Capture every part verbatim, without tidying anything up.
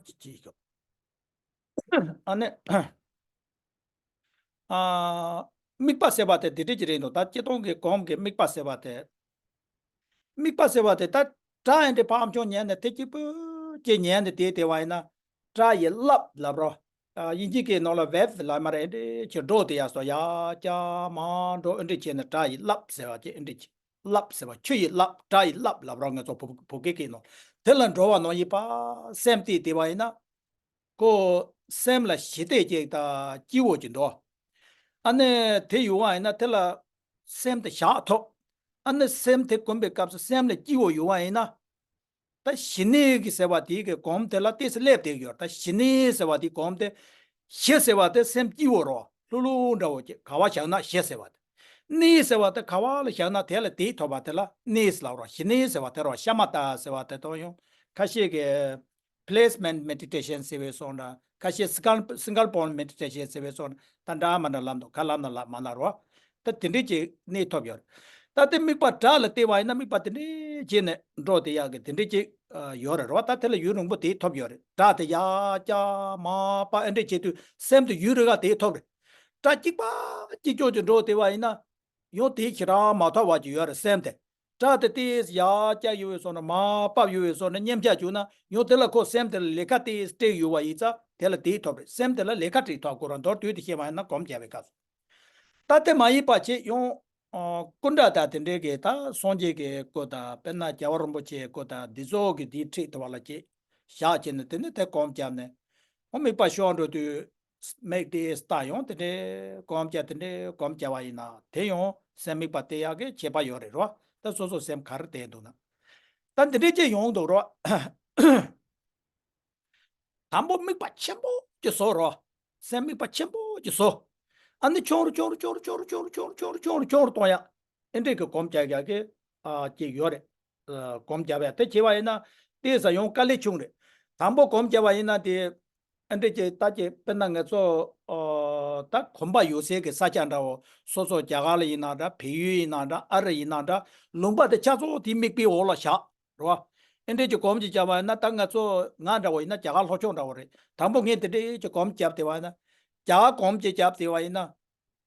ཅིག་ཅིག་ཨ་ནི། ཨ། དམིགས་པ་ཟེར་བ་དེ་འདི་འདྲ་ཅིག་རེད་འདུག་ད་སྤྱིར་བཏང་གི་སྒོམ་གྱི་དམིགས་པ་ཟེར་བ་དེ། དམིགས་པ་ཟེར་བ་དེ་ད་སྒྲ་ཡིན་དེ་ཕམ་ཆུང་ཉན་ནས་དེ་གཅིག་པུ་ཅིག་ཉན་ནས་དེ་དེ་བ་ཡིན་ན། སྒྲ་ཡི་རླབས་ལབ་རོ། ཨ། དབྱིན་ཇི་གི་ནང་ལ་ཝེབ་ལབ་མ་རེད། འདི་ཅིག་འགྲོ་དེ་ཡ་སོ་ཡ་ཀྱ་མ་འགྲོ་འདི་འདྲ་བྱས་ནས་སྒྲ་ཡི་རླབས་ཟེར་བ་ཅིག་འདི་འདྲ་ཅིག་རླབས་ཟེར་བ་ཆུ་ཡི་རླབས་སྒྲ་ཡི་རླབས་ལབ་རོ། ང་ཚོ་བོད་བོད་སྐད་ཀྱི་ནང་དེ་ལ་འགྲོ་བ་ནང་ཡིན་པ་སེམས་དེ་དེ་བ་ཡིན་ན། ཁོ་སེམས་ལ་ཞི་བདེ་ཅིག་དང་སྐྱིད་པོ་ཅིག་འདུག་ཨ་ནི་དེ་ཡོང་བ་ཡིན་ན་དེ་ལ་སེམས་དེ་བཞག་ཐུབ། ཨ་ནི་སེམས་དེ་གོམས་པའི་སྐབས་སུ་སེམས་ལ་སྐྱིད་པོ་ཡོང་བ་ཡིན་ན། ད་ཞི་གནས་ཀྱི་ཟེར་བ་དེ་གི་སྒོམ་དེ་ལ་ཏོག་ཙམ་སླེབས་བསྡད་ཡོད། ད་ཞི་གནས་ཟེར་བ་དེ་སྒོམ་དེ། ཞི་ཟེར་བ་དེ་སེམས་སྐྱིད་པོ་རོ། ལྷུག་ལྷུག་འདྲ་བོ་ཅིག་ག་བ་བཞག་ན་ཞི་ཟེར་བ་དེ། གནས་ཟེར་བ་དེ་ག་བ་ལ་བཞག་ན་དེ་ལ་དེ་ཐོབ་པ་དེ་ལ་གནས་ལབ་རོ། ཞི་གནས་ཟེར་བ་དེ་རོ། ཤ་མ་ཏ་ཟེར་བ་དེ་དང་ཡང་ཁ་ཤས་ཀྱི་placement meditation ཟེར་བའི་སོང་འདྲ། ཁ་ཤས་single single point meditation ཟེར་བའི་སོང་འདྲ། ད་འདྲ་མ་འདྲ་ལབ་འདུག་ག་ལབ་ན་ལབ་མ་ལབ་རོ། ད་དེ་འདྲས་ཀྱི་གནས་ཐོབ་ཡོད་རེད། ད་དེ་དམིགས་པ་སྒྲ་ལ་བལྟས་པ་ཡིན་ན་དམིགས་པ་དེ་འདྲས་བྱས་ནས་འགྲོ་དེ་ཡག་གི་དེ་འདྲས་ཀྱི་ཡོད་རེད་རོ། ད་དེ་ལ་ཡུན་རིང་པོ་དེ་ཐོབ་ཡོད་རེད། སྒྲ་དེ་ཡ་ཀྱ་མ་པ་ཨེ་འདྲས་བྱེད་དུས་སེམས་དེ་ཡུན་རིང་ག་དེ་ཐོབ་རེད། སྒྲ་གཅིག་པ་གཅིག་ཀྱོག་ཀྱོག་འགྲོ་དེ་བ་ཡིན་ན། ཡང་དེ་ཞེ་དྲག་མ་ཐོབ་པ་ཅིག་ཡོད་རེད་སེམས་དེ། སྒྲ་དེ་ཏོག་ཙམ་ཡར་བཀྱག་ཡོད་པའི་བཟོ་འདྲ་མར་ཕབ་ཡོད་པའི་བཟོ་འདྲ་མཉམ་བཞག་བྱུང་ན་ཡང་དེ་ལ་ཁོ་སེམས་དེ་ལ་ལས་ཀ་ཏོག་ཙམ་སྤྲད་ཡོད་པ་ཡིན་ཙང་དེ་ལ་དེ་ཐོབ་རེད། སེམས་དེ་ལ་ལས་ཀ་སྤྲད་ཐོབ་དགོས་ར། མདོར་བསྡུས་ཏེ་བཤད་པ་ཡིན་ན་སྒོམ་རྒྱག་པའི་སྐབས་སུ། ད་དེ་མ་ཡིན་པ་བྱས་ཡང་། ཨ། སྐུ་འདྲ་དང་དེ་འདྲའི་གི་ད་སངས་རྒྱས་ཀྱི་སྐུ་དང་དཔེར་ན་རྒྱལ་བ་རིན་པོ་ཆེའི་སྐུ་དང་འདི་ཚོ་གི་དེའི་འཁྲིས་དེ་བ་ལ་ཅིག་བཞག་བྱས་ནས་དེ་ནས་དེ་སྒོམ་བརྒྱབ་ནས། ཨོ་དམིགས་པ་ཤོར་འགྲོ་དུས། མིག་དེ་ལྟ་ཡོང་དེ་འདྲའི་སྒོམ་བརྒྱབ་དེ་འདྲའི་སྒོམ་བརྒྱབ་པ་ཡིན་ན་དེ་ཡང་སེམས་དམིགས་པ་གཏད་ཡག་གི་ཁྱད་པར་ཡོད་རེད་རོ། ད་སོ་སོ་སེམས་ག་རེ་བསྡད་འདུག་ན། ད་འདི་འདྲའི་ཅིག་ཡོང་འདུག་རོ། དང་པོ་དམིགས་པ་ཆེན་པོ་ཅིག་བཟོ་རོ། སེམས་དམིགས་པ་ཆེན་པོ་ཅིག་བཟོ། ཨ་ནི་ཆུང་རུ་ཆུང་རུ་ཆུང་རུ་ཆུང་རུ་ཆུང་རུ་གཏོང་ཡག་ཨེ་འདྲས་ཀྱི་སྒོམ་རྒྱག་ཡག་གི་ཨ་ཅིག་ཡོད་རེད། ཨ་སྒོམ་རྒྱག་ཡག་དེ་བྱེད་པ་ཡིན་ན་ཏོག་ཙམ་ཡང་དཀའ་ལས་ཆུང་རེད། དང་པོ་སྒོམ་རྒྱག་པ་ཡིན་ན་དེ་ཨེ་འདྲས་ཀྱི་ད་ཀྱི་དཔེར་ན་ང་ཚོ་ཨ་ད་གོམ་པ་ཡོད་སའི་གི་ས་ཆ་འདྲ་བོ། སོ་སོ་རྒྱ་གར་ལ་ཡིན་ན་འདྲ། བལ་ཡུལ་ཡིན་ན་འདྲ། ཨ་རི་ཡིན་ན་འདྲ། ལུང་པ་དེ་ཆ་ཚང་དེ་མིག་དཔེའི་འོག་ལ་བཞག་རེད་བ། ཨེ་འདྲས་ཀྱི་སྒོམ་ཅིག་བརྒྱབ་པ་ཡིན་ན་ད་ང་ཚོ་ང་འདྲ་བོ་ཡིན་ན་རྒྱ་གར་ལྷོ་ཕྱོགས་འདྲ་བོ་རེད། དང་པོ་ངས་དེ་འདྲས་ཀྱི་སྒོམ་བརྒྱབ་བསྡད་པ་ཡིན་ན། རྒྱ་གར་སྒོམ་ཅིག་བརྒྱབ་བསྡད་པ་ཡིན་ན།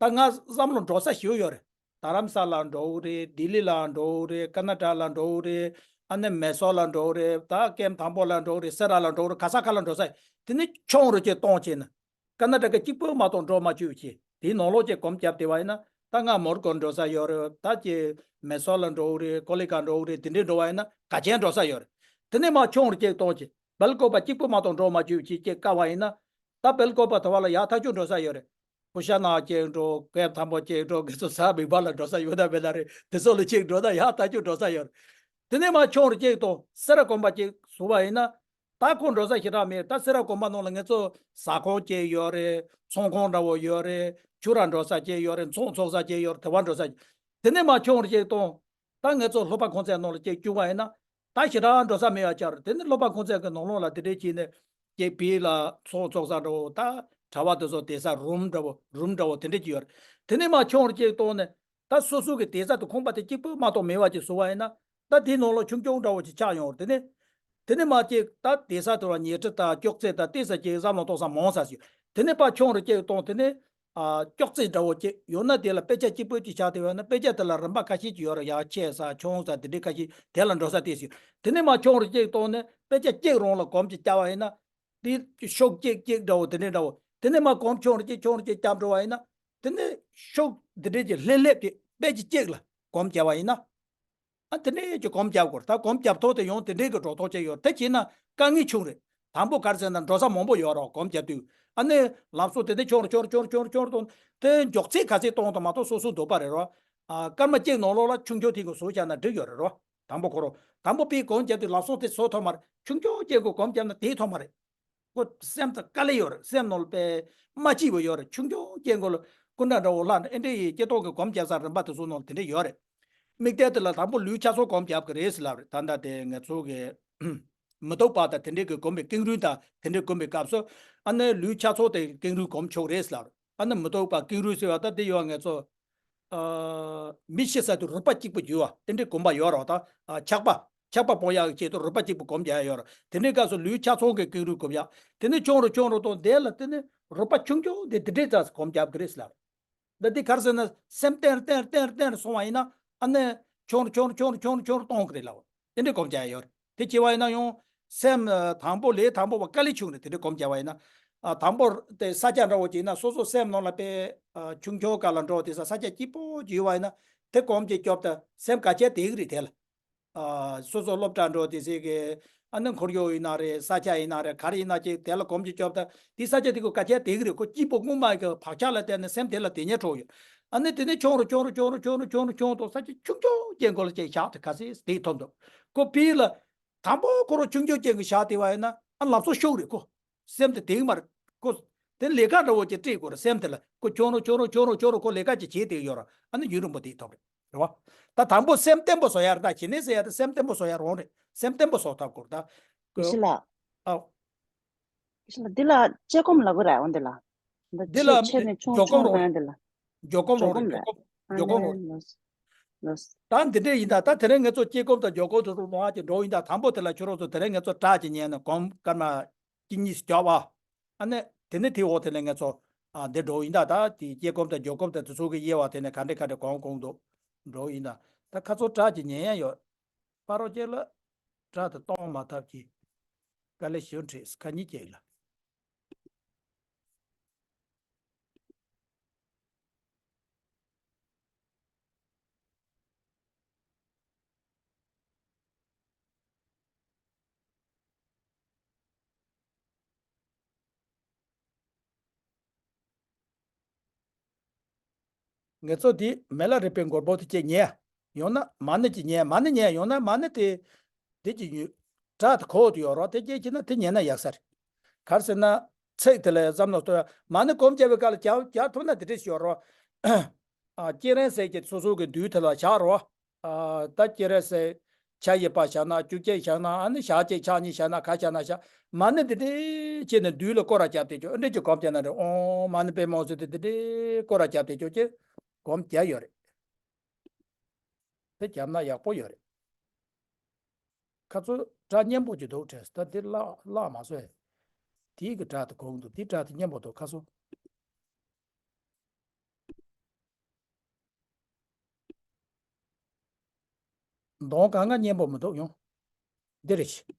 ད་ང་བསམ་བློ་འགྲོ་ས་ཞེ་པོ་ཡོད་རེད། རྡ་རམ་ས་ལ་འགྲོ་གི་རེད། ལྡི་ལི་ལ་འགྲོ་གི་རེད། ཀ་ན་ཊ་ལ་འགྲོ་གི་རེད། ཨ་ནི་མེ་སོར་ལ་འགྲོ་གི་རེད། ད་ཀེམ་དང་པོ་ལ་འགྲོ་གི་རེད། སེ་ར་ལ་འགྲོ་གི་རེད། ག་ས་ག་ལ་འགྲོ་ས་ཡོད། དེ་ནི་ཆུང་རུ་ཅིག་གཏོང་བྱས་ན། ཀར་ན་ཊ་ཀ་གཅིག་པོ་མ་གཏོགས་འགྲོ་མ་བཅུག་བྱས། དེའི་ནང་ལོགས་ཀྱི་སྒོམ་བརྒྱབ་བསྡད་པ་ཡིན་ན། ད་ང་མོར་ཀོ་འགྲོ་ས་ཡོད་རེད། ད་ཀྱི་མེ་སོར་ལ་འགྲོ་གི་རེད། ཀོ་ལི་གྷལ་འགྲོ་གི་རེད། དེ་འདྲས་འགྲོ་བ་ཡིན་ན་ག་ཅན་འགྲོ་ས་ཡོད་རེད། དེ་ནས་མར་ཆུང་རུ་ཅིག་གཏོང་བྱས། སྦེལ་ཀོབ་པ་གཅིག་པོ་མ་གཏོགས་འགྲོ་མ་བཅུག་བྱས་ཅིག་བཀག་པ་ཡིན་ན། ད་སྦེལ་ཀོབ་པ་དེ་བ་ལ་ཡར་ཐག་ཆོད་འགྲོ་ས་ཡོད་རེད། ཀུ་ཤ་ན་ཅིག་འགྲོ། ཀེམ་དང་པོ་ཅིག་འགྲོ། ག་ཚོད་ས་མིག་བར་ལ་འགྲོ་ས་ཡོད་ན་མེད་ན་རེད། དེ་ཚོ་ལ་ཅིག་འགྲོ་ན་ཡར་ཐག་ཆོད་འགྲོ་ས་ཡོད་རེད། དེ་ནས་མར་ཆུང་རུ་ཅིག་གཏོང་། སེ་ར་དགོན་པ་ཅིག་བཟོ་བ་ཡིན་ན། ད་ཁོ་འགྲོ་ས་ཞེ་དྲག་མེད། ད་སེ་ར་དགོན་པ་ནང་ལ་ང་ཚོ་ཟ་ཁང་ཅིག་ཡོད་རེད། ཚོང་ཁང་འདྲ་བོ་ཡོད་རེད། ཁྱུ་ར་འགྲོ་ས་ཅིག་ཡོད་རེད། ཚོང་ཚོགས་ས་ཅིག་ཡོད་རེད། དེ་བ་འགྲོ་ས་ཅིག་དེ་ནས་མར་ཆུང་རུ་ཅིག་གཏོང་། ད་ང་ཚོ་སློབ་པ་ཁང་ཚན་ནང་ལ་ཅིག་བཅུག་པ་ཡིན་ན། ད་ཞེ་དྲག་འགྲོ་ས་མེད་པ་ཆགས་རེད། དེ་ནས་སློབ་པ་ཁང་ཚན་གྱི་ནང་ལོགས་ལ་དེ་འདྲས་བྱས་ནས་ཅིག་བིར་ལ་ཚོང་ཚོགས་ས་འདྲ་བོ། ད་གྲྭ་པ་དེ་ཚོ་བསྡད་ས་རུམ་འདྲ་བོ། རུམ་འདྲ་བོ་དེ་འདྲས་ཅིག་ཡོད་རེད། དེ་ནས་མར་ཆུང་རུ་ཅིག་གཏོང་ནས། ད་སོ་སོ་གི་བསྡད་ས་དེ་ཁང་པ་དེ་གཅིག་པོ་མ་གཏོགས་མེད་པ་ཅིག་བཟོ་བ་ཡིན་ན། ད་དེའི་ནང་ལོགས་ཆུང་ཆུང་འདྲ་བོ་ཅིག་ཆགས་ཡོང་རེད། དེ་ནས། དེ་ནས་མར་ཅིག་ད་བསྡད་ས་དེ་བ་ཉལ་ཁྲི་དང་ཅོག་ཙེ་དང་ཏོག་ཙམ་ཅིག་བསམ་བློ་གཏོང་ས་མང་ས་ཞིག་དེ་ནས་ཕར་ཆུང་རུ་ཅིག་གཏོང་། དེ་ནས། ཨ། ཅོག་ཙེ་འདྲ་བོ་ཅིག་ཡོད་ན་དེ་ལ་དཔེ་ཆ་གཅིག་པོ་ཅིག་བཞག་བསྡད་པ་ཡིན་ན། དཔེ་ཆ་དེ་ལ་རིམ་པ་ཁ་ཤས་ཅིག་ཡོད་རེད། ཡར་ཆེ་ས་ཆུང་ས་དེ་འདྲའི་ཁ་ཤས། དེ་ལ་འགྲོ་ས་དེ་ཞིག་དེ་ནས་མར་ཆུང་རུ་ཅིག་གཏོང་ནས་དཔེ་ཆ་གཅིག་རང་ལ་སྒོམ་ཅིག་བརྒྱབ་པ་ཡིན་ན། དེ་ཤོག་གཅིག་གཅིག་འདྲ་བོ་དེ་འདྲའི་འདྲ་བོ། དེ་ནས་མར་སྒོམ་ཆུང་རུ་ཅིག་ཆུང་རུ་ཅིག་བརྒྱབ་འགྲོ་བ་ཡིན་ན། དེ་ནས་ཤོག་འདི་འདྲའི་ཅིག་ལྷེབ་ལྷེབ་ཅིག་དཔེ་ཆ་གཅིག་ལ་སྒོམ་བརྒྱབ་པ་ཡིན་ན། ཨ། དེ་འདྲའི་ཅིག་སྒོམ་བརྒྱབ་དགོས་རེད། ད་སྒོམ་བརྒྱབ་ཐོག་དེ་ཡང་དེ་འདྲའི་གི་འགྲོ་ཐོག་ཅིག་ཡོད་རེད། དེ་བྱས་ན་དཀའ་ངལ་ཆུང་རེད། དང་པོ་ག་རེ་ཟེར་ན་འགྲོ་ས་མང་པོ་ཡོད་རེད། སྒོམ་བརྒྱབ་དུས་ཨ་ནི་ལམ་སང་དེ་འདྲའི་ཆུང་རུ་ཆུང་རུ་ཆུང་རུ་ཆུང་རུ་གཏོང་། དེ་མགྱོགས་ཚད་ག་ཚད་གཏོང་དང་མ་གཏོགས་སོ་སོའི་འདོད་པ་རེད་རོ། ཨ། སྐར་མ་གཅིག་ནང་ལོགས་ལ་ཆུང་ཆུང་དེ་གི་བཟོ་བྱས་ན་འགྲིག་ཡོད་རེད་རོ། དང་པོ་ཁོ་རང་དང་པོ་དཔེ་སྒོམ་བརྒྱབ་དུས་ལམ་སང་དེ་བཟོ་ཐུབ་མ་རེད། ཆུང་ཆུང་ཅིག་གི་སྒོམ་བརྒྱབ་ན་དེ་ཐུབ་མ་རེད། ཁོ་སེམས་ལ་དཀའ་ལས་ཡོད་རེད། སེམས་ནང་ལ་དཔེ་མ་སྐྱིད་པོ་ཡོད་རེད། ཆུང་ཆུང་ཅན་གོ་ལ་སྐུ་འདྲ་འདྲ་བོ་ལྷག་ནས་ཨེ་འདྲ་ཡི་སྐྱེ་ཐོག་གི་སྒོམ་རྒྱག་ས་རིམ་པ་དེ་ཚོ་ནང་ལ་དེ་འདྲ་ཡོད་རེད། དམིགས་གཏད་དེ་ལ་དང་པོ་ལུས་ཆ་ཚང་སྒོམ་རྒྱབ་ཀྱི་རེད་ཟེར་ལབ་རེད། ད་ལྟ་དེ་ང་ཚོ་གི་མི་ལྡོག་པ་དང་དེ་འདྲའི་གི་སྒོམ་པའི་ཀེང་རུས་དང་དེ་འདྲའི་སྒོམ་པའི་སྐབས་སུ་ཨ་ནི་ལུས་ཆ་ཚང་དེ་ཀེང་རུས་སྒོམ་ཆོག་རེད་ཟེར་ལབ་རེད། ཨ་ནི་མི་ལྡོག་པ་ཀེང་རུས་ཟེར་བ་ད་དེ་ཡོད། ང་ཚོ་ཨ། མི་ཤི་ས་དུས་རུས་པ་གཅིག་པུ་འགྱུར་བ་དེ་འདྲའི་སྒོམ་པ་ཡོད་རེད་བ། ད་ཨ། ཆགས་པ་ ཆགས་པ་སྤོང་ཡག་གི་ཆེད་དུ་རོལ་པ་གཅིག་པུ་སྒོམ་རྒྱག་ཡ་ཡོད་རེད། དེ་འདྲའི་སྐབས་སུ་ལུས་ཆ་ཚང་གི་ཀེང་རུས་སྒོམ་ཡག་དེ་ནས་ཆུང་རུ་ཆུང་རུ་དང་དེ་ལ་དེ་ནས་རོལ་པ་ཆུང་ཆུང་དེ་དེ་འདྲའི་རྩ་སྒོམ་རྒྱག་གི་རེད་ལབ། ད་འདི་ག་རེ་ཟེར་ན་སེམས་བརྟན་རུ་བརྟན་རུ་བརྟན་རུ་བརྟན་རུ་སོང་བ་ཡིན་ན་ཨ་ནི་ཆུང་རུ་ཆུང་རུ་ཆུང་རུ་ཆུང་རུ་ཆུང་རུ་གཏོང་གི་རེད་ལབ། དེ་འདྲའི་སྒོམ་རྒྱག་ཡ་ཡོད་རེད། དེ་བྱས་པ་ཡིན་ན་ཡང་སེམས་ཨ་དང་པོ་ལས་དང་པོ་བ་དཀའ་ལས་ཆུང་རེད། དེ་འདྲའི་སྒོམ་རྒྱག་པ་ཡིན་ན་ཨ་དང་པོ་དེ་ས་ཆ་འདྲ་བོ་ཅིག་ཡིན་ན་སོ་སོ་སེམས་ནང་ལ་དཔེ་ཨ་ཆུང་ཆུང་སྒང་ལ་འགྲོ་དེ་ས་ས་ཆ་སྐྱིད་པོ་ཅིག་ཡོད་པ་ཡིན་ན་དེ་སྒོམ་གྱི་སྐྱོབ་ད་སེམས་ག་ཆད་དེ་གི་རེད་དེ་ལ། ཨ་སོ་སོ་སློབ་གྲྭ་འགྲོ་དེ་ཟེར་གི་ཨ་ནི་འཁོར་གཡོག་ཡིན་ན་རེད། ས་ཆ་ཡིན་ན་རེད། ག་རེ་ཡིན་ན་ཅིག་དེ་ལ་སྒོམ་གྱི་སྐྱོབ་ད་དེ་ས་ཆ་དེ་ཀོ་ག་ཆད་དེ་གི་རེད། ཁོ་སྐྱིད་པོ་སྔོན་མ་གི་བག་ཆགས་ལ་བརྟེན་ནས་སེམས་དེ་ལ་དེ་ཉེ་འགྲོ་ཡོད། ཨ་ནི་དེ་ནས་ཆུང་རུ་ཆུང་རུ་ཆུང་རུ་ཆུང་རུ་ཆུང་རུ་ཆུང་དང་ས་ཆ་ཆུང་ཆུང་ཅན་ཀོ་ལ་ཅིག་བཞག་དེ་ག་ཚད་དེ་ཐོབ་འདུག་ཁོ་ཕི་ལ་དང་པོ་ཁོ་རང་ཆུང་ཆུང་ཅན་གི་བཞག་དེ་བ་ཡིན་ན་ཨ་ལམ་སང་ཤོག་རེད་ཁོ། སེམས་དེ་དེང་མར་ཁོ་དེ་ལས་ཀ་འདྲ་བོ་ཅིག་སྤྲད་དགོས་རེད། སེམས་དེ་ལ་ཁོ་ཁྱོང་རུ་ཁྱོང་རུ་ཁྱོང་རུ་ཁྱོང་རུ་ཁོ་ལས་ཀ་ཅིག་བྱེད་དེ་ཡོད་ར། ཨ་ནི་ཡུན་རིང་པོ་དེ་ཐོབ་རེད། རེད་བ། ད་དང་པོ་སེམས་བརྟན་པོ་བཟོ་ཡ་རེད། ད་གཞི་ནས་ཟེར་ཡ་ད་སེམས་བརྟན་པོ་བཟོ་ཡ་རང་རེད། སེམས་བརྟན་པོ་བཟོ་ཐབས་དགོས་རེད་ད། ཡེ་ཤེས་ལགས། ཨ། ཡེ་ཤེས་ལགས་འདི་ལ་དཔྱད་སྒོམ་ལབ་དགོས་རེད་འོ་འདི་ལ། འདི་ལ་ཆེ་ཆེ་ནས་ཆུང་འཇོག་སྒོམ་ཆུང་རང་རེད། འོ་འདི་ལ། འཇོག་སྒོམ་རང་འཇོག་རེད། སྒོམ་འཇོག་སྒོམ་རང་རེད། ལོས། ལོས། ད་འདི་འདྲས་ཡིན་ད། ད་དེ་རིང་ངེད་ཚོ་དཔྱད་སྒོམ་དང་འཇོག་སྒོམ་དུ་རུ་མང་ཅིག་འགྲོ་ཡིན་ད། དང་པོ་དེ་ལ་ཁྱོད་རང་ཚོ་དེ་རིང་ངེད་ཚོ་སྐྲག་ཅིག་ཉན་ནས་སྒོམ་སྐར་མ་གཅིག་གཉིས་ཤིག་རྒྱོབ་ཨ། ཨ་ནི་དེ་ནི་དེའི་འོག་དེ་ནས་ངེད་ཚོ་ཨ་འདི་འགྲོ་ཡིན་ད། ད་དེ་དཔྱད་སྒོམ་དང་འཇོག་སྒོམ་དང་དེ་ཚོ་གི་དབྱེ་བ་དེ་ནས་ག་འདྲས་ག་འདྲས་གོང་གོང་དུ་འགྲོ་ཡིན་ད། ད་ཁ་ཚོ་སྐྲག་ཅིག་ཉན་ཡ་ཡོད། སྤ་རོ་ཅན་ལ་སྐྲག་དེ་གཏོང་མ་ཐབས་ཀྱི་དཀའ་ལས་ཞེ་འཕྲད་ཁ་ཉིན་ཅིག་ལ། ངེད་ཚོ་འདི་མེ་ལ་རས་པའི་མགོན་པོ་དེ་ཅིག་ཉན། ཡང་ན་མ་ཎི་ཅིག་ཉན། མ་ཎི་ཉན། ཡང་ན་མ་ཎི་དེ་འདི་ཅིག་ཡོད། སྒྲ་དེ་གོ་དུ་ཡོད་རོགས། དེ་སྐད་ཅིག་ན་དེ་ཉན་ན་ཡག་ས་རེད། ག་རེ་ཟེར་ན་ཚིག་དེ་ལ་བསམ་བློ་གཏོང་། མ་ཎི་སྒོམ་བྱ་བའི་སྐབས་ལ་རྒྱག་རྒྱག་ཐུབ་ན་དེ་འདྲས་ཤིག་ཡོད་རོགས། ཨ་སྤྱན་རས་གཟིགས་ཀྱི་སོ་སོ་གི་མདུན་དེ་ལ་བཞག་རོགས། ཨ་ད་སྤྱན་རས་གཟིགས་ཆ་བཞི་པ་བཞག་ན་བཅུ་གཅིག་བཞག་ན་ཨ་ནི་ཞག་གཅིག་ཕྱག་གཉིས་བཞག་ན་ག་བཞག་ན་བཞག་མ་ཎི་འདི་འདྲས་བྱས་ནས་མདུན་ལ་སྐོར་ར་བརྒྱབ་བསྡད་ཆོག་འདི་འདྲས་ཀྱི་སྒོམ་བྱས་ན་རེད། ཨོཾ་མ་ཎི་པདྨེ་ཧཱུྃ་ཟེར་དེ་འདི་འདྲས་སྐོར་ར་བརྒྱབ་བསྡད་ཆོག་ཅེས་སྒོམ་བརྒྱབ་ཡོད་རེད། དེ་བརྒྱབ་ན་ཡག་པོ་ཡོད་རེད། ཁ་ཚོ་སྒྲ་སྙན་པོ་ཅིག་འདུག་དྲན་སོང་། ད་འདི་བརླག་བརླག་མ་སོང་ཨེ། དེའི་གི་སྒྲ་དེ་གོང་དུ་འདི་སྒྲ་དེ་སྙན་པོ་འདུག་ཁ་སོ། གདོང་གང་ག་སྙན་པོ་མི་འདུག་ཡོང་། འདི་རེད་ཤི།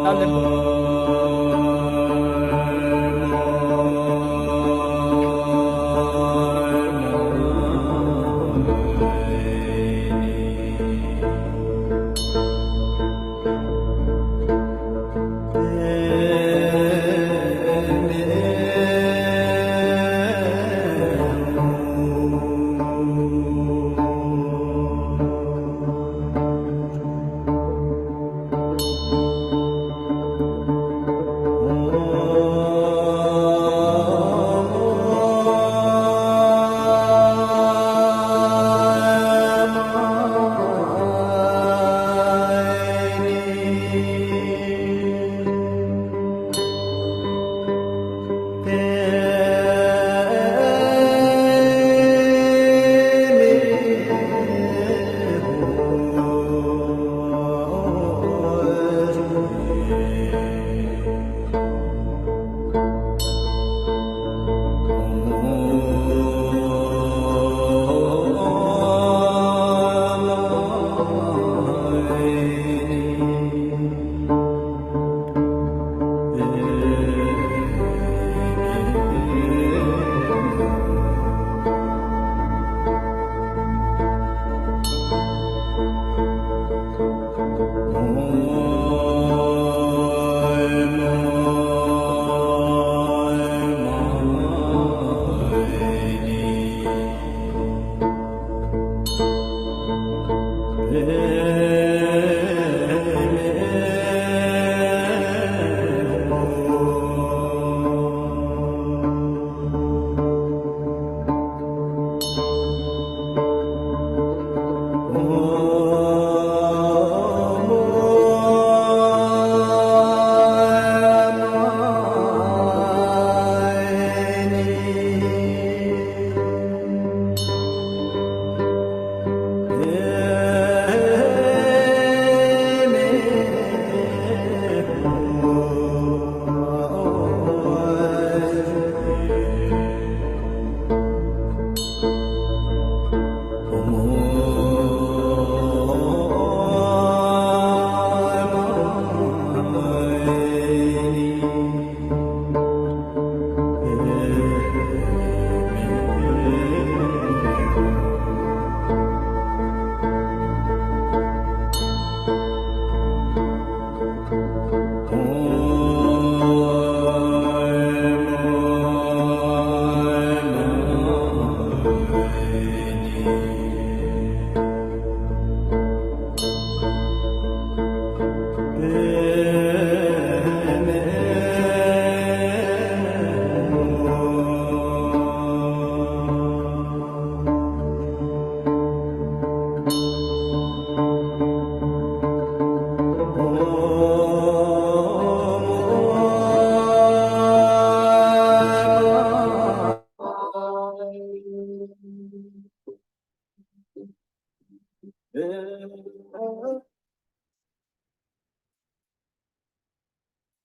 ཨ་ལེ།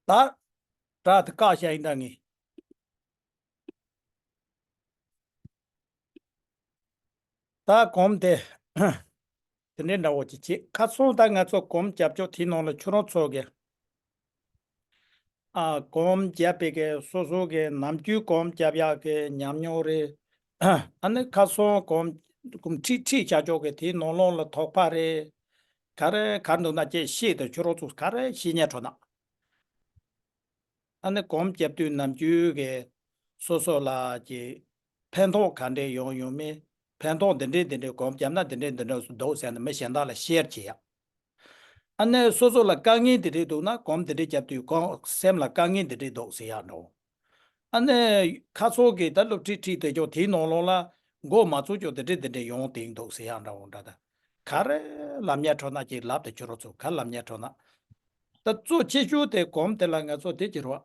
ད་དྲ་དེ་བཀག་བཞག་ཡིན་ད་ངས། ད་གོམ་དེ་དེ་འདྲའི་འདྲ་བོ་ཅིག་བྱེད། ཁ་སང་ད་ང་ཚོ་གོམ་རྒྱབ་ཕྱོགས་དེའི་ནང་ལ་ཁྱོད་རང་ཚོ་གི་ཨ་གོམ་རྒྱབ་པའི་གི་སོ་སོ་གི་ནམ་རྒྱུན་གོམ་རྒྱབ་ཡག་གི་ཉམས་མྱོང་རེད། ཨ་ནི་ཁ་སང་གོམ་གོམ་ཁྲིད་ཁྲིད་བྱ་ཕྱོགས་གི་དེའི་ནང་ལོགས་ལ་དོགས་པ་རེད། ག་རེ་ག་རེ་འདུག་ན་ཅེས་ཤེས་དང་ཁྱོད་རང་ཚོ་ག་རེ་ཤེས་ཉན་འཕྲོ་ན། ཨ་ནི་གོམ་རྒྱབ་དུས་ནམ་རྒྱུན་གི་སོ་སོ་ལ་གི་ཕན་ཐོགས་ག་འདྲས་ཡོང་ཡོང་མིན། ཕན་ཐོགས་འདི་འདྲས་འདི་འདྲས་གོམ་རྒྱབ་ན་འདི་འདྲས་འདི་འདྲས་སུ་འདུག་ཟེར་ནས་མི་གཞན་དག་ལ་ཤེར་བྱེད་ཡག་ཨ་ནི་སོ་སོ་ལ་དཀའ་ངལ་འདི་འདྲས་འདུག་ན་གོམ་འདི་འདྲས་རྒྱབ་དུས་གོམ་སེམས་ལ་དཀའ་ངལ་འདི་འདྲས་འདུག་ཟེར་ཡག་འགྲོ། ཨ་ནི་ཁ་སང་གི་ད་སློབ་ཁྲིད་ཁྲིད་དེ་ཅོག་དེའི་ནང་ལོགས་ལ་མགོ་མ་ཚོས་ཅོག་འདི་འདྲས་འདི་འདྲས་ཡོང་དེ་འདུག་ཟེར་ཡག་འདྲ་བོ་འདྲ་ད། ག་རེ་ལབ་ཉན་འཕྲོ་ན་ཅིག་ལབ་དེ་ཁྱོད་རང་ཚོ་ག་ལབ་ཉན་འཕྲོ་ན། ད་གཙོ་ཆེ་ཤོས་དེ་གོམ་དེ་ལ་ང་ཚོ་དེ་གྱི་རོ།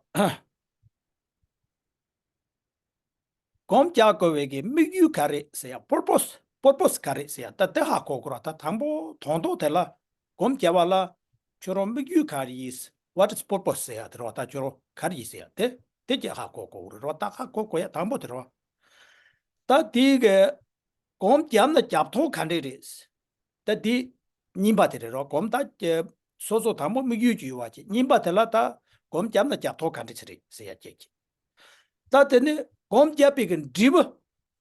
གོམ་རྒྱག་དགོས་པའི་གི་དམིགས་ཡུལ་ག་རེ་ཟེར་ཡ། པར་པོས། པར་པོས་ག་རེ་ཟེར་ཡ། ད་དེ་ཧ་གོ་དགོས་ར། ད་དང་པོ་དོན་དག་དེ་ལ་གོམ་རྒྱག་པ་ལ་ཁྱོད་རང་དམིགས་ཡུལ་ག་རེ་ཡིན། What is purpose ཟེར་ཡ་དེ་རོ། ད་ཁྱོད་རང་ག་རེ་ཡིན་ཟེར་ཡ་དེ་དེ་གྱི་ཧ་གོ་དགོས་རེད་རོ། ད་ཧ་གོ་དགོས་ཡ་དང་པོ་དེ་རོ། ད་དེའི་གི་གོམ་རྒྱབ་ན་རྒྱབ་ཐོག་ག་འདྲས་རེད། ད་དེ་གཉིས་པ་དེ་རེད་རོ། གོམ་ད་ཀྱི་སོ་སོ་དང་པོ་དམིགས་ཡུལ་གྱི་ཡོད་པ་ཅིག་གཉིས་པ་དེ་ལ་ད་གོམ་རྒྱབ་ན་རྒྱབ་ཐོག་ག་འདྲས་ཅིག་རེད་ཟེར་ཡ་ཅིག་ད་དེ་ནི་གོམ་རྒྱབ་པའི་གི་འབྲས་བུ་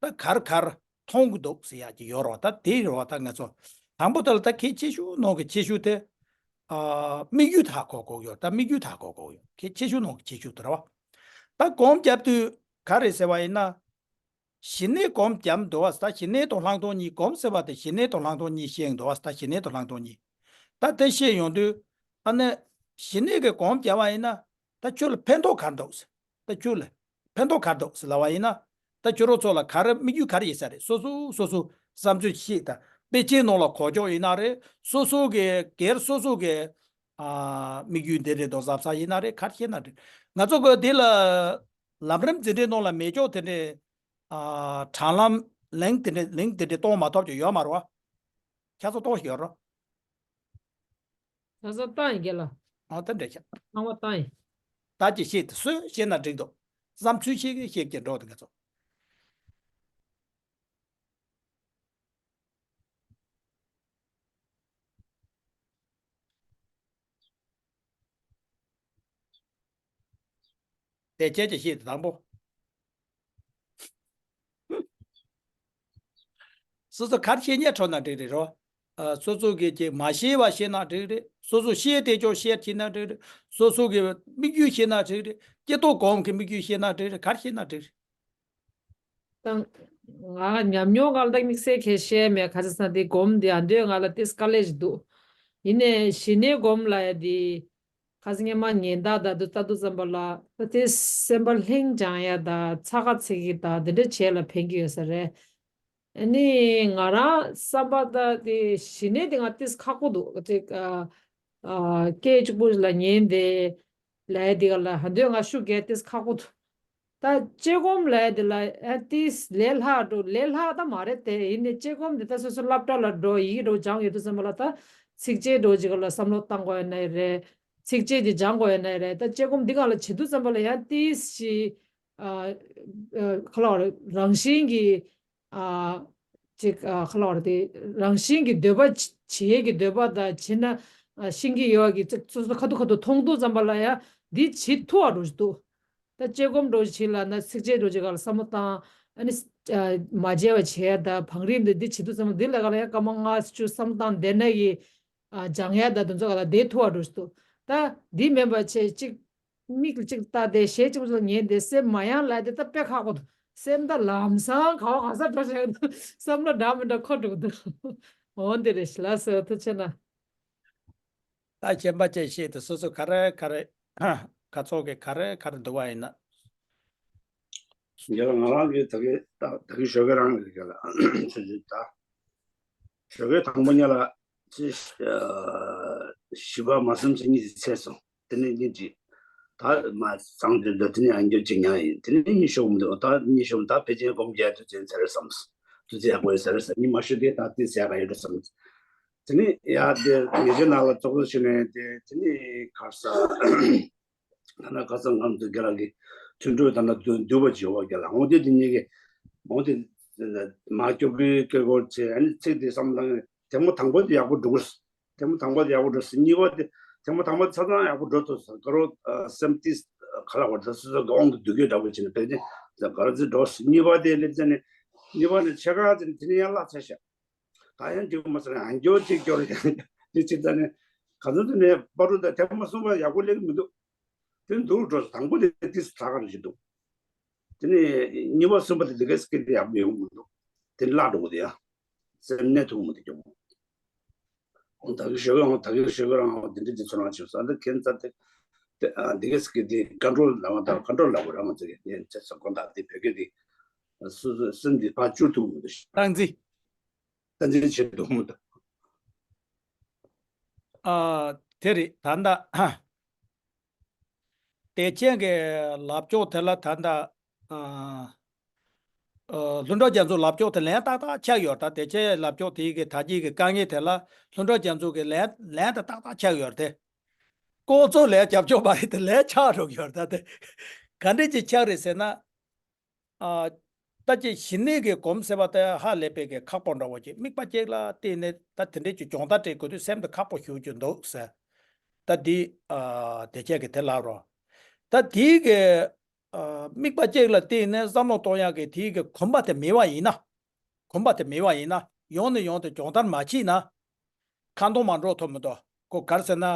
ད་གར་གར་མཐོང་གི་འདུག་ཟེར་ཡ་ཅིག་ཡོད་རོ། ད་དེ་རོ། ད་ང་ཚོ་དང་པོ་དེ་ལ་ད་གལ་ཆེ་ཤོས་ནང་གི་ཆེ་ཤོས་དེ་ཨ་དམིགས་ཡུལ་ད་ཧ་གོ་དགོས་ཡོད། ད་དམིགས་ཡུལ་ད་ཧ་གོ་དགོས་ཡོད། གལ་ཆེ་ཤོས་ནང་གི་ཆེ་ཤོས་དེ་རོ། ད་གོམ་རྒྱབ་དུས་ག་རེ་ཟེར་བ་ཡིན་ན། ཞི་གནས་གོམ་རྒྱབ་འདུག་བ། ད་ཞི་གནས་དང་ལྷག་མཐོང་གཉིས། གོམ་ཟེར་བ་དེ་ཞི་གནས་དང་ལྷག་མཐོང་གཉིས་བཤད་འདུག་བ། ད་ཞི་གནས་དང་ལྷག་མཐོང་གཉིས། ད་དེ་བཤད་ཡོང་དུས་ཨ་ནི་ཞི་གནས་ཀྱི་གོམ་རྒྱབ་པ་ཡིན་ན་ད་ཁྱོད་ལ་ཕན་ཐོགས་ག་རེ་འདུག་ཟེར། ད་ཁྱོད་ལ་ཕན་ཐོགས་ག་རེ་འདུག་ཟེར་ལབ་པ་ཡིན་ན། ད་ཁྱོད་རང་ཚོ་ལ་ག་རེ་དམིགས་ཡུལ་ག་རེ་ཡིན་ས་རེད། སོ་སོ་སོ་སོ་བསམ་ཚུལ་ཤེས། ད་དཔེ་ཆའི་ནང་ལ་གོ་ཆོག་ཡིན་ན་རེད། སོ་སོ་གི་སྒེར་སོ་སོ་གི་ཨ་དམིགས་ཡུལ་འདི་རེད་འདུག་བསམ་ས་ཡིན་ན་རེད། ག་རེ་བཤད་ན་རེད། ང་ཚོ་གི་འདི་ལ་ལམ་རིམ་འཛིན་གྲྭའི་ནང་ལ་མེད་ཀྱོག་དེ་འདྲའི་ཨ་དྲ་ལམ་ལིང་དེ་འདྲའི་ལིང་དེ་འདྲའི་གཏོང་མ་ཐུབ་ཀྱི་ཡོད་མ་རེད་བ། ཁྱེད་ཚོ་གཏོང་ཤེས་ཡོད་རོ། ད་ཚོ་བཏང་ཡིན་རྒན་ལགས། ཨ་ད་འདྲ་ཤག་ཚང་མ་བཏང་ཡིན། ད་ཅི་བཤད་དེ་སུས་བཤད་ན་འགྲིག་འདུག་བསམ་ཚུལ་བཤད་ཀྱི་བཤད་ཀྱི་འགྲོ་དེ་ང་ཚོ། དེ་ཁྱེད་ཀྱིས་ཤེས་དང་པོ། སོ་སོ་གར་ཤེས་ཉན་འཕྲོ་ན་འགྲིག་རེད་རོ། ཨ་སོ་སོ་གི་ཅིག་མ་ཤེས་པ་ཤེས་ན་འགྲིག་རེད། སོ་སོ་ཤེས་དེ་ཅོག་ཤེས་ཁྱེད་ན་འགྲིག་རེད། སོ་སོ་གི་དམིགས་ཡུལ་ཤེས་ན་འགྲིག་རེད། སྐྱེ་ཐོག་གོམ་གི་དམིགས་ཡུལ་ཤེས་ན་འགྲིག་རེད། གར་ཤེས་ན་འགྲིག་རེད། ད་ང་ཉམས་མྱོང་སྒང་ལ་དམིགས་བསལ་གལ་བཤད་མེད། ག་ཚོད་ས་དེ་གོམ་དེ་ཨ་འདོད་ང་ལ་ཏིས་དཀའ་ལས་ཞིག་འདུག་ཡིན་ནའི་ཞི་གནས་གོམ་ལ་ཡ་དེ་ཁ་སང་སྔོན་མ་ཉན་བརྡ་དང་དུ་ལྟ་དུས་ཙམ་པ་ལ་ད་དེ་སེམས་པ་ལྷིང་སྦྱང་ཡ་དང་ཚ་ཁ་ཚིག་གི་དང་དེ་འདྲ་བྱས་ལ་ཕན་གྱི་ཡོད་ས་རེད། ཨ་ནི་ང་རང་བསམ་པ་ད་དེ་ཞི་གནས་དེ་ང་ཏིས་ཁག་པོ་འདུག་ཅིག་ཨ་ཨ་སྐད་གཅིག་པུ་ལ་ཉན་དེ་ལས་དེ་ག་ལ་ཧ་འདོད་ང་ཤུགས་རྒྱག་ཏིས་ཁག་པོ་འདུག་ད་དཔྱད་སྒོམ་ལས་དེ་ལ་ཨ་ཏིས་ལས་སླ་འགྲོ། ལས་སླ་ད་མ་རེད་དེ། ཡིན་ནའི་དཔྱད་སྒོམ་དེ་ད་སོ་སོ་སློབ་གྲྭ་ལ་འགྲོ་ཡི་གེ་འགྲོ་སྦྱང་ཡོད་དུས་ཙམ་པ་ལ་ད་ཚིགས་བཅད་འགྲོ་ཅིག་ལ་བསམ་བློ་བཏང་དགོས་ཡོད་ནའི་རེད། ཚིགས་བཅད་དེ་སྦྱང་དགོས་ཡོད་ནའི་རེད། ད་དཔྱད་སྒོམ་འདི་ག་ལ་བྱེད་དུས་ཙམ་པ་ལ་ཡང་ཏིས་ཞིག་ཨ་ཨ་ག་ལ་བ་རེད། རང་བཞིན་གྱི་ཨ་ཅིག་ཨ་ག་ལ་བ་རེད་དེ། རང་བཞིན་གྱི་འདོད་པ་བྱེད་ཀྱི་འདོད་པ་དང་བྱེད་ན་ཨ་ཤེས་ཀྱི་ཡོད་ཀྱི་ཚིག་སོ་སོ་ཁ་ཐུག་ཁ་ཐུག་མཐོང་དུས་ཙམ་པ་ལ་ཡང་འདི་བྱེད་ཐུབ་པ་འགྲོ་ཞིག་འདུག་ད་དཔྱད་སྒོམ་འགྲོ་བྱེད་ལ་ན་ཚིགས་བཅད་འགྲོ་བྱེད་ག་ལ་བསམ་བློ་བཏང་། ཨ་ནི་ཨ་མ་བརྗེད་པ་བྱེད་ཡ་ད་བང་རིམ་དེ་འདི་བྱེད་དུས་ཙམ་པ་འདི་ལ་ག་ལ་ཡང་སྐར་མ་ལྔ་བཅུ་བསམ་བློ་བཏང་བསྡད་ན་གི་ཨ་སྦྱང་ཡ་ད་དུ་ཚོ་ག་ལ་བསྡད་ཐུབ་པ་འགྲོ་ཞིག་འདུག་ད་འདི་མིན་པ་བྱས་གཅིག་མིག་ལ་གཅིག་ལྟ་དེ་ཞེ་གཅིག་པོ་ཉན་དེ་སེམས་མ་ཡང་ལ་དེ་ད་དཔེ་ཁག་པོ་འདུག་སེམས་ད་ལམ་སང་ག་བ་ག་ས་འགྲོ་བྱེད་འདུག་བསམ་བློ་འདྲ་མི་འདྲ་འཁོར་འགྲོ་གི་འདུག་འོ་འདི་རེད། ལགས་སོ། ཐུགས་རྗེ་ཆེ་གནང་། ད་གཞན་པ་ཅན་ཤེས་དེ་སོ་སོ་ག་རེ་ག་རེ་ཁ་ཚོགས་ཀྱི་ག་རེ་ག་རེ་འདུག་བ་ཡིན་ན། ཡ་ལ་ང་རང་གི་ད་གི་ད་ད་གི་ཞོགས་ཀས་རང་གི་ག་ལ་ཆུ་ཆུ་ད་ཞོགས་ཀས་དང་པོ་ཉལ་ལ་ཅི་བཞི་པ་མ་སེམས་ཅན་གཉིས་ཚེས་སོང་། དེ་ནས་གཉིས་ཀྱི་ད་མ་གཙང་དུས་འདི་དེ་ནས་ཨ་འགྱོ་ཅིག་ཉལ་ཡིན། དེ་ནས་གཉིད་ཤོག་མི་འདུག་ད་གཉིད་ཤོག་ད་ཕལ་ཆེར་སྒོམ་རྒྱག་དུས་ཚོད་ཚར་བསམ། དུས་ཚོད་ཡག་པོ་ཡོད་ས་རེད་བསམ། གཉིད་མ་ཤོར་དུས་ད་དུས་ཚོད་ཡག་ག་ཡོད་རེད་བསམ། དེ་ནས་ཡ་དེ་ཉལ་ཆས་ནང་ལ་ཙོག་ཙོག་ཞིག་ནས་དེ་དེ་ནས་གར་ས། ད་ནི་ཁ་སང་ང་ཚོ་རྒན་ལགས་ཀྱི་ཐུན་གྲོས་ད་ནི་འདུས་འདུས་པ་ཅིག་ཡོད་པ། རྒན་ལགས་འོ་དེ་དེ་གཉིས་ཀྱི་འོ་དེ་མ་སྐྱོ་པོའི་སྐད་སྐོར་བྱས། ཨ་ནི་ཚིག་དེ་བསམ་བློ་བཏང་། ཐེངས་མ་དང་པོ་དེ་ཡག་པོ་འགྲོ་གི་རེད། ཐེངས་མ་དང་པོ་དེ་ཡག་པོ་འགྲོ་སྲིད། གཉིས་པ་དེ་ཐེངས་མ་དང་པོ་དེ་ཆ་ཚང་ཡག་པོ་འགྲོ་ཐུབ་སོང་། དགའ་རབ་སེམས་ཏིས་ག་ལ་བར་དུ་སོ་སོ་གི་དབང་དུ་འདུ་གི་འདྲ་པོ་བྱས་ནས་ཕལ་ཆེར་ག་ར་ཚིག་འགྲོ་སྲིད། གཉིས་པ་དེ་སླེབས་ཚེ་ནས་གཉིས་པ་ནས་ཕྱེད་ཀ་དེ་དེ་ནས་ཡར་བརླག་ཚར་ཤག་ད་ཡང་འགྱུར་མ་སོང་། ཡང་འགྱུར་གཅིག་སྐྱོར་ཡང་འགྱུར་གཅིག་ད་ནི་ག་ཚོད་དུ་ནས་པ་རུ་ད་ཐེངས་མ་གསུམ་པ་ཡག་པོ་སླེབས་ཀྱི་མི་འདུག་དེ་འདུག་འགྲོ་སོང་། དང་པོ་དེ་ཏིས་དྲག་ག་རེ་ཞིག་འདུག་དེ་ནས་གཉིས་པ་གསུམ་པ་དེ་དེ་ག་སྐད་དེ་ཡག་པོ་ཡོང་གི་མི་འདུག་དེ་བརླག་འགྲོ་གི་འདུག་ཡ། སེམས་གནས་ཐུབ་མི་འདུག་སྐྱོ་པོ། ད་གི་ཞོགས་ཀྱི་ད་གི་ཞོགས་ཀྱི་རང་དེ་འདྲ་དེ་ཚོ་རང་བྱུང་ས་འདི་ཁྱེད་ཚ་དེ་དེ་ཨ་འདི་ག་སྐད་དེ་ཀ་འགྲོ་ལ་བ་དང་ཀ་འགྲོ་ལ་བ་རང་ཚ་གི་ཡན་ཚེ་ས་གོ་འདག་དེ་བོད་སྐད་དེ་སོ་སོ་སེམས་དེ་ཕར་བཅུག་ཐུབ་མི་འདུག་སྟངས་འཛིན། སྟངས་འཛིན་བྱེད་ཐུབ་མི་འདུག་ཨ། དེ་རེད། ད་ལྟ་བདེ་ཆེན་གྱི་ལབ་ཕྱོགས་དེ་ལ་ད་ལྟ་ཨ། ཨ། ལྷུན་གྲུབ་རྒྱ་མཚོའི་ལབ་ཕྱོགས་དེ་ལན་ཏག་ཏག་ཆགས་ཡོད་རེད། ད་བདེ་ཆེན་ལབ་ཕྱོགས་དེའི་གི་ད་གིན་གི་དཀའ་ངལ་དེ་ལ་ལྷུན་གྲུབ་རྒྱ་མཚོ་གི་ལན་ལན་དེ་ཏག་ཏག་ཆགས་ཡོད་རེད་དེ། ཁོང་ཚོ་ལན་རྒྱབ་ཕྱོགས་མ་རེད་དེ། ལན་ཆགས་འགྲོ་གི་ཡོད་རེད། ད་དེ་ག་འདྲས་ཅིག་ཆགས་རེད་ཟེར་ན། ཨ། ད་ཅི་ཞི་གནས་ཀྱི་སྒོམ་ཟེར་བ་དེ་ཧ་ལས་པའི་གི་ཁག་པོ་འདྲ་བོ་ཅིག་དམིགས་པ་གཅིག་ལ་བརྟེན་ནས་ད་དེ་འདྲས་ཀྱི་སྦྱོང་བརྡར་སྤྲད་དགོས་དུས་སེམས་དེ་ཁག་པོ་ཞེ་པོ་ཅིག་འདུག་ཟེར། ད་འདི་ཨ། བདེ་ཆེན་གྱིས་དེ་ལབ་རོགས། ད་དེའི་གི་ཨ། དམིགས་པ་གཅིག་ལ་བརྟེན་ནས་བསམ་བློ་གཏོང་ཡག་གི་དེའི་གི་གོམས་པ་དེ་མེད་པ་ཡིན་ན། གོམས་པ་དེ་མེད་པ་ཡིན་ན། ཡོང་ནས་ཡོང་དུ་སྦྱོང་བརྡར་མ་བྱས་ན། ཁ་འདོན་མ་འགྲོ་ཐུབ་མི་འདུག་ཁོ་ག་རེ་ཟེར་ན་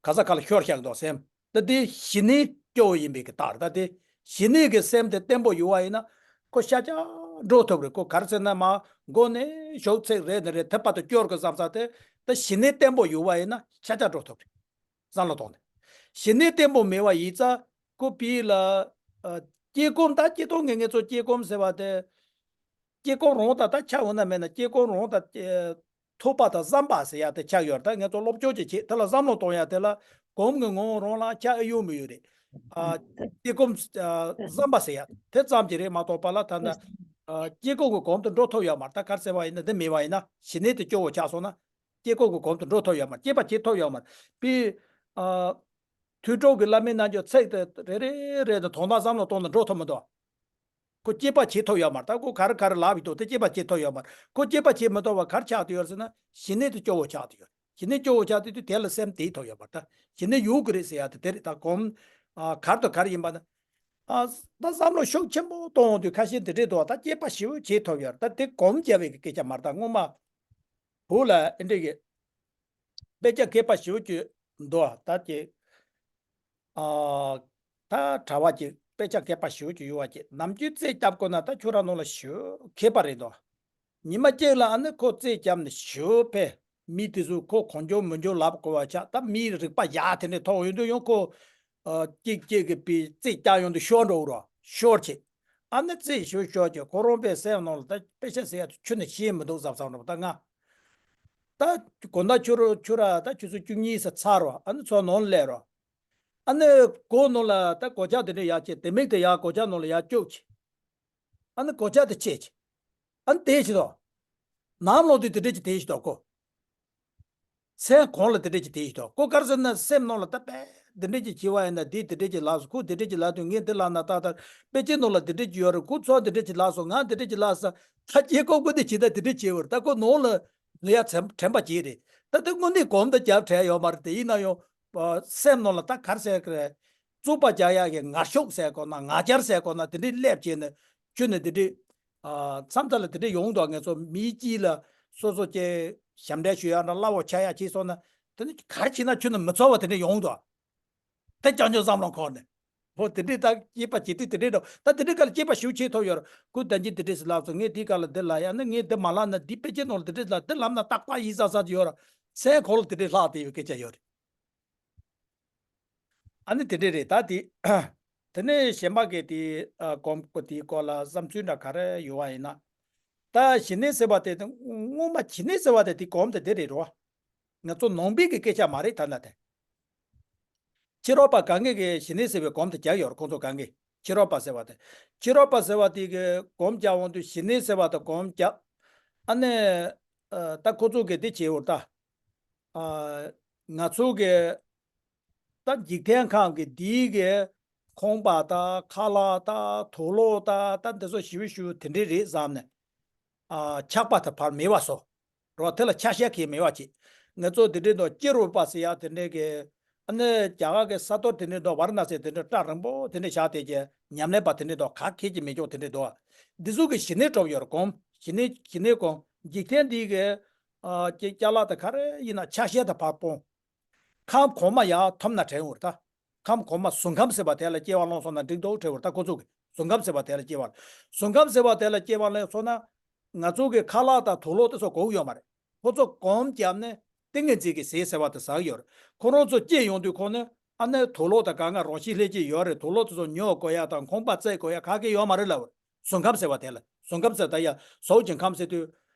ག་ས་ག་ལ་ཤོར་བཞག་འདུག་སེམས། ད་དེ་ཞི་གནས་སྐྱོ་བོ་ཡིན་པའི་གི་རྟགས་རེད། ད་དེ་ཞི་གནས་ཀྱི་སེམས་དེ་བརྟན་པོ་ཡོད་པ་ཡིན་ན་ཁོ་ཤ་ཆག་འགྲོ་ཐུབ་རེད། ཁོ་ག་རེ་ཟེར་ན་མ་མགོ་ནས་ཞོགས་ཚིག་རེ་ནས་རེ་དེ་བར་དུ་སྐྱོར་དགོས་བསམ་ས་དེ། ད་ཞི་གནས་བརྟན་པོ་ཡོད་པ་ཡིན་ན་ཤ་ཆག་འགྲོ་ཐུབ་རེད། བསམ་བློ་གཏོང་ནས། ཞི་གནས་བརྟན་པོ་མེད་པ་ཡིན་ཙང་ཁོ་ཕི་ལ་ཨ། སྐྱེ་སྒོམ། ད་སྐྱེ་སྟོང་ངེ་ངེ་ཚོ་སྐྱེ་སྒོམ་ཟེར་བ་དེ། སྐྱེ་སྒོམ་རང་དང་ད་ཆ་འོ་ན་མེད་ན་སྐྱེ་སྒོམ་རང་དང་ཨེ། ཐུབ་པ་དང་བསམ་པ་ཟེར་ཡ་དེ་ཆགས་ཡོད་རེད། ད་ངེད་ཚོ་སློབ་སྦྱོང་ཅིག་བྱེད། དེ་ལ་བསམ་བློ་གཏོང་ཡ་དེ་ལ་སྒོམ་གྱི་ངོ་བོ་རང་ལ་ཆ་ཨེ་ཡོང་མི་ཡོད་རེད། ཨ། སྐྱེ་སྒོམ་ཨ། བསམ་པ་ཟེར་ཡ་དེ་ཙམ་གྱི་རེད་མ་གཏོགས་པ་ལ་ད་ལྟ་ཨ། སྐྱེ་སྒོམ་གྱི་གོམས་དུ་འགྲོ་ཐུབ་ཡོད་མ་རེད། ད་ག་རེ་ཟེར་བ་ཡིན་ན་འདི་མེད་པ་ཡིན་ན་ཞི་གནས་དེ་སྐྱོ་བོ་ཆགས་སོང་ན། སྐྱེ་སྒོམ་གྱི་གོམས་དུ་འགྲོ་ཐུབ་ཡོད་མ་རེད། སྐྱེད་པ་བྱེད་ཐུབ་ཡོད་མ་རེད། དཔེ་ཨ། ཐོས་གྲོགས་ཀྱི་བླ་མའི་རྣལ་འབྱོར་ཚིག་དེ་རེ་རེ་རེ་དང་དོན་དག་བསམ་བློ་གཏོང་ནས་འགྲོ་ཐུབ་མི་འདུག་ཁོ་སྐྱེད་པ་བྱེད་ཐུབ་ཡོད་མ་རེད། ད་ཁོ་ག་རེ་ག་རེ་ལབ་ཡོད་འདུག་དེ་སྐྱེད་པ་བྱེད་ཐུབ་ཡོད་མ་རེད། ཁོ་སྐྱེད་པ་བྱེད་མི་ཐུབ་པ་ག་རེ་ཆགས་བསྡད་ཡོད་རེད་ཟེར་ན་ཞི་གནས་དེ་སྐྱོ་བོ་ཆགས་བསྡད་ཡོད་རེད། ཞི་གནས་སྐྱོ་བོ་ཆགས་བསྡད་དུས་དེ་ལ་སེམས་དེ་ཐུབ་ཡོད་མ་རེད། ད་ཞི་གནས་ཡོད་ཀྱི་རེད་ཟེར་ཡ་དེ་དེ་རེད། ད་གོམས་ཨ། ག་རེ་དང་ག་རེ་ཡིན་པ་ན། ཨ། ད་བསམ་བློ་ཤུགས་ཆེན་པོ་གཏོང་དུས་ཁ་ཤས་དེ་འདྲས་འདུག་ད་སྐྱེད་པ་ཞེ་པོ་བྱེད་ཐུབ་ཡོད་རེད། ད་དེ་གོམས་རྒྱབ་པའི་སྐད་ཆ་མ་རེད། ད་སྔོན་མ་བོད་ལ་ཨེ་འདྲས་ཀྱི་དཔེ་ཆ་མཁས་པ་ཞེ་པོ་ཅིག་འདུག་ད་ཀྱི་ཨ། ད་གྲྭ་བ་ཅིག་དཔེ་ཆ་མཁས་པ་ཞེ་པོ་ཅིག་ཡོད་པ་ཅིག་ནམ་རྒྱུན་རྩེད་རྒྱབ་དགོས་ན་ད་ཁྱོད་རང་ནང་ལ་ཞེ་པོ་མཁས་པ་རེད་འདུག་ཉི་མ་གཅིག་ལ་ཨ་ནི་ཁོ་རྩེད་རྒྱབ་ནས་ཞེ་པོ་ཕེབས། མི་དེ་ཚོས་ཁོ་གང་བྱུང་མང་བྱུང་ལབ་དགོས་པ་ཆགས། ད་མིའི་རིག་པ་ཡག་དེ་འདྲས་ཐོག་ཡོང་དུས་ཡང་ཁོ་ཨ། གཅིག་གཅིག་གི་པའི་རྩེད་རྒྱག་ཡོང་དུས་ཤོར་འགྲོ་རོགས་ཤོར་བྱེད། ཨ་ནི་རྩེད་ཞུ་ཤོར་བྱེད། ཁོ་རང་པའི་སེམས་ནང་ལ་ད་དཔེ་ཆ་ཟེར་ཡ་དེ་ཁྱོན་ནས་ཤེས་མི་འདུག་བསམ་བསམ་རོགས། ད་ང་ད་དགོང་དག་ཆུ་རུ་ཆུ་ར་ད་ཆུ་ཚོད་བཅུ་གཉིས་ཙམ་ཚར་རོགས། ཨ་ནི་ཚོ་ནང་ལ་སླེབས་རོགས། ཨ་ནི་སྒོ་ནང་ལ་ད་སྒོ་ལྕགས་དེ་འདྲས་ཡར་ཕྱེ། དེ་མིག་དེ་ཡར་སྒོ་ལྕགས་ནང་ལ་ཡར་བཅུག་བྱེད། ཨ་ནི་སྒོ་ལྕགས་དེ་ཕྱེ་བྱེད། ཨ་ནི་དེ་བྱེད་དོ། ནམ་ལོག་དུས་དེ་འདྲས་ཀྱི་དེ་བྱེད་དོ་ཁོ། སེམས་གོང་ལ་དེ་འདྲས་ཀྱི་དེ་བྱེད་དོ་ཁོ། ག་རེ་ཟེར་ན་སེམས་ནང་ལ་ད་དཔེ་དེ་འདྲས་ཀྱི་བྱེད་པ་ཡིན་ན་འདི་དེ་འདྲས་ཀྱི་ལབ་སོང་། ཁོ་དེ་འདྲས་ཀྱི་ལབ་དུས་ངས་འདི་ལབ་ན་ཏག་ཏག་དཔེ་ཆའི་ནང་ལ་དེ་འདྲས་ཀྱི་ཡོད་རེད། ཁོ་ཚོ་དེ་འདྲས་ཀྱི་ལབ་སོང་། ང་དེ་འདྲས་ཀྱི་ལབ་སོང་། ད་སྐྱེ་སྒོ་ཀུན་ཏུ་ཇི་ལྟར་དེ་འདྲས་བྱེད་པར་ད་ཁོ་ནང་ལ་ལ་ཡ་དྲན་པ་བརྗེད་རེད། ད་དེ་དངོས་གནས་གོམས་དང་རྒྱབ་བྲལ་ཡོད་མ་རེད། དེ་ཡིན་ན་ཡང་སེམས་ནང་ལ་ད་ག་རེ་ཟེར་གི་རེད། བཙུགས་པ་རྒྱག་ཡག་གི་ངར་ཤུགས་ཟེར་དགོས་ན་ང་རྒྱལ་ཟེར་དགོས་ན་དེ་འདྲས་སླེབས་བྱས་ནས་ཁྱོན་ནས་དེ་འདྲས་ཨ། མཚམས་མཚམས་ལ་དེ་འདྲས་ཡོང་འདུག་ངེད་ཚོ་མིའི་དཀྱིལ་ལ་སོ་སོ་ཀྱི་ཞབས་འདྲེན་ཞུ་ཡག་འདྲ་གླ་བོ་ཆགས་ཡག་བྱས་སོང་ན་དེ་ནི་ག་རེ་བྱས་ན་ཁྱོན་ནས་མི་ཚོར་བ་དེ་འདྲས་ཡོང་འདུག་དེ་རྐྱང་རྐྱང་བསམ་བློ་འཁོར་ནས། ཧོ་དེ་འདྲས་ད་སྐྱེས་པ་བྱེད་དུས་དེ་འདྲས་འགྲོ། ད་དེ་འདྲས་ག་ལ་སྐྱེས་པ་ཞེ་པོ་བྱེད་ཐུབ་ཡོད་རེད། ཁོས་ད་གིན་དེ་འདྲས་ཟེར་ལབ་སོང་། ངས་དེའི་སྐབས་ལ་འདི་ལབ་ཡ་ནི་ངས་འདི་མ་ལབ་ན་འདི་དཔེ་ཆའི་ནང་ལ་དེ་འདྲས་ལབ་འདི་ལབ་ན་རྟག་པར་ཡིད་གཟབ་གཟབ་ཡོད་རེད། སེམས་ཁོག་ལ་དེ་འདྲས་ལྷག་བསྡད་ཡོད་སྐད་ཆ་ཡོད་རེད། ཨ་ནི་དེ་འདྲས་རེད། ད་དེ་དེ་ནས་གཞན་པ་གི་དེ་ཨ། གོམས་དེའི་སྐོར་ལ་བསམ་ཚུལ་འདྲ་ག་རེ་ཡོད་པ་ཡིན་ན། ད་ཞི་གནས་ཟེར་བ་དེ་སྔོན་མ་ཞི་གནས་ཟེར་བ་དེ་དེ་གོམས་དེ་དེ་རེད་རོ། ང་ཚོ་ནང་པའི་གི་སྐད་ཆ་མ་རེད་ད་ལྟ་དེ། ཕྱི་རོལ་པ་གང་གིས་གི་ཞི་གནས་ཟེར་བའི་གོམས་དེ་རྒྱག་ཡོད་རེད། ཁོང་ཚོ་གང་གིས་ཕྱི་རོལ་པ་ཟེར་བ་དེ། ཕྱི་རོལ་པ་ཟེར་བ་དེ་གི་གོམས་རྒྱག་འོང་དུས་ཞི་གནས་ཟེར་བ་དེ་གོམས་རྒྱག་ཨ་ནི་ཨ། ད་ཁོ་ཚོ་གི་དེ་བྱེད་འོ་ད། ཨ། ང་ཚོ་གི་ ད་འཇིག་རྟེན་ཁམས་ཀྱི་འདིའི་གི་ཁང་པ་དང་ཁ་ལག་དང་དུག་ལོག་དང་ད་འདི་ཚོ་ཞེ་པོ་ཞེ་པོ་དེ་འདྲས་རེད་བསམ་ནས། ཨ། ཆགས་པ་དེ་ཕར་མེད་པ་བཟོ། རོ། དེ་ལ་ཆ་ཤས་ཁེལ་མེད་པ་བྱེད། ང་ཚོ་དེ་འདྲའི་འདུག་སྐྱེ་རུ་པ་ཟེར་ཡ་དེ་འདྲའི་གི། ཨ་ནི་རྒྱ་གར་གི་ས་སྟོད་དེ་འདྲའི་འདུག་ཝཱ་ར་ཎ་སི་དེ་འདྲའི་སྐྲ་རིང་པོ་དེ་འདྲའི་བཞག་དེ་གི་ཉམས་ལེན་པ་དེ་འདྲའི་འདུག་ག་ཁེལ་གྱི་མེད་ཀྱོག་དེ་འདྲའི་འདུག་འདི་ཚོ་གི་ཞི་གནས་གྲུབ་ཡོད་རེད། གོམས་ཞི་གནས་ཞི་གནས་གོམས། འཇིག་རྟེན་འདི་གི། ཨ། ཀྱི་ཅ་ལག་དེ་ག་རེ་ཡིན་ན་ཆ་ཤས་དེ་ཕར་སྤོང་། ཁམས་གོང་མ་ཡར་ཐོན་ན་དྲན་འོར་ད། ཁམས་གོང་མ་གཟུགས་ཁམས་ཟེར་བ་དེ་ལ་སྐྱེ་བ་བླངས་སོང་ན་འགྲིག་འདུག་དྲན་འོར་ད་ཁོ་ཚོ་གི་གཟུགས་ཁམས་ཟེར་བ་དེ་ལ་སྐྱེ་བ། གཟུགས་ཁམས་ཟེར་བ་དེ་ལ་སྐྱེ་བ་བླངས་སོང་ན། ང་ཚོ་གི་ཁ་ལག་དང་དུག་ལོག་དེ་ཚོ་དགོས་ཀྱི་ཡོད་མ་རེད། ཁོ་ཚོ་གོམས་བརྒྱབ་ནས་ཏིང་ངེ་འཛིན་གྱི་ཟས་ཟེར་བ་དེ་ཟ་གི་ཡོད་རེད། ཁོ་རང་ཚོ་སྐྱེས་ཡོང་དུས་ཁོ་ནི་ཨ་ནི་དུག་ལོག་དང་གང་ག་རང་བཞིན་ལྷན་སྐྱེས་ཡོད་རེད། དུག་ལོག་དེ་ཚོ་ཉོ་དགོས་ཡ་དང་ཁང་པ་བརྩེགས་དགོས་ཡ་ག་གེ་ཡོད་མ་རེད་ལབ་པ་རེད། གཟུགས་ཁམས་ཟེར་བ་དེ་ལ། གཟུགས་ཁམས་ཟེར་ད་ཡ་གཟུགས་ཀྱི་ཁམས་ཟེར་དུས།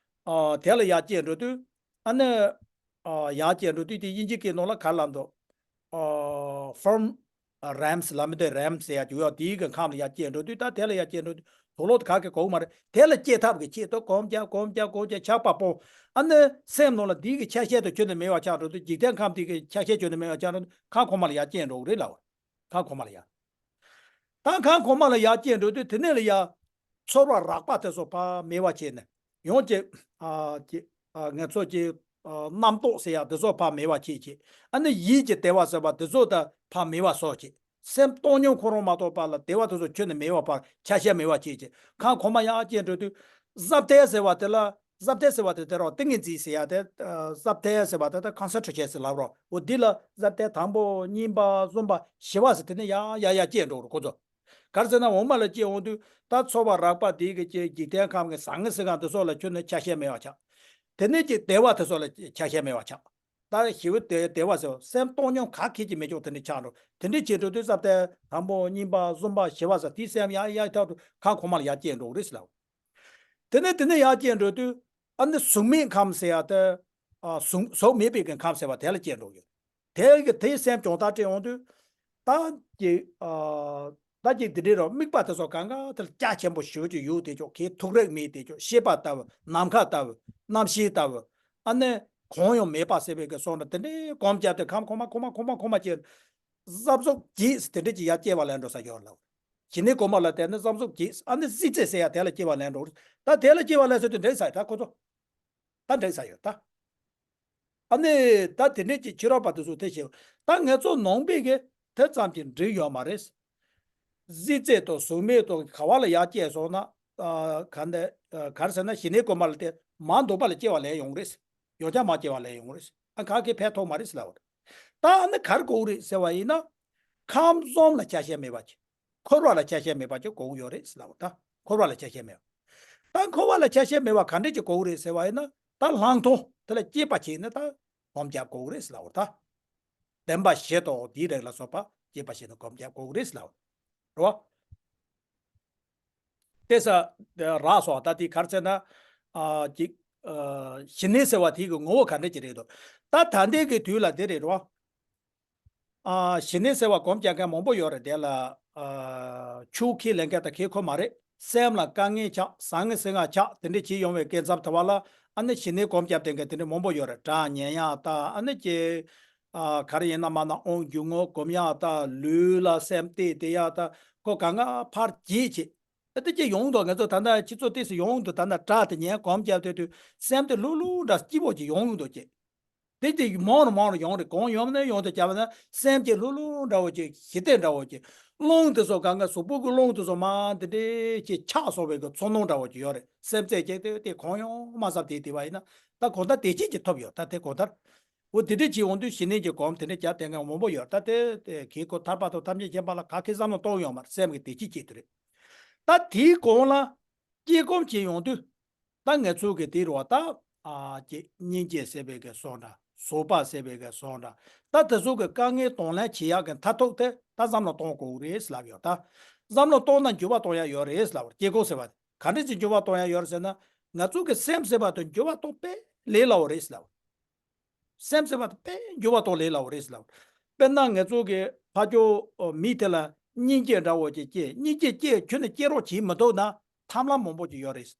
ཨ། དེ་ལ་ཡར་སྐྱེས་འགྲོ་དུས། ཨ་ནི། ཨ། ཡར་སྐྱེས་འགྲོ་དུས་དེ་དབྱིན་ཇི་སྐད་ནང་ལ་ག་རེ་ལབ་འདུག་ཨ། ཕར་རམ་སི་ལབ་མི་འདུག་རམ་སི་ཟེར་ཡ་ཅིག་ཡོད། དེའི་གི་ཁམས་ལ་ཡར་སྐྱེས་འགྲོ་དུས་ད་དེ་ལ་ཡར་སྐྱེས་འགྲོ་དུས་དུག་ལོག་དེ་ག་གེ་དགོས་མ་རེད། དེ་ལ་སྐྱེ་ཐབས་ཀྱི་ཆེད་དུ་གོམས་རྒྱབ་གོམས་རྒྱབ་གོམས་རྒྱབ་ཆགས་པ་སྤོང་། ཨ་ནི་སེམས་ནང་ལ་དེའི་གི་ཆ་ཤས་དེ་ཁྱོན་ནས་མེད་པ་ཆགས་འགྲོ་དུས། འཇིག་རྟེན་ཁམས་དེ་གི་ཆ་ཤས་ཁྱོན་ནས་མེད་པ་ཆགས་འགྲོ་དུས་ཁམས་གོང་མ་ལ་ཡར་སྐྱེས་འགྲོ་གི་རེད་ལབ་པ། ཁམས་གོང་མ་ལ་ཡར། ད་ཁམས་གོང་མ་ལ་ཡར་སྐྱེས་འགྲོ་དུས་དེ་ནས་ལ་ཡར་ཚོར་བ་རགས་པ་དེ་ཚོ་ཕར་མེད་པ་བྱས་ནས། ཡང་ཅིག་ཨ། ཅིག་ཨ། ང་ཚོ་ཅིག་ཨ། རྣམ་རྟོག་ཟེར་ཡ་དེ་ཚོ་ཕར་མེད་པ་བྱས་བྱས། ཨ་ནི་ཡིད་ཀྱི་བདེ་བ་ཟེར་བ་དེ་ཚོ་ད་ཕར་མེད་པ་བཟོ་བྱས། སེམས་བཏང་སྙོམས་ཁོ་རང་མ་གཏོགས་པ་ལ་བདེ་བ་དེ་ཚོ་ཁྱོན་ནས་མེད་པ་ཕར་ཆ་ཤས་མེད་པ་བྱས་བྱས། ཁམས་གོང་མ་ཡར་སྐྱེས་འགྲོ་དུས་ཟབ་གཏེར་ཟེར་བ་དེ་ལ། ཟབ་གཏེར་ཟེར་བ་དེ་དེ་རང་ཏིང་ངེ་འཛིན་ཟེར་ཡ་དེ། ཨ། ཟབ་གཏེར་ཟེར་བ་དེ་ད་ཀོན་སེན་ཊྲེ་ཤན་ཟེར་ལབ་རོགས། འོ་འདི་ལ་ཟབ་གཏེར་དང་པོ་གཉིས་པ་གསུམ་པ་བཞི་པ་ཟེར་དེ་ནས་ཡར་ཡར་ཡར་སྐྱེས་འགྲོ་རོགས་ཁོ་ཚོ། ག་རེ་ཟེར་ན་འོག་མ་ལ་སྐྱེས་འོང་དུས་ད་ཚོར་བ་རགས་པ་དེའི་གི་ཅིག་འཇིག་རྟེན་ཁམས་ཀྱི་ཟང་ངེ་ཟིང་ངེ་དེ་ཚོ་ལ་ཁྱོན་ནས་ཆ་ཤས་མེད་པ་ཆགས། དེ་ནས་ཅིག་བདེ་བ་དེ་ཚོ་ལ་ཆ་ཤས་མེད་པ་ཆགས། ད་ཞི་བའི་བདེ་བདེ་བ་ཟེར་བ་སེམས་བཏང་སྙོམས་ག་ཁེལ་གྱི་མེད་ཀྱོག་དེ་འདྲ་ཆགས་འགྲོ། དེ་འདྲ་བྱེད་འགྲོ་དུས་ཟབ་གཏེར་དང་པོ་གཉིས་པ་གསུམ་པ་བཞི་པ་ཟེར་དེའི་སེམས་ཡར་ཡར་ཐག་ཏུ་ཁམས་གོང་མ་ལ་ཡར་སྐྱེས་འགྲོ་གི་རེད་ཟེར་ལབ། དེ་ནས་དེ་ནས་ཡར་སྐྱེས་འགྲོ་དུས་ཨ་ནི་གཟུགས་མེད་ཁམས་ཟེར་ཡ་དེ། ཨ། གཟུགས་གཟུགས་མེད་པའི་གི་ཁམས་ཟེར་བ་དེ་ལ་སྐྱེས་འགྲོ་གི། དེ་གི་དེའི་སེམས་གྱོང་ཐག་བྲལ་འོང་དུས། ད་ཀྱི། ཨ། ད་ཀྱི་དེ་འདྲའི་རོ་དམིགས་པ་དེ་ཚོ་གང་ག་དེ་ལ་རྒྱ་ཆེན་པོ་ཞེ་པོ་ཅིག་ཡོད་དེ་ཅོག་གི་ཐུག་རེག་མེད་དེ་ཅོག་ཤེས་པ་ལྟ་བུ་ནམ་མཁའ་ལྟ་བུ་རྣམ་ཤེས་ལྟ་བུ། ཨ་ནི་གང་ཡང་མེད་པ་ཟེར་བའི་གི་སོང་ན་དེ་འདྲའི་གོམས་བརྒྱབ་སྟེ་ཁམས་གོང་མ་གོང་མ་གོང་མ་གོང་མ་ཅིག་གཟབ་གཟབ་གྱིས་དེ་འདྲ་ཅིག་ཡར་སྐྱེ་བ་ལེན་འགྲོ་ས་ཡོད་ལ། ཞི་གནས་གོང་མ་ལ་བརྟེན་ནས་གཟབ་གཟབ་གྱིས་ཨ་ནི་གཟི་བརྗིད་ཟེར་ཡ་དེ་ལ་སྐྱེ་བ་ལེན་འགྲོ། ད་དེ་ལ་སྐྱེ་བ་ལེན་ཟེར་དུས་འགྲིག་ས་ཡོད་ད་ཁོ་ཚོ། ད་འགྲིག་ས་ཡོད་ད། ཨ་ནི་ད་དེ་འདྲས་ཀྱི་ཕྱི་རོལ་པ་དེ་ཚོ་དེ་བྱེད། ད་ང་ཚོ་ནང་པའི་གི་དེ་ཙམ་གྱིས་འགྲིག་ཡོད་མ་རེད། གཟི་བརྗིད་དང་གཟུགས་མེད་དང་ག་བ་ལ་ཡར་སྐྱེས་སོང་ན། ཨ། ག་འདི། ཨ། ག་རེ་ཟེར་ན་ཞི་གནས་གོང་མ་ལ་དེ་མ་འདོད་པ་ལ་སྐྱེ་བ་ལེན་ཡོང་རེད། ཡང་བསྐྱར་མར་སྐྱེ་བ་ལེན་ཡོང་རེད། ཨ། ག་གེ་ཕན་ཐོགས་མ་རེད་ཟེར་ལབ་པ་རེད། ད་ཨ་ནི་ག་རེ་དགོས་རེད་ཟེར་བ་ཡིན་ན། ཁམས་གསུམ་ལ་ཆ་ཤས་མེད་པ་ཅིག་འཁོར་བ་ལ་ཆ་ཤས་མེད་པ་ཅིག་དགོས་ཀྱི་ཡོད་རེད་ཟེར་ལབ་པ། ད་འཁོར་བ་ལ་ཆ་ཤས་མེད་པ། ད་འཁོར་བ་ལ་ཆ་ཤས་མེད་པ་ག་འདྲས་ཅིག་དགོས་ཀྱི་རེད་ཟེར་བ་ཡིན་ན། ད་ལྷག་མཐོང་དེ་ལ་སྐྱེས་པ་བྱས་ནས་ད་སྒོམ་རྒྱབ་དགོས་ཀྱི་རེད་ཟེར་ལབ་པ། ད་བདེན་པ་བཞི་དང་དེའི་རིགས་ལ་སོགས་པ་སྐྱེས་པ་བྱས་ནས་སྒོམ་རྒྱབ་དགོས་ཀྱི་རེད་ཟེར་ལབ་པ་རེད་བ། དེ་ས་རག་སོང་། ད་དེ་ག་རེ་ཟེར་ན། ཨ། ཅིག་ཨ། ཞི་གནས་ཟེར་བ་དེ་གི་ངོ་བོ་ག་འདྲས་ཅིག་རེད་འདུག་ད་ད་ལྟའི་གི་དུས་ལ་དེ་རེད་བ། ཨ། ཞི་གནས་ཟེར་བ་སྒོམ་རྒྱག་མཁན་མང་པོ་ཡོད་རེད། དེ་ལ། ཨ། ཆོས་ཁས་ལེན་མཁན་དང་ཁས་ཁོ་མ་རེད། སེམས་ལ་དཀའ་ངལ་ཆགས་ཟང་ངེ་ཟིང་ངེ་ཆགས་དེ་འདྲས་བྱེད་ཡོང་བའི་སྐབས་མཚམས་དེ་བ་ལ་ཨ་ནི་ཞི་གནས་སྒོམ་རྒྱབ་བསྡད་མཁན་དེ་འདྲས་མང་པོ་ཡོད་རེད། སྒྲ་ཉན་ཡག་དང་ཨ་ནི་ཀྱི། ཨ། ག་རེ་ཡིན་ན་མ་ན་ཨོང་སྒྱུ་རྔུབ་སྒོམ་ཡག་དང་ལུས་ལ་སེམས་གཏད་དེ་ཡག་དང་ཁོ་གང་ག་ཕར་བྱེད་བྱེད། ཨ། དེ་ཅི་ཡོང་འདུག་ང་ཚོ་ད་ལྟ་ཁྱེད་ཚོ་ཏོག་ཙམ་ཡོང་འདུག་ད་ལྟ་སྒྲ་དེ་ཉན་སྒོམ་རྒྱབ་དུས་དུས་སེམས་དེ་ལྷུག་ལྷུག་འདྲ་སྐྱིད་པོ་ཅིག་ཡོང་འདུག་ཅེས། དེ་དེ་མང་རུ་མང་རུ་ཡོང་རེད། གང་ཡོང་ནས་ཡོང་དུ་བྱ་བ་ན་སེམས་ཀྱི་ལྷུག་ལྷུག་འདྲ་བོ་ཅིག་ཞི་བདེ་འདྲ་བོ་ཅིག་རླུང་དེ་ཚོ་གང་ག་གཟུགས་པོ་གི་རླུང་དེ་ཚོ་མར་དེ་འདྲས་ཅིག་ཆགས་སོང་བའི་གི་ཚོར་སྣང་འདྲ་བོ་ཅིག་ཡོད་རེད། སེམས་རྩེ་གཅིག་དེ་དེ་གང་ཡོང་མ་ཟབ་དེ་དེ་བ་ཡིན་ན་ད་གང་ལྟར་བདེ་སྐྱིད་ཅིག་ཐོབ་ཡོད། ད་དེ་གང་ལྟར། འོ་དེ་འདྲས་ཅིག་འོང་དུས་ཞི་གནས་ཀྱི་སྒོམ་དེ་འདྲས་རྒྱབ་བསྡད་མཁན་མང་པོ་ཡོད། ད་དེ་དེ་གི་ཁོ་ཐར་པ་དང་ཐམས་ཅད་མཁྱེན་པ་ལ་ག་གེ་བསམ་བློ་གཏོང་ཡོང་མ་རེད། སེམས་ཀྱི་བདེ་སྐྱིད་ཅིག་དེ་རེད། ད་དེའི་གོང་ལ་སྐྱེ་སྒོམ་བྱེད་ཡོང་དུས། ད་ང་ཚོ་གི་དེ་རུ་བ་ད། ཨ། ཀྱི་སྙིང་རྗེ་ཟེར་བའི་གི་སོགས་འདྲ། བཟོད་པ་ཟེར་བའི་གི་སོགས་འདྲ། ད་དེ་ཚོ་གི་དཀའ་ངལ་གདོང་ལེན་བྱེད་ཡག་གི་མཐར་ཐུག་དེ་ད་བསམ་བློ་གཏོང་དགོས་རེད་ལབ་ཡོད་ད། བསམ་བློ་གཏོང་ན་འགྱུར་བ་གཏོང་ཡག་ཡོད་རེད་ལབ། སྐྱེ་སྒོ་ཟེར་བ་དེ་ག་འདྲ་ཅིག་འགྱུར་བ་གཏོང་ཡག་ཡོད་རེད་ཟེར་ན། ང་ཚོ་གི་སེམས་ཟེར་བ་དེ་འགྱུར་བ་གཏོང་དཔེ་ལས་སླ་བོ་རེད་ལབ། སེམས་ཟེར་བ་དེ་དཔེ་འགྱུར་བ་གཏོང་ལས་སླ་བོ་རེད་ལབ། དཔེར་ན་ང་ཚོ་གི་ཕ་ཇོ་མི་དེ་ལ་སྙིང་རྗེ་འདྲ་བོ་ཅིག་སྐྱེས། སྙིང་རྗེ་སྐྱེས་ཁྱོན་ནས་སྐྱེ་རོགས་བྱེད་མི་ཐུབ་ན་ཐབས་ལམ་མང་པོ་ཅིག་ཡོད་རེད།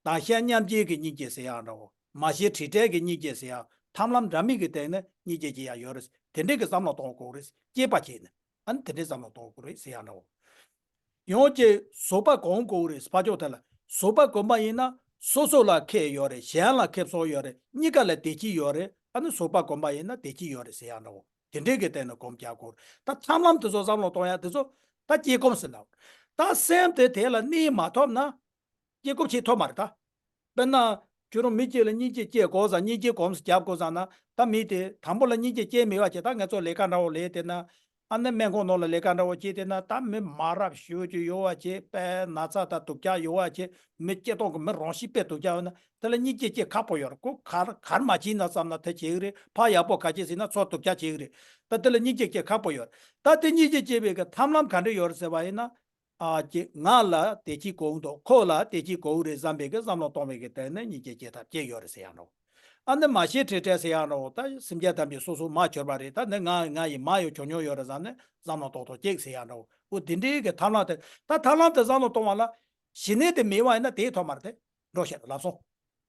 དང་ཤེས་མཉམ་སྐྱེ་གི་སྙིང་རྗེ་ཟེར་ཡག་འདྲ་བོ། མ་ཤེས་དྲི་བྲལ་གྱི་སྙིང་རྗེ་ཟེར་ཡག་ཐབས་ལམ་འདྲ་མིན་གྱི་སྟེང་ནས་སྙིང་རྗེ་སྐྱེ་ཡག་ཡོད་རེད། དེ་འདྲའི་གི་བསམ་བློ་གཏོང་དགོས་རེད། སྐྱེས་པ་བྱས་ནས་ཨ་ནི་དེ་འདྲའི་བསམ་བློ་གཏོང་དགོས་རེད་ཟེར་ཡ་འདྲ་བོ། ཡང་ཅིག་བཟོད་པ་གོམས་དགོས་རེད། ཕར་ཕྱོགས་དེ་ལ་བཟོད་པ་གོམས་པ་ཡིན་ན་སོ་སོ་ལ་ཁེ་ཡོད་རེད། གཞན་ལ་ཁེ་སང་ཡོད་རེད། གཉིས་ཀ་ལ་བདེ་སྐྱིད་ཡོད་རེད། ཨ་ནི་བཟོད་པ་གོམས་པ་ཡིན་ན་བདེ་སྐྱིད་ཡོད་རེད་ཟེར་ཡ་འདྲ་བོ། དེ་འདྲའི་གི་སྟེང་ནས་གོམས་རྒྱག་དགོས་རེད། ད་ཐབས་ལམ་དེ་ཚོ་བསམ་བློ་གཏོང་ཡ་དེ་ཚོ་ད་སྐྱེ་གོམས་ཟེར་ལ། ད་སེམས་དེ་དེ་ལ་གནས་མ་ཐུབ་ན། སྐྱེ་གོམས་བྱེད་ཐུབ་མ་རེད་ད། དཔེར་ན། ཁྱོད་རང་མི་གཅིག་ལ་སྙིང་རྗེ་སྐྱེ་དགོས་ཙང་། སྙིང་རྗེ་གོམས་སུ་རྒྱབ་དགོས་ཙང་ན། ད་མི་དེ་དང་པོ་ལ་སྙིང་རྗེ་སྐྱེ་མེད་པ་བྱས། ད་ང་ཚོ་ལས་ཀ་འདྲ་བོ་ལས་དེ་ན། ཨ་ནི་སྨན་ཁང་ནང་ལ་ལས་ཀ་འདྲ་བོ་བྱས་དེ་ན། ད་མི་མ་རབས་ཞེ་པོ་ཅིག་ཡོད་པ་བྱས། དཔེ་ན་ཚ་དང་སྡུག་ཅག་ཡོད་པ་བྱས། མི་སྐྱེ་སྟངས་ཀྱི་མི་རང་བཞིན་དཔེ་སྡུག་ཅག་ཡོད་ན། དེ་ལ་སྙིང་རྗེ་སྐྱེ་ཁག་པོ་ཡོད་རེད། ཁོ་གར་གར་མ་ཕྱིན་ན་བསམ་ན་དེ་བྱེད་ཀྱི་རེད། ཕར་ཡག་པོ་ག་ཅི་ཟེར་ན་ཚུར་སྡུག་ཅག་བྱེད་ཀྱི་རེད། ད་དེ་ལ་སྙིང་རྗེ་སྐྱེ་ཁག་པོ་ཡོད་རེད། ད་དེ་སྙིང་རྗེ་སྐྱེ་བའི་གི་ཐབས་ལམ་ག་འདྲ་ཡོད་རེད་ཟེར་བ་ཡིན་ན། ཨ་ཅེ། ང་ལ་བདེ་སྐྱིད་དགོས་འདུག་ཁོ་ལ་བདེ་སྐྱིད་དགོས་རེད་བསམ་པའི་གི་བསམ་བློ་གཏོང་བའི་གི་སྟེང་ནས་སྙིང་རྗེ་སྐྱེ་ཐབས་ཅིག་ཡོད་རེད་ཟེར་ཡ་འདྲ་བོ། ཨ་ནི་མ་ཤེས་ཁྲེལ་ཁྲེལ་ཟེར་ཡ་འདྲ་བོ། ད་སེམས་ཅན་ཐམས་ཅད་སོ་སོ་མ་གྱུར་པ་རེད། ད་འདི་ང་ང་ཡི་མ་ཡོད་བྱུང་མྱོང་ཡོད་རེད་བསམ་ནས་བསམ་བློ་གཏོང་ཐུབ་ཅིག་ཟེར་ཡ་འདྲ་བོ། འོ་དེ་འདྲའི་གི་ཐབས་ལམ་དེ། ད་ཐབས་ལམ་དེ་བསམ་བློ་གཏོང་བ་ལ་ཞི་གནས་དེ་མེད་པ་ཡིན་ན་དེ་ཐོབ་མ་རེད། དེ་འགྲོ་ཤེས་ལབ་སོང་།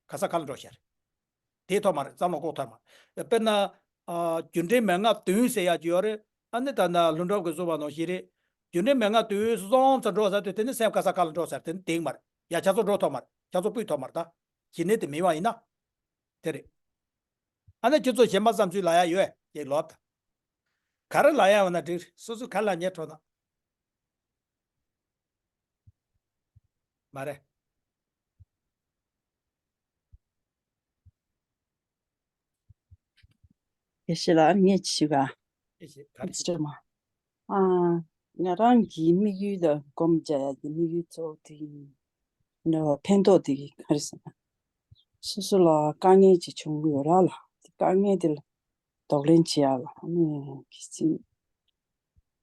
ག་ས་ག་ལ་འགྲོ་ཤེས་རེད། དེ་ཐོག་མ་རེད། བསམ་བློ་ཁོག་ཐོག་མ། དཔེར་ན། ཨ། རྒྱུ་འབྲས་མན་ངག་བདུན་ཟེར་ཡག་ཅིག་ཡོད་རེད། ཨ་ནི་ད་ལྟ་ལྷུན་གྲུབ་ཀྱིས་གསུངས་པ་ནང་བཞིན་རེད། རྒྱུ་འབྲས་མན་ངག་བདུན་སོང་ཙང་འགྲོ་ཟེར་དུས། དེ་ནི་སེམས་ག་ས་ག་ལ་འགྲོ་ཟེར། དེ་ནི་དེང་མ་རེད། ཡ། ཁྱེད་ཚོ་འགྲོ་ཐུབ་མ་རེད། ཁྱེད་ཚོ་སྤུད་ཐུབ་མ་རེད་ད། ཞི་གནས་དེ་མེད་པ་ཡིན་ན། དེ་རེད། ཨ་ནི་ཁྱེད་ཚོ་གཞན་པ་བསམ་ཚུལ་ལབ་ཡག་ཡོད་ཅིག་ལབ་དང་། ག་རེ་ལབ་ཡག་ཡོད་ན་འགྲིག་རེད། སོ་སོ་ག་ལ་ཉེ་འགྲོ་དང་། མ་རེད། དགེ་བཤེས་ལགས། ངས་ཅིག་ཞུ་ག་ཨེ་ཤེས། ག་རེ་ཞུ། ཨ། ང་རང་གི་དམིགས་ཡུལ་དང་སྒོམ་རྒྱག་ཡག་གི་དམིགས་ཡུལ་གཙོ་བོ་དེ་ཡིན། འདྲ་བ་ཕན་ཐོགས་དེ་ག་རེ་ཟེར་ན། སོ་སོ་ལ་དཀའ་ངལ་ཅིག་བྱུང་གི་ཡོད་ར་ལ། དེ་དཀའ་ངལ་དེ་ལ་གདོང་ལེན་བྱེད་ཡག་ལ་ནི་གལ་སྲིད་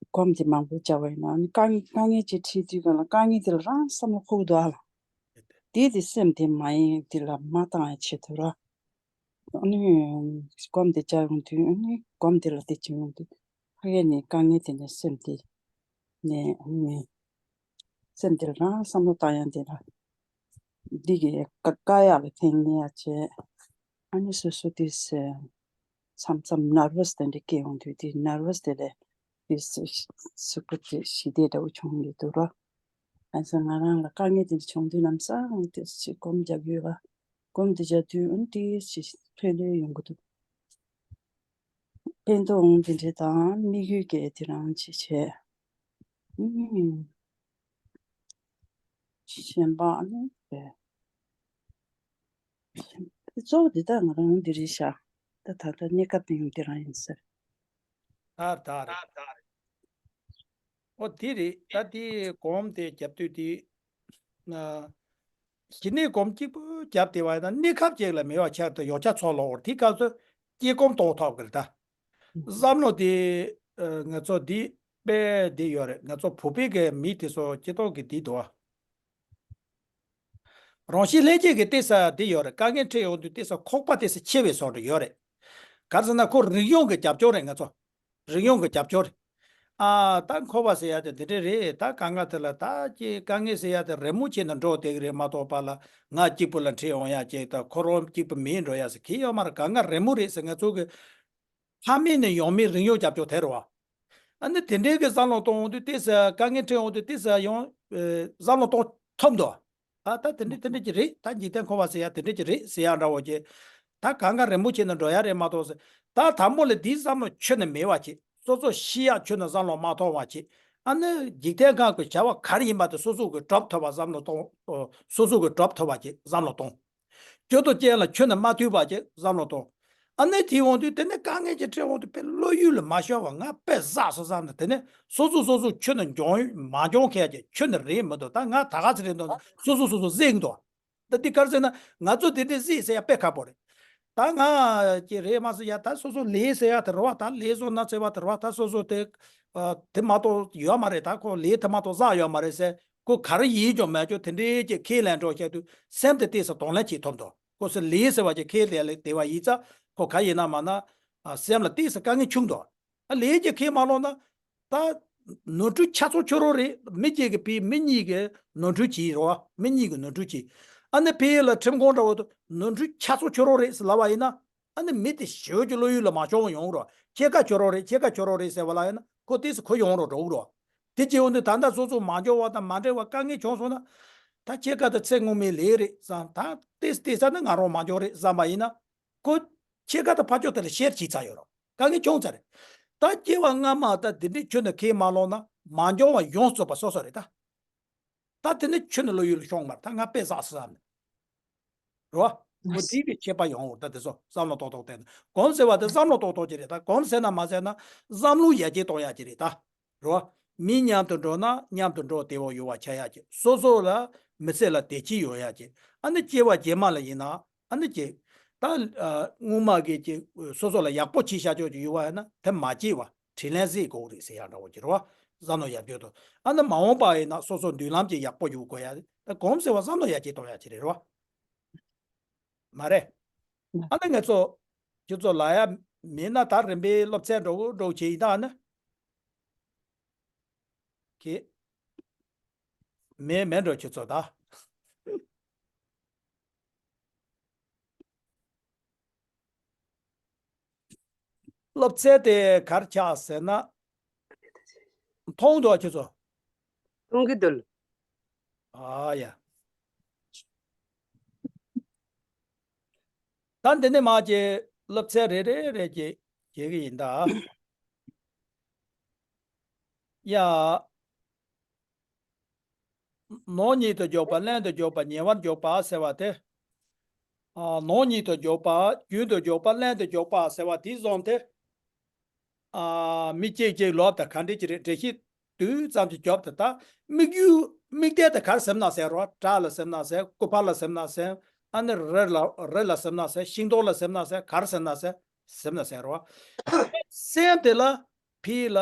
སྒོམ་དེ་མང་པོ་བྱས་པ་ཡིན་ན། ནི་དཀའ་ངལ་དཀའ་ངལ་ཅིག་འཕྲད་དུས་གང་ལ་དཀའ་ངལ་དེ་ལ་རང་བསམ་བློ་འཁོར་གི་འདུག་ཨ་ལ། དེ་དེ་སེམས་དེ་མ་ཡེངས་དེ་ལ་མ་བཏང་ཡག་ཆེད་དུ་ར། ཨ་ནི་སྒོམ་དེ་བྱ་ཡོང་དུས། ཨ་ནི་སྒོམ་དེ་ལ་དེ་བྱེད་ཡོང་དུས། ཕ་གི་ནས་དཀའ་ངལ་དེ་ནས་སེམས་དེ་ནས། ཨ་ནི་སེམས་དེ་ལ་རང་བསམ་བློ་བཏང་ཡག་དེ་ལ། འདི་གི་དཀའ་དཀའ་ཡག་ལ་ཕན་ཡག་བྱས། ཨ་ནི་སོ་སོ་དེ་སེ་མཚམས་མཚམས་ནར་བ་སི་དེ་འདྲ་སྐྱེ་ཡོང་དུས། དེ་ནར་བ་སི་དེ་ལས་དེ་སེ་སུ་ཀུ་དེ་ཞི་བདེ་འདྲ་བོ་བྱུང་ཡོད་འདུག་ར། ཨ་ཙི། ང་རང་ལ་དཀའ་ངལ་དེ་འདྲ་བྱུང་དུས་ལམ་སང་དེ་ཅིག་སྒོམ་རྒྱག་ཡོད་པ། སྒོམ་དེ་རྒྱག་དུས་ཨ་ནི་དེ་ཅིག་ལྷོད་ལྷོད་ཡོང་གི་འདུག་ཕན་ཐོགས་འོང་དེ་འདྲ་དང་། དམིགས་ཡུལ་གྱི་དེ་རང་ཅིག་བྱས། ཨུམ། གཞན་པ་ནི་རེད། གཙོ་བོ་འདི་དག་ང་རང་འདི་རེད་ཤག་ད་ད་ལྟ་གནས་སྐབས་དེ་ཡང་འདི་རང་ཡིན་ཟེར། ད་ད་རེད། ཨོ་དེ་རེད། ད་དེ་སྒོམ་དེ་རྒྱབ་དུས་དེ། ན། ཞི་གནས་སྒོམ་གཅིག་པུ་རྒྱབ་བསྡད་པ་ཡིན་ན། གནས་སྐབས་ཅིག་ལ་མེད་པ་ཆགས་དུས་ཡོངས་ཆགས་ཚོར་ལོག་པ་རེད། དེ་སྐབས་སུ་སྐྱེ་སྒོམ་གཏོང་ཐུབ་ཀྱི་རེད་ད། བསམ་བློ་དེ། ཨ། ང་ཚོ་འདི་དཔེ་འདི་ཡོད་རེད། ང་ཚོ་བོད་པའི་གི་མི་དེ་ཚོ་སྤྱི་ཚོགས་ཀྱི་འདི་འདུག་ཨ། རང་བཞིན་ལྷན་སྐྱེས་ཀྱི་ལྟས་ས་འདི་ཡོད་རེད། དཀའ་ངལ་འཕྲད་ཡོང་དུས་ལྟས་ས་ཁོག་པ་ལྟས་ས་ཆེ་བའི་བཟོ་འདྲ་ཡོད་རེད། ག་རེ་ཟེར་ན་ཁོ་རིག་གཞུང་གི་རྒྱབ་སྐྱོར་རེད། ང་ཚོ་རིག་གཞུང་གི་རྒྱབ་སྐྱོར་རེད། ཨ། ད་འཁོར་བ་ཟེར་ཡ་དེ་འདི་འདྲ་རེད། ད་དཀའ་ངལ་དེ་ལ་ད་ཀྱི་དཀའ་ངལ་ཟེར་ཡ་དེ་རི་མོ་བྱས་ནས་འགྲོ་བསྡད་ཀྱི་རེད་མ་གཏོགས། པ་ལ་ང་གཅིག་པུ་ལ་འཕྲད་འོང་ཡ་ཅིག་དང་། ཁོ་རང་གཅིག་པུ་མེད་འགྲོ་ཡ་ཟེར་གྱི་ཡོད་མ་རེད། དཀའ་ངལ་རི་མོ་རེད་ཟེར། ང་ཚོ་གི་ཕ་མེས་ནས་ཡོང་མིའི་རིག་གཞུང་རྒྱབ་སྐྱོར་དེ་རེད་བ། ཨ་ནི་དེ་འདྲའི་གི་བསམ་བློ་གཏོང་འོང་དུས་ལྟས་ས། དཀའ་ངལ་འཕྲད་འོང་དུས་ལྟས་ས་ཡོང་། ཨེ། བསམ་བློ་གཏོང་ཐུབ་འདུག་ཨ། ད་དེ་འདྲ་དེ་འདྲ་ཅིག་རེད། ད་འཇིག་རྟེན་འཁོར་བ་ཟེར་ཡ་དེ་འདྲ་ཅིག་རེད་ཟེར་ཡ་འདྲ་བོ་ཅིག་ད་གང་ག་རི་མོ་བྱས་ནས་འགྲོ་ཡ་རེད་མ་གཏོགས་ཟེར། ད་དང་པོ་ལ་འདིའི་བསམ་བློ་ཁྱོན་ནས་མེད་པ་ཅིག་སོ་སོ་ཤི་ཡག་ཁྱོན་ནས་བསམ་བློ་མ་ཐོངས་པ་ཅིག་ཨ་ནི་འཇིག་རྟེན་ཁམས་ཀྱི་བྱ་བ་ག་རེ་ཡིན་པ་དེ་སོ་སོ་གིས་སྒྲུབ་ཐུབ་པ་བསམ་བློ་གཏོང་། ཨོ། སོ་སོ་གིས་སྒྲུབ་ཐུབ་པ་ཅིག་བསམ་བློ་གཏོང་། སྐྱོ་སྡུག་ཅན་ལ་ཁྱོན་ནས་མ་ཐུག་པ་ཅིག་བསམ་བློ་གཏོང་། ཨ་ནི་དེ་འོང་དུས་དེ་ནས་དཀའ་ངལ་ཅིག་འཕྲད་འོང་དུས་དཔེ་བློ་ཡུལ་ལ་མ་ཤོར་བ། ང་དཔེ་བསགས་སོང་བསམ་ནས། དེ་ནས་སོ་སོ་སོ་སོ་ཁྱོན་ནས་འགྱོང་མ་འགྱོང་ཁེལ་ཅིག་ཁྱོན་ནས་རེད་མི་འདུག་ད་ང་ད་ག་ཚོད་རེད་འདུག་ན་སོ་སོ་སོ་སོ་གཟིགས་འདུག་ད་འདི་ག་རེ་ཟེར་ན། ང་ཚོ་དེ་འདྲས་གཟིགས་ཟེར་ཡ་དཔེ་ཁག་པོ་རེད། ད་ང་ཅིག་རེད་མ་ཟེར་ཡ། ད་སོ་སོ་ལས་ཟེར་ཡ་དེ་རེད་བ། ད་ལས་བཟོ་ན་ཟེར་བ་དེ་རེད་བ། ད་སོ་སོ་དེ། ཨ། དེ་མ་གཏོགས་ཡོད་མ་རེད། ད་ཁོ་ལས་དེ་མ་གཏོགས་བསགས་ཡོད་མ་རེད་ཟེར། ཁོ་ག་རེ་ཡིན་ཀྱང་མེད་ཀྱང་དེ་འདྲའི་ཅིག་ཁས་ལེན་འགྲོ་བྱས་དུས་སེམས་དེ་ཏོག་ཙམ་གདོང་ལེན་བྱེད་ཐུབ་འདུག་ཁོ་སོ་ལས་ཟེར་བ་ཅིག་ཁས་ལེན་ལས་བསྡད་པ་ཡིན་ཙང་ཁོ་ག་ཡིན་ན་མ་ན། ཨ། སེམས་ལ་ཏོག་ཙམ་དཀའ་ངལ་བྱུང་འདུག་ཨ། ལས་ཀྱི་ཁས་མ་བླངས་ན། ད་ནོར་འཁྲུལ་ཆ་ཚང་ཁྱོད་རང་རེད། མི་གཅིག་གིས་ཕར་མི་གཉིས་ཀྱི་ནོར་འཁྲུལ་བྱས་རེད་བ། མི་གཉིས་ཀྱི་ནོར་འཁྲུལ་བྱས། ཨ་ནི་ཕར་ལ་ཁྲིམས་ཁང་འདྲ་བོ་དུ་ནོར་འཁྲུལ་ཆ་ཚང་ཁྱོད་རང་རེད་ཟེར་ལབ་པ་ཡིན་ན། ཨ་ནི་མི་དེ་ཞེ་པོ་ཅིག་བློ་ཡུལ་ལ་མ་ཤོང་བ་ཡོང་རོགས། ཁྱེད་ཀ་ཁྱོད་རང་རེད། ཁྱེད་ཀ་ཁྱོད་རང་རེད་ཟེར་བ་ལ་ཡིན་ན་ཁོ་ཏོག་ཙམ་ཁོ་ཡོང་རོགས་འགྲོ་གི་རོ། དེ་བྱས་འོང་དུས་ད་ལྟ་སོ་སོ་མ་འཇོག་པ་དང་མ་འབྲེལ་བ་དཀའ་ངལ་བྱུང་སོང་ན། ད་ཁྱེད་ཀ་ད་ཚེ་སྔོན་མའི་ལས་རེད་བསམ། ད་ཏོག་ཙམ་དེ་ཚ་ན་ང་རང་མ་འཇོག་རེད་བསམ་པ་ཡིན་ན། ཁོ་ཁྱེད་ཀ་ད་ཕར་ཕྱོགས་དེ་ལ་ཤེར་བྱས་ཚར་ཡོད་རོ། དཀའ་ངལ་བྱུང་ཚར་རེད། ད་སྐྱེ་བ་སྔ་མ་ད་དེ་འདྲའི་ཁྱོན་ནས་ཁས་མ་བླངས་ན་མ་འཇོག་པ་ཡོངས་རྫོགས་པ་སོ་སོ་རེད་ད། ད་དེ་ནི་ཆོས་ནི་བློ་ཡུལ་ལ་ཤོང་མར་ད་ང་དཔེ་བསགས་སུ་བསམ་ནས། རོ། འོ་དེ་གི་ཁྱད་པར་ཡོང་འོ་ད་དེ་ཚོ་བསམ་བློ་ཏོག་ཏོག་བསྟན་ནས་སྒོམ་ཟེར་བ་དེ་བསམ་བློ་ཏོག་ཏོག་ཅིག་རེད་ད། སྒོམ་ཟེར་ན་མ་ཟེར་ན་བསམ་བློ་ཡར་རྒྱས་གཏོང་ཡག་ཅིག་རེད་ད། རོ། མི་མཉམ་དུ་འགྲོ་ན་མཉམ་དུ་འགྲོ་བདེ་བོ་ཡོད་པ་ཆགས་ཡག་ཅིག་སོ་སོ་ལ་མི་ཚེ་ལ་བདེ་སྐྱིད་ཡོད་ཡག་ཅིག་ཨ་ནི་སྐྱེ་བ་རྗེས་མ་ལ་ཡིན་ན། ཨ་ནི་ཅིག་ད་ཨ་སྔོན་མ་གི་ཅིག་སོ་སོ་ལ་ཡག་པོ་བྱས་བཞག་ཆོག་ཅིག་ཡོད་པ་ཡིན་ན་དེ་མ་སྐྱེས་པ་དྲིན་ལན་གཟོ་དགོས་རེད་ཟེར་ཡག་འདྲ་བོ་ཅིག་རེད་བ། བསམ་བློ་ཡར་རྒྱས་དང་། ཨ་ནི་མ་འོངས་པ་ཡིན་ན་སོ་སོ་མདུན་ལམ་ཅིག་ཡག་པོ་ཡོང་དགོས་ཡག་རེད། ད་སྒོམ་ཟེར་བ་བསམ་བློ་ཡར་རྒྱས་གཏོང་ཡག་ཅིག་རེད་བ། མ་རེད། ཨ་ནི་ང་ཚོ་ཁྱོད་ཚོ་ལ་ཡ་མེད་ན་ད་རིམ་པས་སློབ་ཚན་འགྲོ་འགྲོ་བྱེད་ཡིན་ད་ཨ་ནི། ཁྱེད། མེད་མེད་འགྲོ་ཁྱོད་ཚོ་ད། སློབ་ཚན་དེ་གར་ཆགས་ཟེར་ན། མཐོང་འདུག་ཁྱོད་ཚོ། མཐོང་གི་འདུག་ཨ་ཡ། ད་འདི་ནས་མ་ཅིག་སློབ་ཚན་རེ་རེ་རེ་ཅིག་བྱེད་ཀྱི་ཡིན་ད། ཡ། ནོར་ཉིད་དུ་འཇོག་པ་ལེན་དུ་འཇོག་པ་ཉེ་བར་འཇོག་པ་ཟེར་བ་དེ། ཨ། ནོར་ཉིད་དུ་འཇོག་པ་རྒྱུན་དུ་འཇོག་པ་ལེན་དུ་འཇོག་པ་ཟེར་བ་དེ་བཟུང་སྟེ། ཨ། མི་གཅིག་གཅིག་ལོབས་དང་ག་འདྲ་ཅིག་རེད་འགྲེལ་བཤད་དུས་ཙམ་གྱི་རྒྱོབ་དེ་ད་དམིགས་ཡུལ་དམིགས་གཏད་དེ་གར་ཟེར་ན་ཟེར་རོ། བྲག་ལ་ཟེར་ན་ཟེར། སྐུ་པར་ལ་ཟེར་ན་ཟེར། ཨ་ནི་རི་ལ་རི་ལ་ཟེར་ན་ཟེར། ཤིང་ཏོག་ལ་ཟེར་ན་ཟེར། གར་ཟེར་ན་ཟེར། ཟེར་ན་ཟེར་རོ། སེམས་དེ་ལ་ཕི་ལ་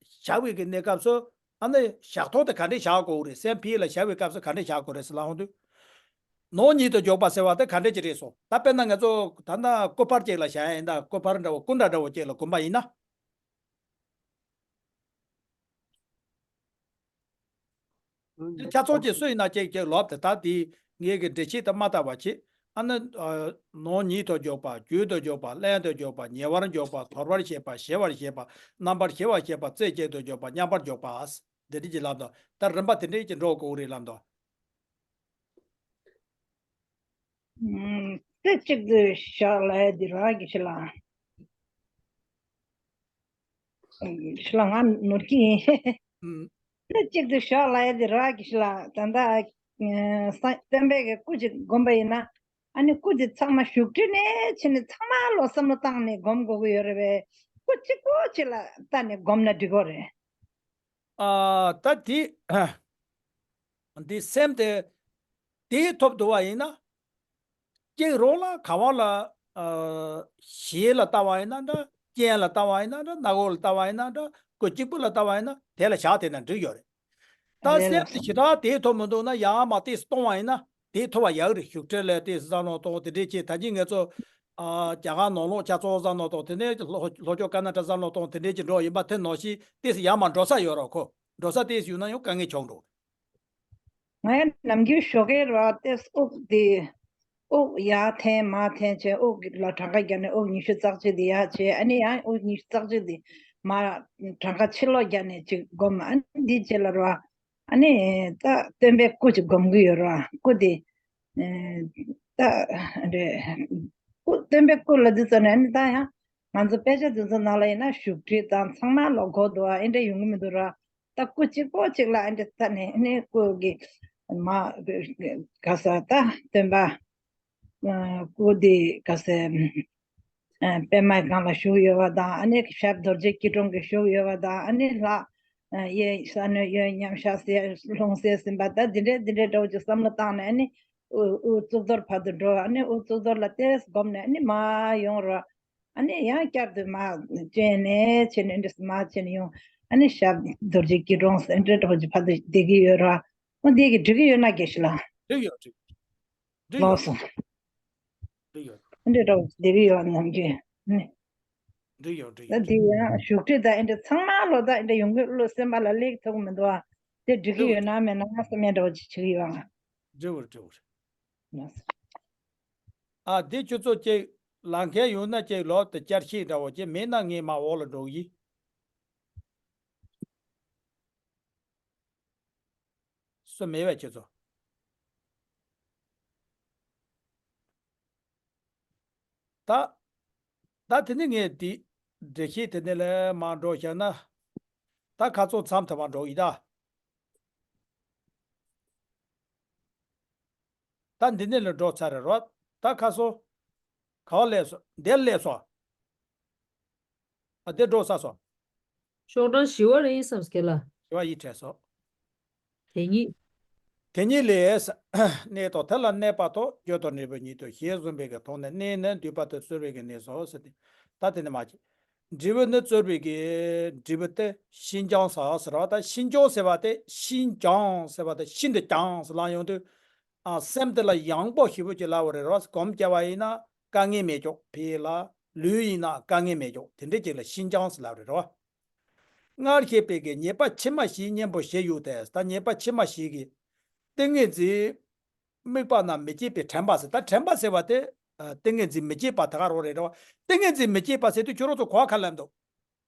བཞག་པའི་གི་གནས་སྐབས་སུ་ཨ་ནི་བཞག་ཐོག་དེ་ག་འདྲས་བཞག་དགོས་རེད། སེམས་ཕི་ལ་བཞག་པའི་སྐབས་སུ་ག་འདྲས་བཞག་དགོས་རེད་ཟེར་ལ་འོང་དུས། ནོར་ཉིད་དུ་འཇོག་པ་ཟེར་བ་དེ་ག་འདྲས་ཅིག་རེད་སོང་། ད་དཔེར་ན་ང་ཚོ་ད་ལྟ་སྐུ་པར་ཅིག་ལ་བཞག་ཡ་ཡིན་ད། སྐུ་པར་འདྲ་བོ་སྐུ་འདྲ་འདྲ་བོ་ཅིག་ལ་གོམས་པ་ཡིན་ན། འདི་ཆ་ཚང་ཅིག་སུ་ཡིན་ན་ཅིག་ཅིག་ལོབས་དེ་ད་དེ་ངེད་ཀྱི་འགྲེལ་བཤད་དུ་མ་བལྟ་བ་བྱེད། ཨ་ནི། ནོར་ཉིད་དུ་འཇོག་པ་རྒྱུན་དུ་འཇོག་པ་ལྷན་དུ་འཇོག་པ་ཉེ་བར་འཇོག་པ་དོར་བར་བྱེད་པ་ཞི་བར་བྱེད་པ་རྣམ་པར་ཞི་བར་བྱེད་པ་རྩེ་གཅིག་ཏུ་འཇོག་པ་མཉམ་པར་འཇོག་པ། འདི་འདྲ་ཅིག་ལབ་དང་། ད་རིམ་པ་དེ་འདྲ་ཅིག་འགྲོ་དགོས་རེད་ལབ་དང་། ཨུམ། རྩེ་གཅིག་ཏུ་བཞག་ལབ་ཡ་འདི་རང་གི་ཕྱི་ལ། ཕྱི་ལ་ང་ནོར་གྱི་ཡིན། ཨུམ། རྩེ་གཅིག་ཏུ་བཞག་ལབ་ཡ་འདི་རང་གི་ཕྱི་ལ་ད་ལྟ་སྟོན་པས་ཀྱི་སྐུ་ཅིག་བསྒོམ་པ་ཡིན་ན། ཨ་ནི་སྐུ་འདི་ཚང་མ་བཞུགས་ཁྲི་ནས་ཕྱིན་ནས་ཚང་མ་ལོ་བསམ་བློ་བཏང་ནས་སྒོམ་དགོས་ཀྱི་ཡོད་རེད་པས། སྐུ་གཅིག་པོ་གཅིག་ལ་ལྟ་ནས་སྒོམ་ན་འགྲིག་གི་རེད། ཨ། ད་དེ། འདི་སེམས་དེ། དེ་ཐོབ་འདུག་པ་ཡིན་ན། གཅིག་རོགས་ལ་ག་བ་ལ། ཨ། ཞལ་ལ་ལྟ་བ་ཡིན་ན་འདྲ། སྤྱན་ལ་ལྟ་བ་ཡིན་ན་འདྲ། སྣ་ཁུག་ལ་ལྟ་བ་ཡིན་ན་འདྲ། སྐུ་གཅིག་པུ་ལ་ལྟ་བ་ཡིན་ན་དེ་ལ་བཞག་དེ་ན་འགྲིག་ཡོད་རེད། ད་རེད་ལགས་སེམས་དེ་སོ། ཞེ་དྲག་དེ་ཐོབ་མི་འདུག་ན་ཡང་མ་དེ་གཏོང་བ་ཡིན་ན་དེ་ཐོབ་པ་ཡག་རེད། བཞུགས་ཁྲི་ལ་དེ་བསམ་བློ་གཏོང་དེ་འདྲས་བྱེད། ད་གིན་ངེད་ཚོ། ཨ། རྒྱ་གར་ནང་ལོགས་ཆ་ཚང་བསམ་བློ་གཏོང་དེ་ནས་ལྷོ་ལྷོ་ཕྱོགས་ཀ་ན་ཌ་བསམ་བློ་གཏོང་དེ་འདྲས་ཀྱི་འགྲོ་ཡིན་པ་དེ་ནང་བཞིན་དེ་ཡང་མ་འགྲོ་ས་ཡོད་རོགས་ཁོ། འགྲོ་ས་དེ་ཡོད་ན་ཡང་དཀའ་ངལ་བྱུང་འགྲོ། ང་ཡང་ནམ་རྒྱུན་ཞོགས་ཀས་ར་ཏེས་དབུགས་དེ་དབུགས་ཡར་འཐེན་མར་འཐེན་བྱས། དབུགས་ལ་གྲངས་ཀ་བརྒྱབ་ནས་དབུགས་ཉི་ཤུ་རྩ་གཅིག་དེ་ཡར་བྱས། ཨ་ནི་ཡང་དབུགས་ཉི་ཤུ་རྩ་གཅིག་དེ་མར་གྲངས་ཀ་ཕྱིར་ལོག་བརྒྱབ་ནས་ཅིག་སྒོམ། ཨ་ནི་འདི་རྗེས་ལ་ར་ཨ་ནི་ད་སྟོན་པའི་སྐུ་ཅིག་སྒོམ་གྱི་ཡོད་ར། སྐུ་དེ་ད་རེད། སྐུ་སྟོན་པའི་སྐུ་ལ་འདི་ཚོ་ནས་ཨ་ནི་ད་ཡང་ང་ཚོ་དཔེ་ཆ་འདི་ཚོ་ནང་ལ་ཡིན་ན་བཞུགས་ཁྲི་དང་ཚང་མ་ལོག་གོ་འདུག་ཨ་འདྲ་ཡོང་གི་མི་འདུག་ར། ད་སྐུ་གཅིག་པོ་གཅིག་ལ་ཨ་འདྲ་ལྟ་ནས་ཨ་ནི་སྐུ་གི་མ་ག་ས་ད་སྟོན་པ་སྐུ་དེ་ག་ས་པད་མའི་སྒང་ལ་བཞུགས་ཡོད་པ་དང་། ཨ་ནི་ཞབས་རྡོ་རྗེ་སྐྱིལ་ཀྲུང་གིས་བཞུགས་ཡོད་པ་དང་། ཨ་ནི་ལྷ་གཡས་ས་གནོན་གཡོན་མཉམ་བཞག་སའི་ལྷུང་བཟེད་ཟིན་པ་ད་འདི་འདྲས་འདི་འདྲས་འདྲ་བོ་ཅིག་བསམ་བློ་བཏང་ནས་ཨ་ནི་དབུ་དབུ་གཙུག་ཏོར་བར་དུ་འགྲོ། ཨ་ནི་དབུ་གཙུག་ཏོར་ལ་ཏེས་སྒོམ་ནས་ཨ་ནི་མར་ཡོང་རོགས། ཨ་ནི་ཡང་བསྐྱར་དུ་མར་བཅད་ནས་བྱས་ནས་འདྲ་མར་བྱས་ནས་ཡོང་། ཨ་ནི་ཞབས་རྡོ་རྗེ་སྐྱིལ་ཀྲུང་ཟེར་འདྲ་འདྲ་བོ་ཅིག་བར་དུ་བསྡད་ཀྱི་ཡོད་ར། འོ་འདི་གི་འགྲིག་གི་ཡོད་ན་དགེ་ཞིག་ལ། འགྲིག་ཡོད་འགྲིག་འགྲིག་ཡོད་ལགས་སོ། འགྲིག་ཡོད། འདི་འདྲ་བོ་བསྡད་ཀྱི་ཡོད་ནམ་གྱི་ནི། འགྲིག་ཡོད་འགྲིག་ད་ཡོད་འདི་ཡང་བཞུགས་ཁྲི་ད་ཨེ་འདྲ་ཚང་མ་ལོ་ད་ཨེ་འདྲ་ཡོང་གི་བློ་སེམས་པ་ལ་སླེབས་ཐུབ་ཀྱི་མི་འདུག་ཨ། དེ་འགྲིག་གི་འགྲིག་ཡོད་ན་མེད་ན་བསམ་ཡ་འདྲ་བོ་ཅིག་བྱེད་ཀྱི་ཡོད་ཨ། འགྲིག་འགྲིག་ཨ་འདི་ཁྱོད་ཚོ་ཅིག་ ལ་མཁན་ཡོད་ན་ཅིག་ལོག་ཏུ་བསྐྱར་བཤད་འདྲ་བོ་ཅིག་མེད་ན་ངས་མར་འོག་ལ་འགྲོ་གི་ཡིན། སུ་མེད་པས་ཁྱེད་ཚོ། ད། ད་དེ་ནི་ངས་འདི་འགྲེལ་བཤད་དེ་ནི་ལས་མར་འགྲོ་བཞག་ན། ད་ཁ་སང་མཚམས་དེ་མར་འགྲོ་ཡི་ད། ད་འདི་ནས་ལ་འགྲོ་ཚར་རེད་རོ། ད་ཁ་སང་ག་བ་སླེབས་སོང་། འདིར་སླེབས་སོང་། ཨ་འདིར་འགྲོ་ཚར་སོང་། ཤོག་གྲངས་བཞི་བ་རེད་ཡིན་བསམ་སྐད་ལ། བཞི་བ་ཡིན་དྲན་སོང་། དེ་ཉིད། དེ་ཉིད་ལས། གནས་དང་དེ་ལ་གནས་པ་དང་རྒྱུ་དང་འབྲས་བུ་ཉིད་དོ་ཞེས་གསུངས་པའི་གི་ཐོག་ནས་གནས་ནི་འདུས་པ་དང་རྩོལ་བའི་གི་གནས་སོ་ཟེར་ཏེ། ད་དེ་ནས་མ་བྱེད། འབྲས་བུ་ནི་རྩོལ་བའི་གི་འབྲས་བུ་སྟེ་ཤིན་སྦྱངས་ས་ཟེར་བ་དང་། ཤིན་སྦྱངས་ཟེར་བ་སྟེ་ཤིན་སྦྱངས་ཟེར་བ་དང་ཤིན་ཏུ་སྦྱངས་ཟེར་ལ་ཡོང་དུས། ཨ་སེམས་དེ་ལ་ཡང་པོ་ཞིབ་པོ་ཅིག་ལབ་པ་རེད་རོ། གོམས་བྱས་པ་ཡིན་ན་དཀའ་ངལ་མེད་ཀྱོག་ཕི་ལ་ལུས་ཡིན་ན་དཀའ་ངལ་མེད་ཀྱོག་དེ་འདྲ་ཅིག་ལ་ཤིན་སྦྱངས་ཟེར་ལབ་པ་རེད་རོ། སྔར་བཤད་པའི་གི་ཉེས་པ་ཕྱི་མ་བཞིའི་གཉེན་པོ་ཞེས་ཡོད་དེ། ད་ཉེས་པ་ཕྱི་མ་བཞི་གི་ཏིང་ངེ་འཛིན། དམིགས་པ་རྣམས་མི་སྐྱེད་པའི་དྲན་པ་ཟེར། ད་དྲན་པ་ཟེར་བ་དེ། ཨ་ཏིང་ངེ་འཛིན་མི་སྐྱེད་པ་དེ་ག་རང་རེད་རོ། ཏིང་ངེ་འཛིན་མི་སྐྱེད་པ་ཟེར་དུས་ཁྱོད་རང་ཚོ་གོ་བ་ག་ལ་འདུག་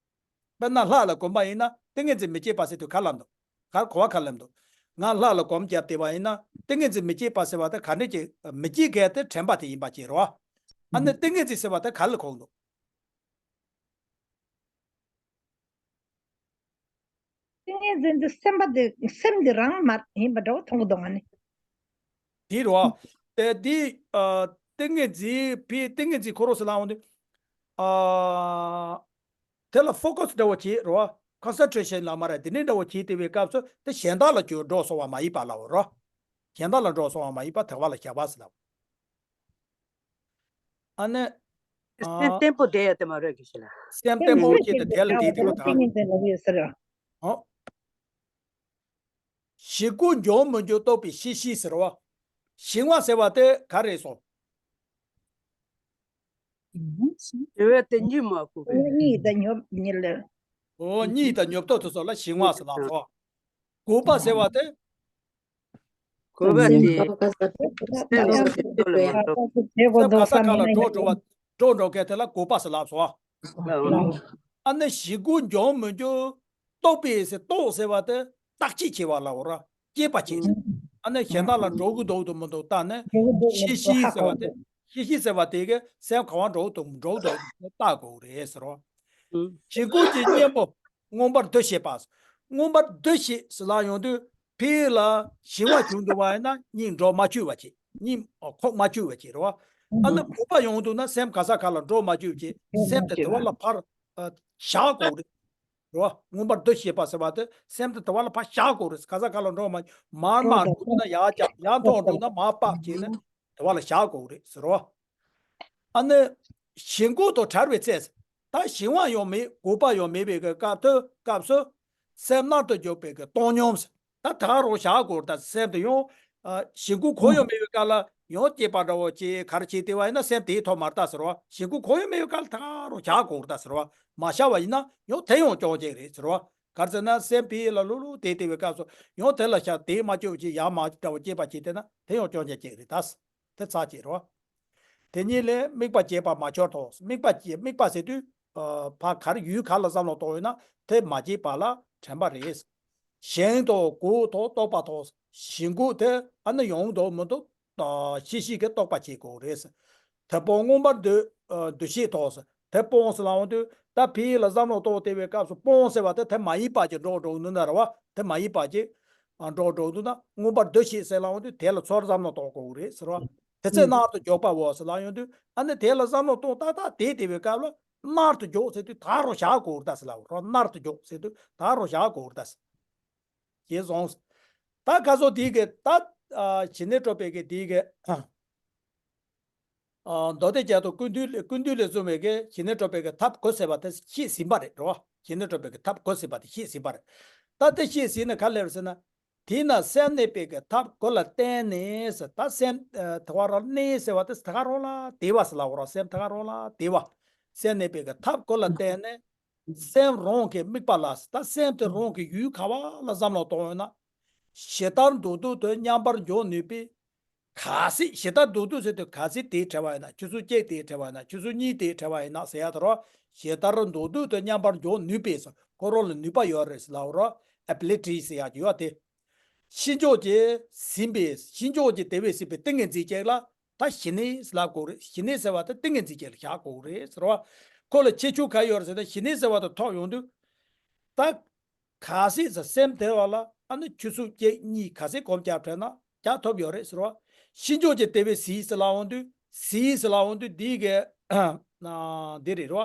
དཔེར་ན་ལྷ་ལ་གོམས་པ་ཡིན་ན་ཏིང་ངེ་འཛིན་མི་སྐྱེད་པ་ཟེར་དུས་ག་ལ་འདུག་ག་གོ་བ་ག་ལ་འདུག་ང་ལྷ་ལ་གོམས་བརྒྱབ་བསྡད་པ་ཡིན་ན་ཏིང་ངེ་འཛིན་མི་སྐྱེད་པ་ཟེར་བ་དེ་ག་འདྲ་ཅིག་མི་སྐྱེད་མཁན་དེ་དྲན་པ་དེ་ཡིན་པ་ཅིག་རེད་བ། ཨ་ནི་ཏིང་ངེ་འཛིན་ཟེར་བ་དེ་ག་ལ་གོ་གི་འདུག་ཏིང་ངེ་འཛིན་དེ་སེམས་པ་དེ་སེམས་དེ་རང་མ་ཡིན་པ་འདྲ་བོ་མཐོང་གི་འདུག་ང་ནི། དེ་རེད་བ། དེ་དེ་ཨ་ཏིང་ངེ་འཛིན་ཕི་ཏིང་ངེ་འཛིན་ཁོ་རང་ཟེར་ལབ་ཡོང་དུས། ཨ་དེ་ལ་ཕོ་ཁ་སི་འདྲ་བོ་བྱེད་རེད་བ། ཀོན་སེན་ཊི་རེ་ཤན་ལབ་མ་རེད། དེ་འདྲའི་འདྲ་བོ་བྱེད་བསྡད་པའི་སྐབས་སུ་དེ་གཞན་དག་ལ་ཅིག་འགྲོ་སོང་བ་མ་ཡིན་པ་ལབ་རོ། གཞན་དག་ལ་འགྲོ་སོང་བ་མ་ཡིན་པ་དེ་བ་ལ་བཞག་པ་ཟེར་ལབ། ཨ་ནི། སེམས་ཨ་བརྟན་པོ་བསྡད་ཡ་དེ་མ་རེད་གི་ཞེས་ལ། སེམས་བརྟན་པོ་བྱེད་དེ་དེ་ལ་བསྡད་དེ་བ་དང་། ཨོ། ཞི་རྒོལ་འབྱུང་མི་འབྱུང་རྟོག་པའི་ཤེས་བཞིན་ཟེར་བ། ཞི་བ་ཟེར་བ་དེ་ག་རེ་སོང་། ཞི་བ་དེ་གཉིད་མ་ཁུག་པའི། གཉིད་དང་ཉོབ་གཉིད་ལ། ཨོ་གཉིད་དང་ཉོབ་ཏོ་དེ་ཚོ་ལ་ཞི་བ་ཟེར་ལབ་སོང་། རྒོད་པ་ཟེར་བ་དེ། རྒོད་པ་དེ། སེམས་ཁ་ས་ཁ་ལ་འགྲོ་འགྲོ་བ། སེམས་ག་ས་ག་ལ་འགྲོ་འགྲོ་བ། འགྲོ་འགྲོ་མཁན་དེ་ལ་རྒོད་པ་ཟེར་ལབ་སོང་། ཨ་ནི་ཞི་རྒོལ་འབྱུང་མི་འབྱུང་། རྟོག་པས་ཟེར་རྟོག་ཟེར་བ་དེ་བརྟག་དཔྱད་བྱེད་པ་ལ་འོ་ར་དཔྱད་པ་བྱེད། ཨ་ནི་གཞན་དག་ལ་འགྲོ་གི་འདུག་འདུག་མི་འདུག་བལྟས་ནས་ཤེས་བཞིན་ཟེར་བ་དེ་ཤེས་བཞིན་ཟེར་བ་དེ་གི་སེམས་ག་བ་འགྲོ་གི་འདུག་འགྲོ་གི་འདུག་བལྟ་དགོས་རེད་ཟེར་རོ། ཞི་རྒོལ་གྱི་གཉེན་པོ་མངོན་པར་འདུ་ཤེས་པ། མངོན་པར་འདུ་ཤེས་ཟེར་ལ་ཡོང་དུས་ཕི་ལ་ཞི་བ་བྱུང་འདུག་བ་ཡིན་ན་གཉིད་འགྲོ་མ་བཅུག་པ་བྱེད། གཉིད་ཁོག་མ་བཅུག་པ་བྱེད་རོ། ཨ་ནི་རྒོད་པ་ཡོང་འདུག་ན་སེམས་ག་ས་ག་ལ་འགྲོ་མ་བཅུག་བྱེད། སེམས་དེ་དེ་བ་ལ་ཕར་བཞག་དགོས་རེད། རེད་བ། མངོན་པར་འདུ་ཤེས་པ་ཟེར་བ་དེ་སེམས་དེ་དེ་བ་ལ་ཕར་བཞག་དགོས་རེད། ག་ས་ག་ལ་འགྲོ་མ་མར་མར་འགྲོ་ན་ཡར་བཀྱག་ཡར་མཐོང་འགྲོ་ན་མར་བབས་བྱས་ནས་དེ་བ་ལ་བཞག་དགོས་རེད་ཟེར་རོ། ཨ་ནི་ཞི་རྒོལ་དང་བྲལ་བའི་ཚེ། ད་ཞི་བ་ཡང་མེད་རྒོད་པ་ཡང་མེད་པའི་གི་སྐབས་དུ་སྐབས་སུ་སེམས་མནར་དུ་འཇུག་པའི་གི་བཏང་སྙོམས། ད་ད་རུང་བཞག་དགོས་རེད། ད་སེམས་དེ་ཡང་ཞི་རྒོལ་གང་ཡང་མེད་པའི་སྐབས་ལ་ཡང་སྐྱེས་པ་འདྲ་བོ་ཅིག་ག་རེ་བྱེད་བསྡད་པ་ཡིན་ན་སེམས་དེའི་ཐོག་མར་ལྟ་ཟེར་བ། ཞི་རྒོལ་གང་ཡང་མེད་པའི་སྐབས་ལ་ད་རུང་བཞག་དགོས་རེད་ད་ཟེར་བ། མ་བཞག་པ་ཡིན་ན་ཡང་དེ་ཡང་སྐྱོན་ཅིག་རེད་ཟེར་བ། ག་རེ་ཟེར་ན་སེམས་ཕི་ལ་ལྷུག་ལྷུག་བསྡད་བསྡད་པའི་སྐབས་སུ་ཡང་དེ་ལ་བཞག་དེ་མ་སྐྱོན་ཅིག་ཡར་མར་འདྲ་བོ་སྐྱེས་པ་ཅིག་བསྡད་ན་དེ་ཡང་སྐྱོན་ཅན་ཅིག་རེད་ད། དེ་ཚར་ཅིག་རེད་བ། དེ་ཉིད་ལས་དམིགས་པ་བརྗེད་པ་མ་གྱུར་ཏོ། དམིགས་པ་བརྗེད་དམིགས་པ་ཟེར་དུས། ཕ་གར་ཡུལ་ག་ལ་བསམ་བློ་གཏོང་ཡོད་ན་དེ་མ་བརྗེད་པ་ལ་དྲན་པ་རེད། ཞེན་དང་རྒོད་དང་རྟོག་པ་དང་ཞི་རྒོལ་དེ་ཨ་ནི་ཡོང་འདུག་མི་འདུག་ཤེས་བཞིན་གྱི་རྟོག་པ་བྱེད་དགོས་རེད། དེ་སྤོང་མངོན་པར་འདུ་འདུ་ཤེས་ཐོག་སུ་དེ་སྤོང་ཟེར་ལབ་འོང་དུས་ད་ཕི་ལ་བསམ་བློ་གཏོང་བསྡད་པའི་སྐབས་སུ་སྤོང་ཟེར་བ་དེ་དེ་མ་ཡིན་པ་ཅིག་འགྲོ་འགྲོ་འདུག་ན་རེད་བ། དེ་མ་ཡིན་པ་ཅིག་འགྲོ་འགྲོ་འདུག་ན་མངོན་པར་འདུ་ཤེས་ཟེར་ལབ་འོང་དུས་དེ་ལ་ཚུར་བསམ་བློ་གཏོང་དགོས་རེད་ཟེར་བ། དེ་ཚེ་མནར་དུ་འཇོག་པའོ་ཟེར་ལབ་ཡོང་དུས་ཨ་ནི་དེ་ལ་བསམ་བློ་གཏོང་ཏག་ཏག་དེ་བསྡད་པའི་སྐབས་ལ་མནར་དུ་འཇོག་ཟེར་དུས་ད་རུང་བཞག་དགོས་རེད་ད་ཟེར་ལབ་རོ། མནར་དུ་འཇོག་ཟེར་དུས་ད་རུང་བཞག་དགོས་རེད་ད་ཟེར། ཞེས་གསུངས། ད་ཁ་སང་དེའི་གི་ད་ཨ་ཞི་གནས་གྲོལ་བའི་གི་དེའི་གི་ཨ་མདོ་སྡེ་རྒྱན་དང་ཀུན་བཏུས་ཀུན་བཏུས་ལས་གསུངས་པའི་གི་ཞི་གནས་གྲོལ་བའི་གི་ཐབས་དགུ་ཟེར་བ་དེ་བཤད་ཟིན་པ་རེད་རོ། ཞི་གནས་གྲོལ་བའི་གི་ཐབས་དགུ་ཟེར་བ་དེ་བཤད་ཟིན་པ་རེད། ད་དེ་བཤད་ཟིན་ནས་ག་ལེར་ཟེར་ན། དེས་ན་སེམས་གནས་པའི་གི་ཐབས་དགུ་ལ་བརྟེན་ནས་ཟེར། ད་སེམས་ཨ་དེ་བ་རང་གནས་ཟེར་བ་དེ་ད་ག་རང་ལ་དེ་བ་ཟེར་ལབ་རོ། སེམས་ད་ག་རང་ལ་དེ་བ། སེམས་གནས་པའི་གི་ཐབས་དགུ་ལ་བརྟེན་ནས། སེམས་རང་གི་དམིགས་པ་ལ་ཟེར། ད་སེམས་དེ་རང་གི་ཡུལ་ག་བ་ལ་བསམ་བློ་གཏོང་ཡོད་ན། ཇི་ལྟར་འདོད་འདོད་དུ་མཉམ་པར་འཇོག་ནུས་པའི་ གལ་སྲིད་ཇི་ལྟར་མདོར་བསྡུས་ཟེར་དུས། གལ་སྲིད་དེའི་བྲལ་བ་ཡིན་ན། ཆུ་ཚོད་གཅིག་དེའི་བྲལ་བ་ཡིན་ན། ཆུ་ཚོད་གཉིས་དེའི་བྲལ་བ་ཡིན་ན་ཟེར་ཡ་དེ་རོ། ཇི་ལྟར་མདོར་བསྡུས་དུ་མཉམ་པར་འཇོག་ནུས་པས་ཟེར། ཁོ་རང་ལ་ནུས་པ་ཡོད་རེད་ཟེར་ལབ་རོ། ཨེ་བི་ལི་ཊི་ཟེར་ཡ་ཅིག་ཡོད་དེ། ཕྱི་ཕྱོགས་ཀྱིས་ཟིན་པའི། ཕྱི་ཕྱོགས་ཀྱི་དེ་བས་ཟིན་པའི་ཏིང་ངེ་འཛིན་ཅིག་ལ་ད་གཞི་གནས་ལབ་དགོས་རེད། གཞི་གནས་ཟེར་བ་དེ་ཏིང་ངེ་འཛིན་ཅིག་ལ་བཞག་དགོས་རེད་ཟེར་བ། ཁོ་ལ་ཁྱད་ཆོས་ག་ཡོད་རེད་ཟེར་ན། གཞི་གནས་ཟེར་བ་དེ་ཐོབ་ཡོང་དུས། ད་གལ་སྲིད་ཟེར། སེམས་དེ་བ་ལ་ཨ་ནི་ཆུ་ཚོད་གཅིག་གཉིས་གལ་སྲིད་སྒོམ་རྒྱག་བྲལ་ན་རྒྱག་ཐུབ་ཡོད་རེད་ཟེར་བ། ཕྱི་ཕྱོགས་ཀྱི་དེ་བས་ཟིན་ཟེར་ལབ་འོང་དུས། ཟིན་ཟེར་ལབ་འོང་དུས་འདི་གི་ཨ་འདི་རེད་རོ།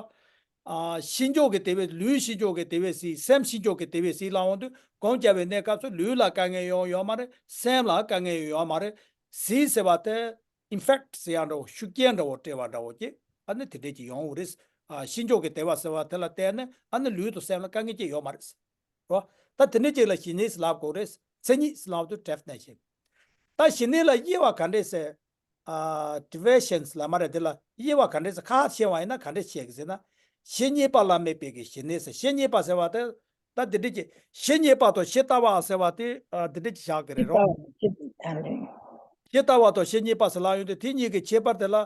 ཨ་ཕྱི་ཕྱོགས་ཀྱི་དེ་བས། ལུས་ཕྱི་ཕྱོགས་ཀྱི་དེ་བས་ཟིན། སེམས་ཕྱི་ཕྱོགས་ཀྱི་དེ་བས་ཟིན་ལབ་འོང་དུས། སྒོམ་རྒྱག་པའི་གནས་སྐབས་སུ་ལུས་ལ་དཀའ་ངལ་ཡོང་ཡོད་མ་རེད། སེམས་ལ་དཀའ་ངལ་ཡོང་ཡོད་མ་རེད། ཟིན་ཟེར་བ་དེ་ཨིན་ཕེག་ཊི་ཟེར་ཡ་འདྲ་བོ། ཤུགས་རྐྱེན་འདྲ་བོ་སྤྲད་པ་འདྲ་བོ་ཅིག་ཨ་ནི་དེ་འདྲས་ཅིག་ཡོང་གི་རེད། ཨ་ཕྱི་ཕྱོགས་ཀྱི་དེ་བས་ཟེར་བ་དེ་ལ་བརྟེན་ནས་ཨ་ནི་ལུས་དང་སེམས་ལ་དཀའ་ངལ་ཅིག་ཡོད་མ་རེད། རོ། ད་དེ་འདྲས་ཅིག་ལ་གཞི་གནས་ལབ་དགོས་རེད། མཚན་ཉིད་ལབ་དུས་ཌེ་ཕི་ནེ་ཤན། ད་གཞི་གནས་ལ་དབྱེ་བ་ག་འདྲས་ཟེར། ཨ་ཌི་བི་ཤན་ལབ་མ་རེད། དེ་ལ་དབྱེ་བ་ག་འདྲས་ཟེར། ཁ་ཤས་བཤད་པ་ཡིན་ན་ག་འདྲས་བཤད་གི་ཟེར་ན། གཞི་གནས་པ་ལ་དམིགས་པའི་གི་གཞི་གནས་ཟེར། གཞི་གནས་པ་ཟེར་བ་དེ། ད་འདི་འདྲས་ཀྱི་གཞི་གནས་པ་དང་གཞི་ལྟ་བ་ཟེར་བ་དེ། ཨ་འདི་འདྲས་ཀྱི་བཞག་གི་རེད་རོ། ཇི་ལྟ་བ་དང་གཞི་གནས་པ་ཟེར་ལབ་ཡོང་དུས། དེ་གཉིས་ཀྱི་ཁྱད་པར་དེ་ལ།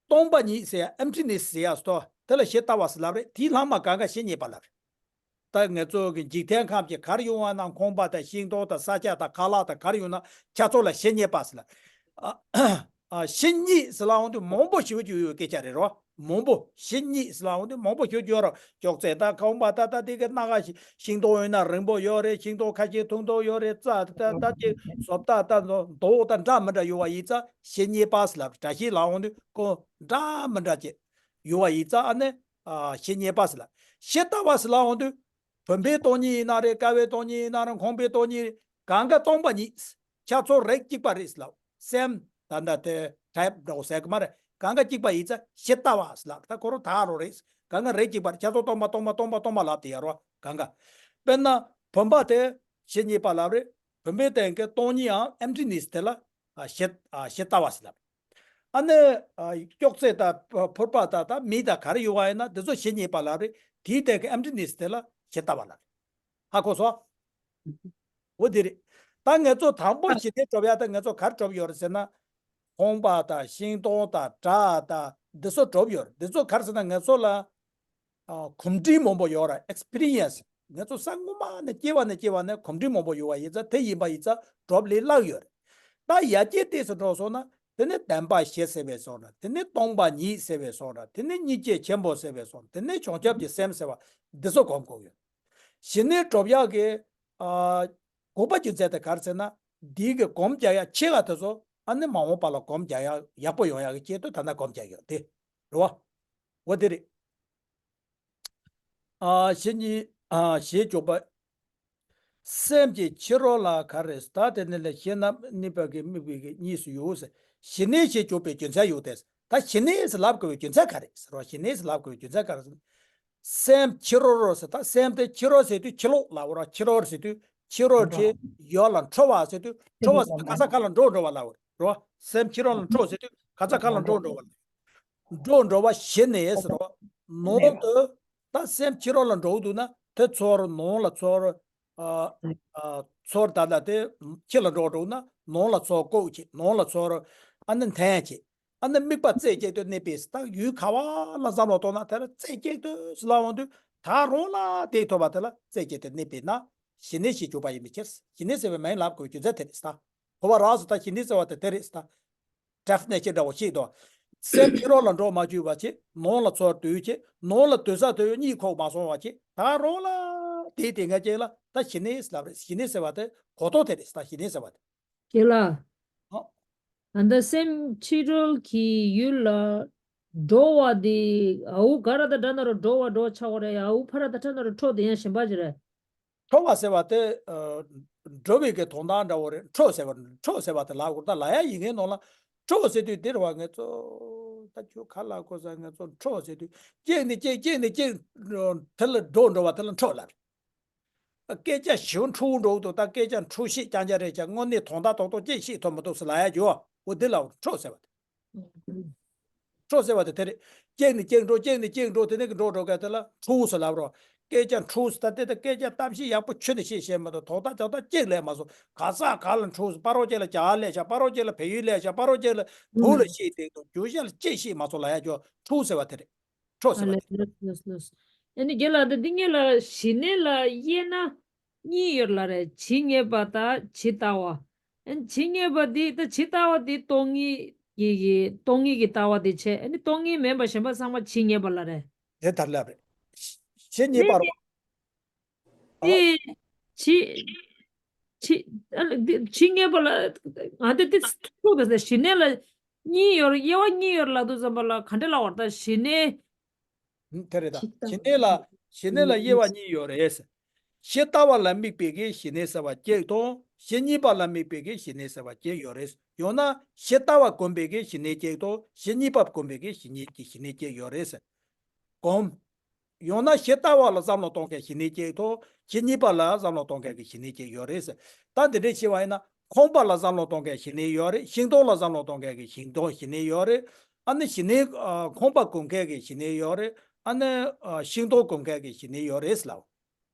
སྟོང་པ་ཉིད་ཟེར་ཡ། ཨེམ་ཊི་ནེ་སི་ཟེར་ཡ་སྟོ། དེ་ལ་གཞི་ལྟ་བ་ཟེར་ལབ་རེད། དེའི་ལྷག་མ་གང་ག་གཞི་གནས་པ་ལབ་རེད། ད་ང་ཚོ་གི་འཇིག་རྟེན་ཁམས་ཀྱི་ག་རེ་ཡོང་བ་ན། ཁང་པ་དང་ཤིང་ཏོག་དང་ས་ཆ་དང་ཁ་ལག་དང་ག་རེ་ཡོང་ན་ཁྱེད་ཚོ་ལ་གཞི་གནས་པ་ཟེར་ལབ། ཨ་ཨ་གཞི་གཉིས་ཟེར་ལབ་འོང་དུས་མང་པོ་ཞེ་པོ་ཅིག་ཡོད་སྐད་ཆ་རེད་རོ། མང་པོ། གཞི་གཉིས་ཟེར་ལབ་འོང་དུས་མང་པོ་ཞེ་པོ་ཅིག་ཡོད་རོ། ཅོག་ཙེ་དང་ཁང་པ་དང་། ད་དེ་གི་སྣ་ཁ་ཤིང་ཏོག་ཡོད་ན་རིང་པོ་ཡོད་རེད། ཤིང་ཏོག་ཁ་ཤས་ཐུང་ཐུང་ཡོད་རེད། རྩྭ་ད་ད་ཅིག་བཟོ་ལྟ་ད་མདོག་ད་འདྲ་མི་འདྲ་ཡོད་པ་ཡིན་ཙང་གཞི་གནས་པ་ཟེར་ལབ། འདྲ་ཞིག་ལབ་འོང་དུས་ཁོ་འདྲ་མི་འདྲ་ཅིག་ཡོད་པ་ཡིན་ཙང་ཨ་ནི་ཨ་གཞི་གནས་པ་ཟེར་ལབ། གཞི་ལྟ་བ་ཟེར་ལབ་འོང་དུས། བུམ་པའི་སྟོང་ཉིད་ཡིན་ན་རེད། ཀ་བའི་སྟོང་ཉིད་ཡིན་ན་རེད། ཁང་པའི་སྟོང་ཉིད་རེད། གང་ག་སྟོང་པ་ཉིད། ཁྱེད་ཚོ་རིགས་གཅིག་པ་རེད་ཟེར་ལབ། སེམས་ད་ལྟ་དེ་ཊའིབ་འདྲ་བོ་ཟེར་གི་མ་རེད། གང་ག་གཅིག་པ་ཡིན་ཙང་གཞི་ལྟ་བ་ཟེར་ལབ། ད་ཁོ་རང་ད་རུང་རེད། གང་ག་རིགས་གཅིག་པ་རེད། ཁྱེད་ཚོ་སྟོང་པ་སྟོང་པ་སྟོང་པ་སྟོང་པ་ལབ་དེ་ཡ་རོ། གང་ག་དཔེར་ན་བུམ་པ་དེ་གཞི་གནས་པ་ལབ་རེད། བུམ་པའི་སྟེང་གི་སྟོང་ཉིད་ཡང་ཨེམ་ཊི་ནེ་སི་དེ་ལ་ཨ་གཞི་ཨ་གཞི་ལྟ་བ་ཟེར་ལབ། ཨ་ནི་ཨ་ཅོག་ཙེ་དང་ཕོར་པ་དང་ད་མེ་དང་ག་རེ་ཡོད་པ་ཡིན་ན་དེ་ཚོ་གཞི་གནས་པ་ལབ་རེད། དེའི་སྟེང་གི་ཨེམ་ཊི་ནེ་སི་དེ་ལ་གཞི་ལྟ་བ་ལབ་རེད། ཧ་གོ་སོང་། འོ་དེ་རེད། ད་ང་ཚོ་དང་པོ་གཞི་གནས་སྒྲུབ་ཡ་ད་ང་ཚོ་ག་རེ་སྒྲུབ་ཡོད་རེད་ཟེར་ན། ཁང་པ་དང་ཤིང་ཏོག་དང་བྲག་དང་འདི་ཚོ་སྒྲུབ་ཡོད་རེད། འདི་ཚོ་ག་རེ་ཟེར་ན་ང་ཚོ་ལ་ཨ་གོམས་འདྲིས་མང་པོ་ཡོད་ར། ཨེག་སི་པི་རི་ཡན་སི། ང་ཚོ་ས་སྔོན་མ་ནས་སྐྱེ་བ་ནས་སྐྱེ་བ་ནས་གོམས་འདྲིས་མང་པོ་ཡོད་པ་ཡིན་ཙང་། དེ་ཡིན་པ་ཡིན་ཙང་སྒྲུབ་ལས་སླ་ཡོད་རེད། ད་ཡར་རྒྱས་ཏོག་ཙམ་འགྲོ་སོང་ན། དེ་ནས་བདེན་པ་བཞི་ཟེར་བའི་བཟོ་འདྲ། དེ་ནས་སྟོང་པ་ཉིད་ཟེར་བའི་བཟོ་འདྲ། དེ་ནས་སྙིང་རྗེ་ཆེན་པོ་ཟེར་བའི་བཟོ་འདྲ། དེ་ནས་བྱང་ཆུབ་ཀྱི་སེམས་ཟེར་བ། འདི་ཚོ་སྒོམ་དགོས་ཡོད། གཞི་གནས་སྒྲུབ་ཡག་གི་ཨ་དགོས་པ་རྒྱུ་མཚན་དེ་ག་རེ་ཟེར་ན། འདི་གི་སྒོམ་རྒྱག་ཡག་ཆེ་བ་དེ་ཚོ་ཨ་ནི་མ་འོངས་པ་ལ་སྒོམ་རྒྱག་ཡག་ཡག་པོ་ཡོང་ཡག་གི་ཆེད་དུ་ད་ལྟ་སྒོམ་རྒྱག་ཡོད་དེ་རེད་བ། འོ་དེ་རེད། ཨ་གཞི་གཉིས། ཨ་ཞེས་བརྗོད་པ། སེམས་ཀྱི་ཕྱི་རོལ་ལ་ག་རེ་ཟེར། ད་དེ་ནི་ལས་གཞན་རྣམས་དམིགས་པ་གི་དམིགས་པའི་གི་གཉིས་སུ་ཡོད་ཟེར། གཞི་གནས་ཞེས་བརྗོད་པའི་རྒྱུ་མཚན་ཡོད་དེ། ད་གཞི་གནས་ཟེར་ལབ་དགོས་པའི་རྒྱུ་མཚན་ག་རེ་ཟེར་བ། གཞི་གནས་ཟེར་ལབ་དགོས་པའི་རྒྱུ་མཚན་ག་རེ་ཟེར། སེམས་ཕྱི་རོལ་རོ་ཟེར། ད་སེམས་དེ་ཕྱི་རོལ་ཟེར་དུས་ཕྱི་ལོགས་ལབ་ར། ཕྱི་རོལ་ཟེར་དུས་ཕྱི་རོལ་ཕྱི་ཡོལ་ལ་འཕྲོ་བ་ཟེར་དུས་འཕྲོ་བ་ཟེར་དུས་ག་ས་ག་ལ་འགྲོ་འགྲོ་བ་ལབ་རོ། སེམས་ཕྱི་རོལ་ལ་འཕྲོ་ཟེར་དུས་ག་ས་ག་ལ་འགྲོ་འགྲོ་བ་ལབ། འགྲོ་འགྲོ་བ་གཞི་གནས་ཟེར་རོ། ནང་དུ་ད་སེམས་ཕྱི་རོལ་ལ་འགྲོ་འདུག་ན་དེ་ཚོར་ནང་ལ་ཚོར། ཨ་ཨ་ཚོར་ད་ལ་དེ་ཕྱི་ལ་འགྲོ་འགྲོ་ན་ནང་ལ་ཚོར་ལྐོག་བྱེད། ནང་ལ་ཚོར་ཨ་ནི་འཐེན་བྱེད། ཨ་ནི་དམིགས་པ་རྩེ་གཅིག་ཏུ་གནས་པས། ད་ཡུལ་ག་བ་ལ་བསམ་བློ་གཏོང་ན་དེ་ལ་རྩེ་གཅིག་ཏུ་ཟེར་ལབ་འོང་དུས་ད་རུང་ལ་དེ་ཐོབ་པ་དེ་ལ་རྩེ་གཅིག་ཏུ་གནས་པས་ན་གཞི་གནས་ཞེས་བརྗོད་པ་ཡིན་པའི་ཕྱིར། གཞི་གནས་ཟེར་བའི་མིང་ལབ་དགོས་རྒྱུ་མཚན་དེ་རེད་ད། གོ་བ་རག་སོང་། ད་གཞི་གནས་ཟེར་བ་དེ་དེ་རེད་ད། ཌེ་ཕི་ནེ་ཤན་འདྲ་བོ་ཞིག་དང་། སེམས་ཕྱི་རོལ་ལ་འགྲོ་མ་བཅུག་པ་བྱེད། ནང་ལ་ཚུར་སྡོད་བྱེད། ནང་ལ་སྡོད་ས་སྡོད་ཡུལ་གཉིད་ཁུག་མ་སོང་བ་བྱེད། ད་རུང་ལ་དེའི་སྟེང་ང་ཅན་ལ་ད་གཞི་གནས་ལབ་རེད། གཞི་གནས་ཟེར་བ་དེ་གོ་རྟོགས་དེ་རེད། ད་གཞི་གནས་ཟེར་བ་དེ། རྒན་ལགས། ཨོ། ད་ལྟ་སེམས་ཕྱི་རོལ་གྱི་ཡུལ་ལ་འགྲོ་བ་དེ་ཨ་འུ་ག་ར་དང་འདྲ་ན་རུ་འགྲོ་བ་འགྲོ་ཆགས་པ་རེད། ཨ་འུ་ཕ་ར་དང་འདྲ་ན་རུ་འཕྲོ་དེ་ཡང་གཞན་པ་ཅིག་རེད། འཕྲོ་བ་ཟེར་བ་དེ་ཨ་འགྲོ་བའི་གི་དོན་དག་འདྲ་བོ་རེད། འཕྲོ་ཟེར་བ། འཕྲོ་ཟེར་བ་དེ་ལབ་དགོས། ད་ལབ་ཡ་ཡི་གེའི་ནང་ལ་འཕྲོ་ཟེར་དུས་དེ་རེད་བ། ང་ཚོ་ད་ཁྱོད་ག་ལབ་དགོས་ཟེར། ང་ཚོ་འཕྲོ་ཟེར་དུས་གཅིག་ནས་གཅིག་གཅིག་ནས་གཅིག་དེ་ལ་འགྲོ་འགྲོ་བ་དེ་ལ་འཕྲོ་ལབ་རེད། སྐད་ཆ་ཞིབ་འཕྲོ་འགྲོ་འདུག་ད་སྐད་ཆ་འཕྲོ་ཤེས་རྐྱང་རྐྱང་རེད་ཀྱང་དངོས་གནས་དོན་དག་ཏོག་ཏོག་ཅིག་ཤེས་ཐུབ་མི་འདུག་ཟེར་ལབ་ཡ་ཡོད། འོ་དེ་ལ་འཕྲོ་ཟེར་བ་དེ། འཕྲོ་ཟེར་བ་དེ་དེ་རེད། གཅིག་ནས་གཅིག་འགྲོ། གཅིག་ནས་གཅིག་འགྲོ། དེ་ནས་གི་འགྲོ་འགྲོ་ག་དེ་ལ་འཕྲོ་ཟེར་ལབ་རོ། སྐད་ཆ་འཁྲུགས་ད་དེ་ད་སྐད་ཆ་གཏམ་བཤད་ཡག་པོ་ཁྱོན་ནས་བཤད་ཤེས་མ་གཏོགས་དོག་ཐག་ཅོག་ཐག་གཅིག་ལས་མ་སོང་། ག་ས་ག་ལ་འཁྲུགས་སོང་། སྤ་རོ་གཅིག་ལ་རྒྱ་གར་ལས་ཤག་སྤ་རོ་གཅིག་ལ་བལ་ཡུལ་ལས་ཤག་སྤ་རོ་གཅིག་ལ་བུ་ལ་བཤད་དེ་དང་རྒྱུ་ཤ་ལ་གཅིག་བཤད་མ་སོང་ལ་ཡ་ཅོ་འཁྲུགས་ཟེར་བ་དེ་རེད། འཁྲུགས་ཟེར་བ་དེ་རེད། ལོས་ལོས་ལོས། ཨ་ནི་རྒན་ལགས་ད་འདི་ངེད་ལ་ཞི་གནས་ལ་དབྱེ་ན་གཉིས་ཡོད་ལ་རེད། ཇི་སྙེད་པ་དང་ཇི་ལྟ་བ། ཨ་ནི་ཇི་སྙེད་པ་འདི་ད་ཇི་ལྟ་བ་འདི་སྟོང་ཉིད་ཀྱི་གི་སྟོང་ཉིད་ཀྱི་ལྟ་བ་འདི་བྱས། ཨ་ནི་སྟོང་ཉིད་མིན་པ་གཞན་པ་ཚང་མ་ཇི་སྙེད་པ་ལ་རེད། དེ་ལྟར་ལབ་རེད། ཇི་སྙེད་པ་རོ། དེ་ཇི་ཇི་ཨ་ལ་འདི་ཇི་སྙེད་པ་ལ་ང་དེ་དེ་ཐུག་དེ་ཞི་གནས་ལ་གཉིས་ཡོད་དབྱེ་བ་གཉིས་ཡོད་ལབ་དུས་ཙམ་པ་ལ་ག་འདྲ་ལབ་པ་རེད། ད་ཞི་གནས། དེ་རེད་ད། ཇི་ལྟ་ཞི་གནས་ལ་ཇི་སྙེད་པ་ཞི་གནས་ལ་དབྱེ་བ་གཉིས་ཡོད་རེད། ཞི་ལྟ་བ་ལ་དམིགས་པའི་གི་ཞི་གནས་ཟེར་བ་གཅིག་དང་ཞི་གཉིས་པ་ལ་དམིགས་པའི་གི་ཞི་གནས་ཟེར་བ་གཅིག་ཡོད་རེད། ཡང་ན་ཞི་ལྟ་བ་བསྒོམ་པའི་གི་ཞི་གནས་གཅིག་དང་ཞི་གཉིས་པ་བསྒོམ་པའི་གི་ཞི་གནས་ཀྱི་ཞི་གནས་གཅིག་ཡོད་རེད། བསྒོམ། ཡང་ན་ཞི་ལྟ་བ་ལ་བསམ་བློ་གཏོང་མཁན་ཞི་གནས་གཅིག་དང་ཞི་གཉིས་པ་ལ་བསམ་བློ་གཏོང་མཁན་གྱི་ཞི་གནས་གཅིག་ཡོད་རེད། ད་འདི་འདྲའི་ཤེས་པ་ཡིན་ན་ཁོང་པ་ལ་བསམ་བློ་གཏོང་མཁན་ཞི་གནས་ཡོད་རེད། ཤིང་སྡོང་ལ་བསམ་བློ་གཏོང་མཁན་གྱི་ཤིང་སྡོང་ཞི་གནས་ཡོད་རེད། ཨ་ནི་ཞི་གནས་ཨ་ཁོང་པ་བསྒོམ་མཁན་གྱི་ཞི་གནས་ཡོད་རེད། ཨ་ནི་ཨ་ཤིང་སྡོང་བསྒོམ་མཁན་གྱི་ཞི་གནས་ཡོད་རེད་ལབ།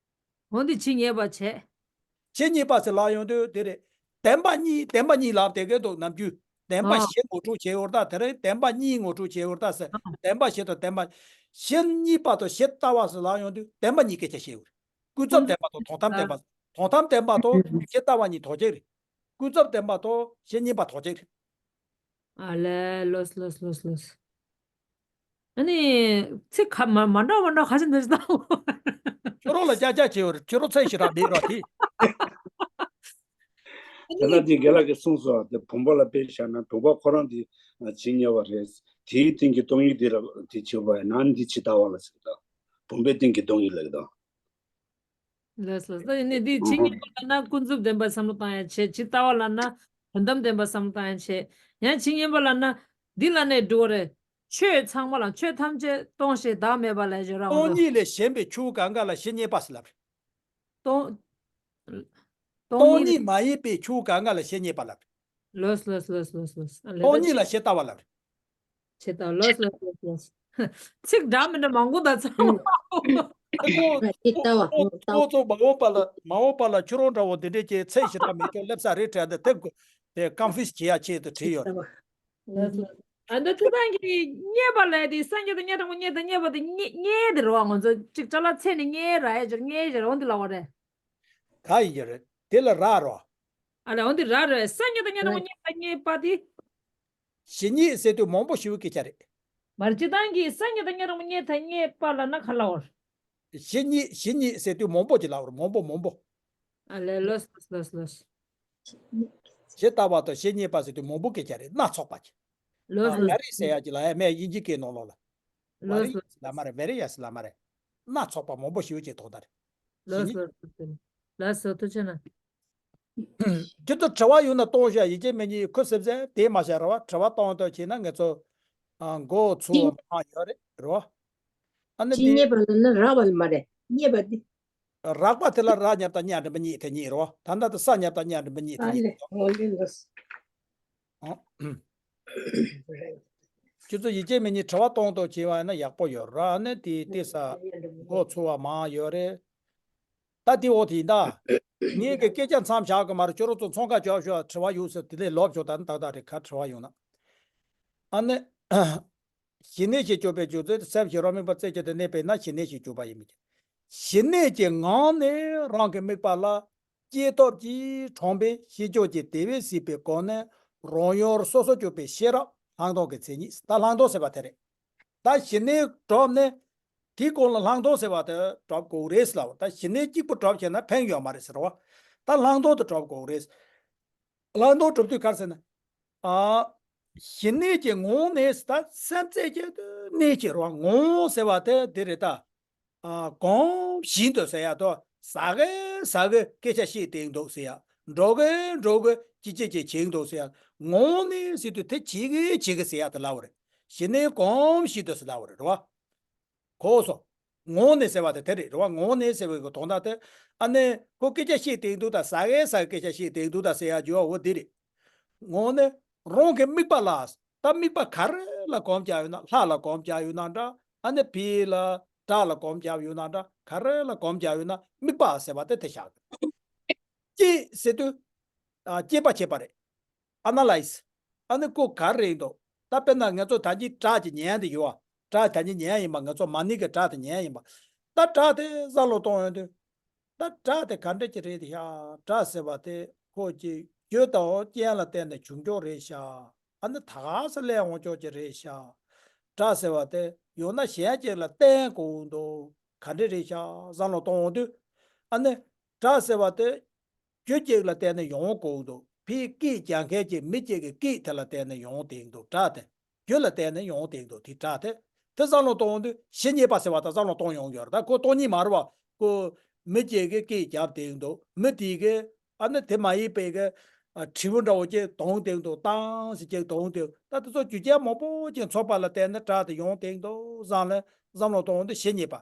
འོ་འདི་ཇི་སྙེད་པ་བྱས། ཇི་སྙེད་པ་ཟེར་ལབ་ཡོང་དུས་དེ་རེད། བདེན་པ་གཉིས་བདེན་པ་གཉིས་ལབ་བསྡད་མཁན་འདུག་ནམ་རྒྱུན། བདེན་པ་ཨ་ཞེས་ངོ་སྤྲོད་བྱས་ཡོད་རེད་ད། དེ་རིང་བདེན་པ་གཉིས་ངོ་སྤྲོད་བྱས་ཡོད་རེད་ད་ཟེར། ཨ་བདེན་པ་ཞེས་དང་བདེན་པ། ཞི་གཉིས་པ་དང་ཞི་ལྟ་བ་ཟེར་ལབ་ཡོང་དུས་བདེན་པ་གཉིས་སྐད་ཆ་བཤད་ཡོད་རེད། ཀུན་རྫོབ་བདེན་པ་དང་དོན་དམ་བདེན་པ། དོན་དམ་བདེན་པ་དང་ཞི་ལྟ་བ་གཉིས་དོན་གཅིག་རེད། ཀུན་རྫོབ་བདེན་པ་དང་ཞི་གཉིས་པ་དོན་གཅིག་རེད། ཨ་ལས་ལོས་ལོས་ལོས་ལོས། ཨ་ནི་ཚིག་ཁ་མ་མ་འདྲ་མ་འདྲ་ཁ་ཤས་འདི་ལྟ་བུ། ཁྱོད་རང་ལ་ཅག་ཅག་བྱེད་པར་ཁྱོད་རང་ཚད་ཞིག་རག་མེད་ར་དེ། དེ་ལ་དེ་རྒན་ལགས་ཀྱིས་གསུངས་སོ། དེ་བུམ་པ་ལ་དཔེ་བཞག་ན་བུམ་པ་ཁོ་རང་དེ་ཇི་སྙེད་པ་རེད། དེའི་སྟེང་གི་སྟོང་ཉིད་དེ་ལ་དེ་བྱེད་པ་ཡིན་ན་འདི་ཇི་ལྟ་བ་ལ་ཟེར་ད། བུམ་པའི་སྟེང་གི་སྟོང་ཉིད་ལ་ད། ལགས་སོ། ད་ཡིན་ནའི་འདི་ཇི་སྙེད་པ་ལབ་ན་ཀུན་རྫོབ་བདེན་པ་བསམ་བློ་བཏང་ཡ་བྱེད། ཇི་ལྟ་བ་ལབ་ན་དོན་དམ་བདེན་པ་བསམ་བློ་བཏང་ཡ་བྱེད། ཡང་ཇི་སྙེད་པ་ལབ་ན་འདི་ལ་ནས་འགྲོ་བ་རེད། ཆོས་ཚང་མ་ལ་ཆོས་ཐམས་ཅད་སྟོང་ཞིང་བདག་མེད་པ་ལ་སྦྱོར་བ་སྟོང་ཉིད་ལས་གཞན་པའི་ཆོས་གང་ག་ལ་ཇི་སྙེད་པ་ཟེར་ལབ་རེད། སྟོང་སྟོང་སྟོང་ཉིད་ཉིད་མ་ཡིན་པའི་ཆོས་གང་ག་ལ་ཇི་སྙེད་པ་ལབ་རེད། ལོས་ལོས་ལོས་ལོས་ལོས། ཨ་ལས་སྟོང་ད་ཉིད་ལ་ཇི་ལྟ་བ་ལབ་རེད། ཇི་ལྟ་བ་ལོས་ལོས་ལོས་ལོས། ཚིག་འདྲ་མི་འདྲ་མང་པོ་དང་ཚང་མ། ཁོ་ཁོ་ཁོ་ཚོ་མ་འོངས་པ་ལ་མ་འོངས་པ་ལ་ཁྱོད་རང་འདྲ་བོ་འདི་འདྲས་ཀྱི་ཚད་ཞེ་དྲག་མེད་ཀྱང་སླེབས་ས་རེད་དྲན་ཏེ་དེ་དེ་ཀོན་ཕུ་ཡུས་བྱེད་ཡ་ཆེད་དུ་བྲིས་ཡོད་རེད། ལགས་སོ། ཨ་ནི་ཐུབ་བསྟན་གྱིས་རྙེད་པ་ལས་དེ་སངས་རྒྱས་དང་རྙེད་དང་པོ་རྙེད་དང་རྙེད་པ་དེ་རྙེད་རྙེད་དེ་རེད་བ། ང་ཚོ་གཅིག་ཅ་ལག་ཚད་ནས་རྙེད་ར་ཡ་ཅིག་རྙེད་ཅིག་རེད་འོང་དེ་ལ་བ་རེད། ག་ཡིན་གྱི་རེད་དེ་ལ་རག་རོ། ཨ་ལས་འོང་དེ་རག་རེད། སངས་རྒྱས་དང་རྙེད་དང་པོ་རྙེད་དང་རྙེད་པ་དེ། ཞི་གཉིས་ཟེར་དུས་མང་པོ་ཞེ་པོ་སྐད་ཆ་རེད། མར་སྤྱིར་བཏང་གི་སངས་རྒྱས་དང་རྙེད་དང་པོ་རྙེད་དང་རྙེད་པ་ལ་ན་ག་ལ་བ་རེད། ཞི་གཉིས་ཞི་གཉིས་ཟེར་དུས་མང་པོ་ཅིག་ལབ་རེད། མང་པོ་མང་པོ། ཨ་ལས་ལོས་ལོས་ལོས་ལོས། ཇི་ལྟ་བ་དང་ཇི་སྙེད་པ་ཟེར་དུས་མང་པོ་སྐད་ཆ་རེད། སྣ་ཚོགས་པ་ཅིག་ལོས་ཨ་ལོས་ལ་རེས་ཟེར་ཡ་ཅིག་ལ་ཡ་མེད། དབྱིན་ཇི་སྐད་ནང་ལོགས་ལ། ལོས་ལོས་ལོས་ལ་མ་རེད། ཝེ་རི་ཡ་སི་ལ་མ་རེད། སྣ་ཚོགས་པ་མང་པོ་ཞེ་པོ་ཅིག་དོགས་ད་རེད། ཇི་ལོས་སྙེད། ལོས་ལོས་ལོས། ལགས་སོ་ཐུགས་རྗེ་གནང་། ཁྱེད་ཚོ་དྲི་བ་ཡོད་ན་གཏོང་ཤོག་ཡིན་གཅིག་མིན་གཉིས་ཁུ་སིབ་སིབ་དེ་མ་བྱ་ར་བ། དྲི་བ་གཏོང་འདོད་བྱས་ན་ང་ཚོ་ཨ་མགོ་ཚུགས་ཅི་པ་མང་ཡོད་རེད་རོ། ཨ་ནི་ཅི་དེ་རྙེད་པ་ལ་ན་རག་པ་ལ་མ་རེད། རྙེད་པ་འདི། རག་པ་དེ་ལ་ར་ཉར་དང་ཉ་འདྲེན་པ་གཉིས་དེ་གཉིས་རོ། ད་ལྟ་དེ་ས་ཉར་དང་ཉ་འདྲེན་པ་གཉིས་དེ་ཨ་གཉིས་ལེ་རོ། ངོ་ལེ་ལོས། ཨ། ཁྱོད་ཚོ་ཡིན་གཅིག་མིན་གཉིས་དྲི་བ་གཏོང་འདོད་བྱས་པ་ཡིན་ན་ཡག་པོ་ཡོད་ར། ཨ་ནི་དེ་དེ་ས་མགོ་ཚུགས་པ་མང་ཡོད་རེད། ད་དེ་འོ་དེ་ཡིན་ད། ངས་ཀྱི་སྐད་ཆ་མཚམས་བཞག་གི་མ་རེད། ཁྱོད་རང་ཚོ་ཚོང་ཁ་རྒྱག་ཤོག་དྲི་བ་ཡོད་ཟེར་དེ་ལས་ལོབས་ཤོག་ད་ནི་ཏག་ཏག་རེད། ག་དྲི་བ་ཡོང་ན། ཨ་ནི། ཞི་གནས་ཞེས་བརྗོད་པའི་རྒྱུ་མཚན་སེམས་ཤེས་རབ་མིན་པ་རྩེ་གཅིག་ཏུ་གནས་པས་ན་ཞི་གནས་ཞེས་བརྗོད་པ་ཡིན་མོད་ཀྱི། ཞི་གནས་ཀྱི་ངང་ནས་རང་གི་དམིགས་པ་ལ་སྐྱེས་སྟོབས་ཀྱིས་དྲངས་པའི་ཤེས་བྱ་གི་དེ་བས་སྲིད་པའི་སྒོ་ནས་རང་ཡུལ་སོ་སོར་གྱུར་པའི་ཤེས་རབ་ལྷག་མཐོང་གི་མཚན་ཉིད། ད་ལྷག་མཐོང་ཟེར་བ་དེ་རེད། ད་ཞི་གནས་གྲུབ་ནས་དེའི་སྒང་ལ་ལྷག་མཐོང་ཟེར་བ་དེ་གྲུབ་དགོས་རེད་ཟེར་ལབ། ད་ཞི་གནས་གཅིག་པུ་གྲུབ་བྱས་ན་ཕན་ཡོད་མ་རེད་ཟེར་བ། ད་ལྷག་མཐོང་དེ་གྲུབ་དགོས་རེད། ལྷག་མཐོང་གྲུབ་དུས་ག་རེ་ཟེར་ན། ཨ། ཞི་གནས་ཀྱི་ངང་ནས་ད་སེམས་རྩེ་གཅིག་ཏུ་གནས་ཀྱི་རོ། ངང་ཟེར་བ་དེ་འདི་རེད་ད། ཨ། གོམས་བཞིན་དུ་ཟེར་ཡ་དོ། ཟ་གི་ཟ་གི་སྐད་ཆ་བཤད་བསྡད་འདུག་ཟེར་ཡ། འགྲོ་གི་འགྲོ་གི་ཅི་ཅི་ཅི་བྱེད་འདུག་ཟེར་ཡ། ངང་ནས་ཟེར་དུས་དེ་བྱེད་གི་བྱེད་གི་ཟེར་ཡ་དེ་ལབ་པ་རེད། ཞི་གནས་གོམས་བཞིན་དུ་ཟེར་ལབ་པ་རེད་རོ། གོ་སོང་། ངང་ནས་ཟེར་བ་དེ་དེ་རེད་རེད་བ། ངང་ནས་ཟེར་བའི་གི་དོན་དག་དེ། ཨ་ནི་ཁོ་སྐད་ཆ་བཤད་བསྡད་འདུག་ད། ཟ་གི་ཟ་གི་སྐད་ཆ་བཤད་བསྡད་འདུག་ད་ཟེར་ཡ་བརྗོད་པ་འོ་འདི་རེད། ངང་ནས་རང་གི་དམིགས་པ་ལ། ད་དམིགས་པ་ག་རེ་ལ་གོམས་བྱས་ཡོད་ན། ལྷ་ལ་གོམས་བྱས་ཡོད་ན་འདྲ། ཨ་ནི་བི་ལ། སྒྲ་ལ་སྒོམ་རྒྱབ་ཡོད་ན་འདྲ། ག་རེ་ལ་སྒོམ་རྒྱབ་ཡོད་ན་དམིགས་པ་ཟེར་བ་དེ་དེ་བཞག་དགོས། དཔྱད་ཟེར་དུས། ཨ། དཔྱད་པ་བྱེད་པ་རེད། ཨ་ན་ལའི་སི། ཨ་ནི་ཁོ་ག་རེ་རེད་འདུག་ད་དཔེར་ན་ང་ཚོ་ད་གིན་སྒྲ་ཅིག་ཉན་དེ་ཡོད་པ། སྒྲ་ད་གིན་ཉན་ཡིན་པ། ང་ཚོ་མ་ཎི་གི་སྒྲ་དེ་ཉན་ཡིན་པ། ད་སྒྲ་དེ་བསམ་བློ་གཏོང་ཡོང་དུས། ད་སྒྲ་དེ་ག་འདྲ་ཅིག་རེད་དེ་ཤག་སྒྲ་ཟེར་བ་དེ་ཁོ་ཅིག་རྒྱུ་དང་རྐྱེན་ལ་བརྟེན་ནས་བྱུང་ཆོག་རེད་ཤག་ཨ་ནི་ད་ག་ས་སླེབས་འོང་ཆོག་ཅིག་རེད་ཤག་སྒྲ་ཟེར་བ་དེ་ཡང་ན་གཞན་ཅིག་ལ་བརྟེན་དགོས་འདུག་ག་འདྲ་རེད་ཤག་བསམ་བློ་གཏོང་འོང་དུས། ཨ་ནི་སྒྲ་ཟེར་བ་དེ་རྒྱུ་གཅིག་ལ་བརྟེན་ནས་ཡོང་དགོས་འདུག་ཕའི་སྐད་རྒྱག་མཁན་གྱི་མི་གཅིག་གི་སྐད་དེ་ལ་བརྟེན་ནས་ཡོང་བསྡད་འདུག་སྒྲ་དེ། རྒྱུ་ལ་བརྟེན་ནས་ཡོང་བསྡད་འདུག་དེ་སྒྲ་དེ། དེ་བསམ་བློ་གཏོང་དུས་གཞི་རྙེད་པ་ཟེར་བ་དང་བསམ་བློ་གཏོང་ཡོང་གི་ཡོད་རེད། ད་ཁོ་སྟོང་ཉིད་མ་རེད་པ། ཁོ་མི་གཅིག་གིས་སྐད་རྒྱབ་བསྡད་འདུག་མི་དེ་གིས་ཨ་ནི་དེ་མ་ཡིན་པའི་གི་ཨ་དྲིལ་བུ་འདྲ་བོ་ཅིག་བརྡུངས་བསྡད་འདུག་བཏང་ཟེར་ཅིག་བརྡུངས་བསྡད། ད་དེ་ཚོ་རྒྱུ་རྐྱེན་མང་པོ་ཅིག་ཚོགས་པ་ལ་བརྟེན་ནས་སྒྲ་དེ་ཡོང་བསྡད་འདུག་བསམ་ལ་བསམ་བློ་གཏོང་དུས་གཞི་རྙེད་པ།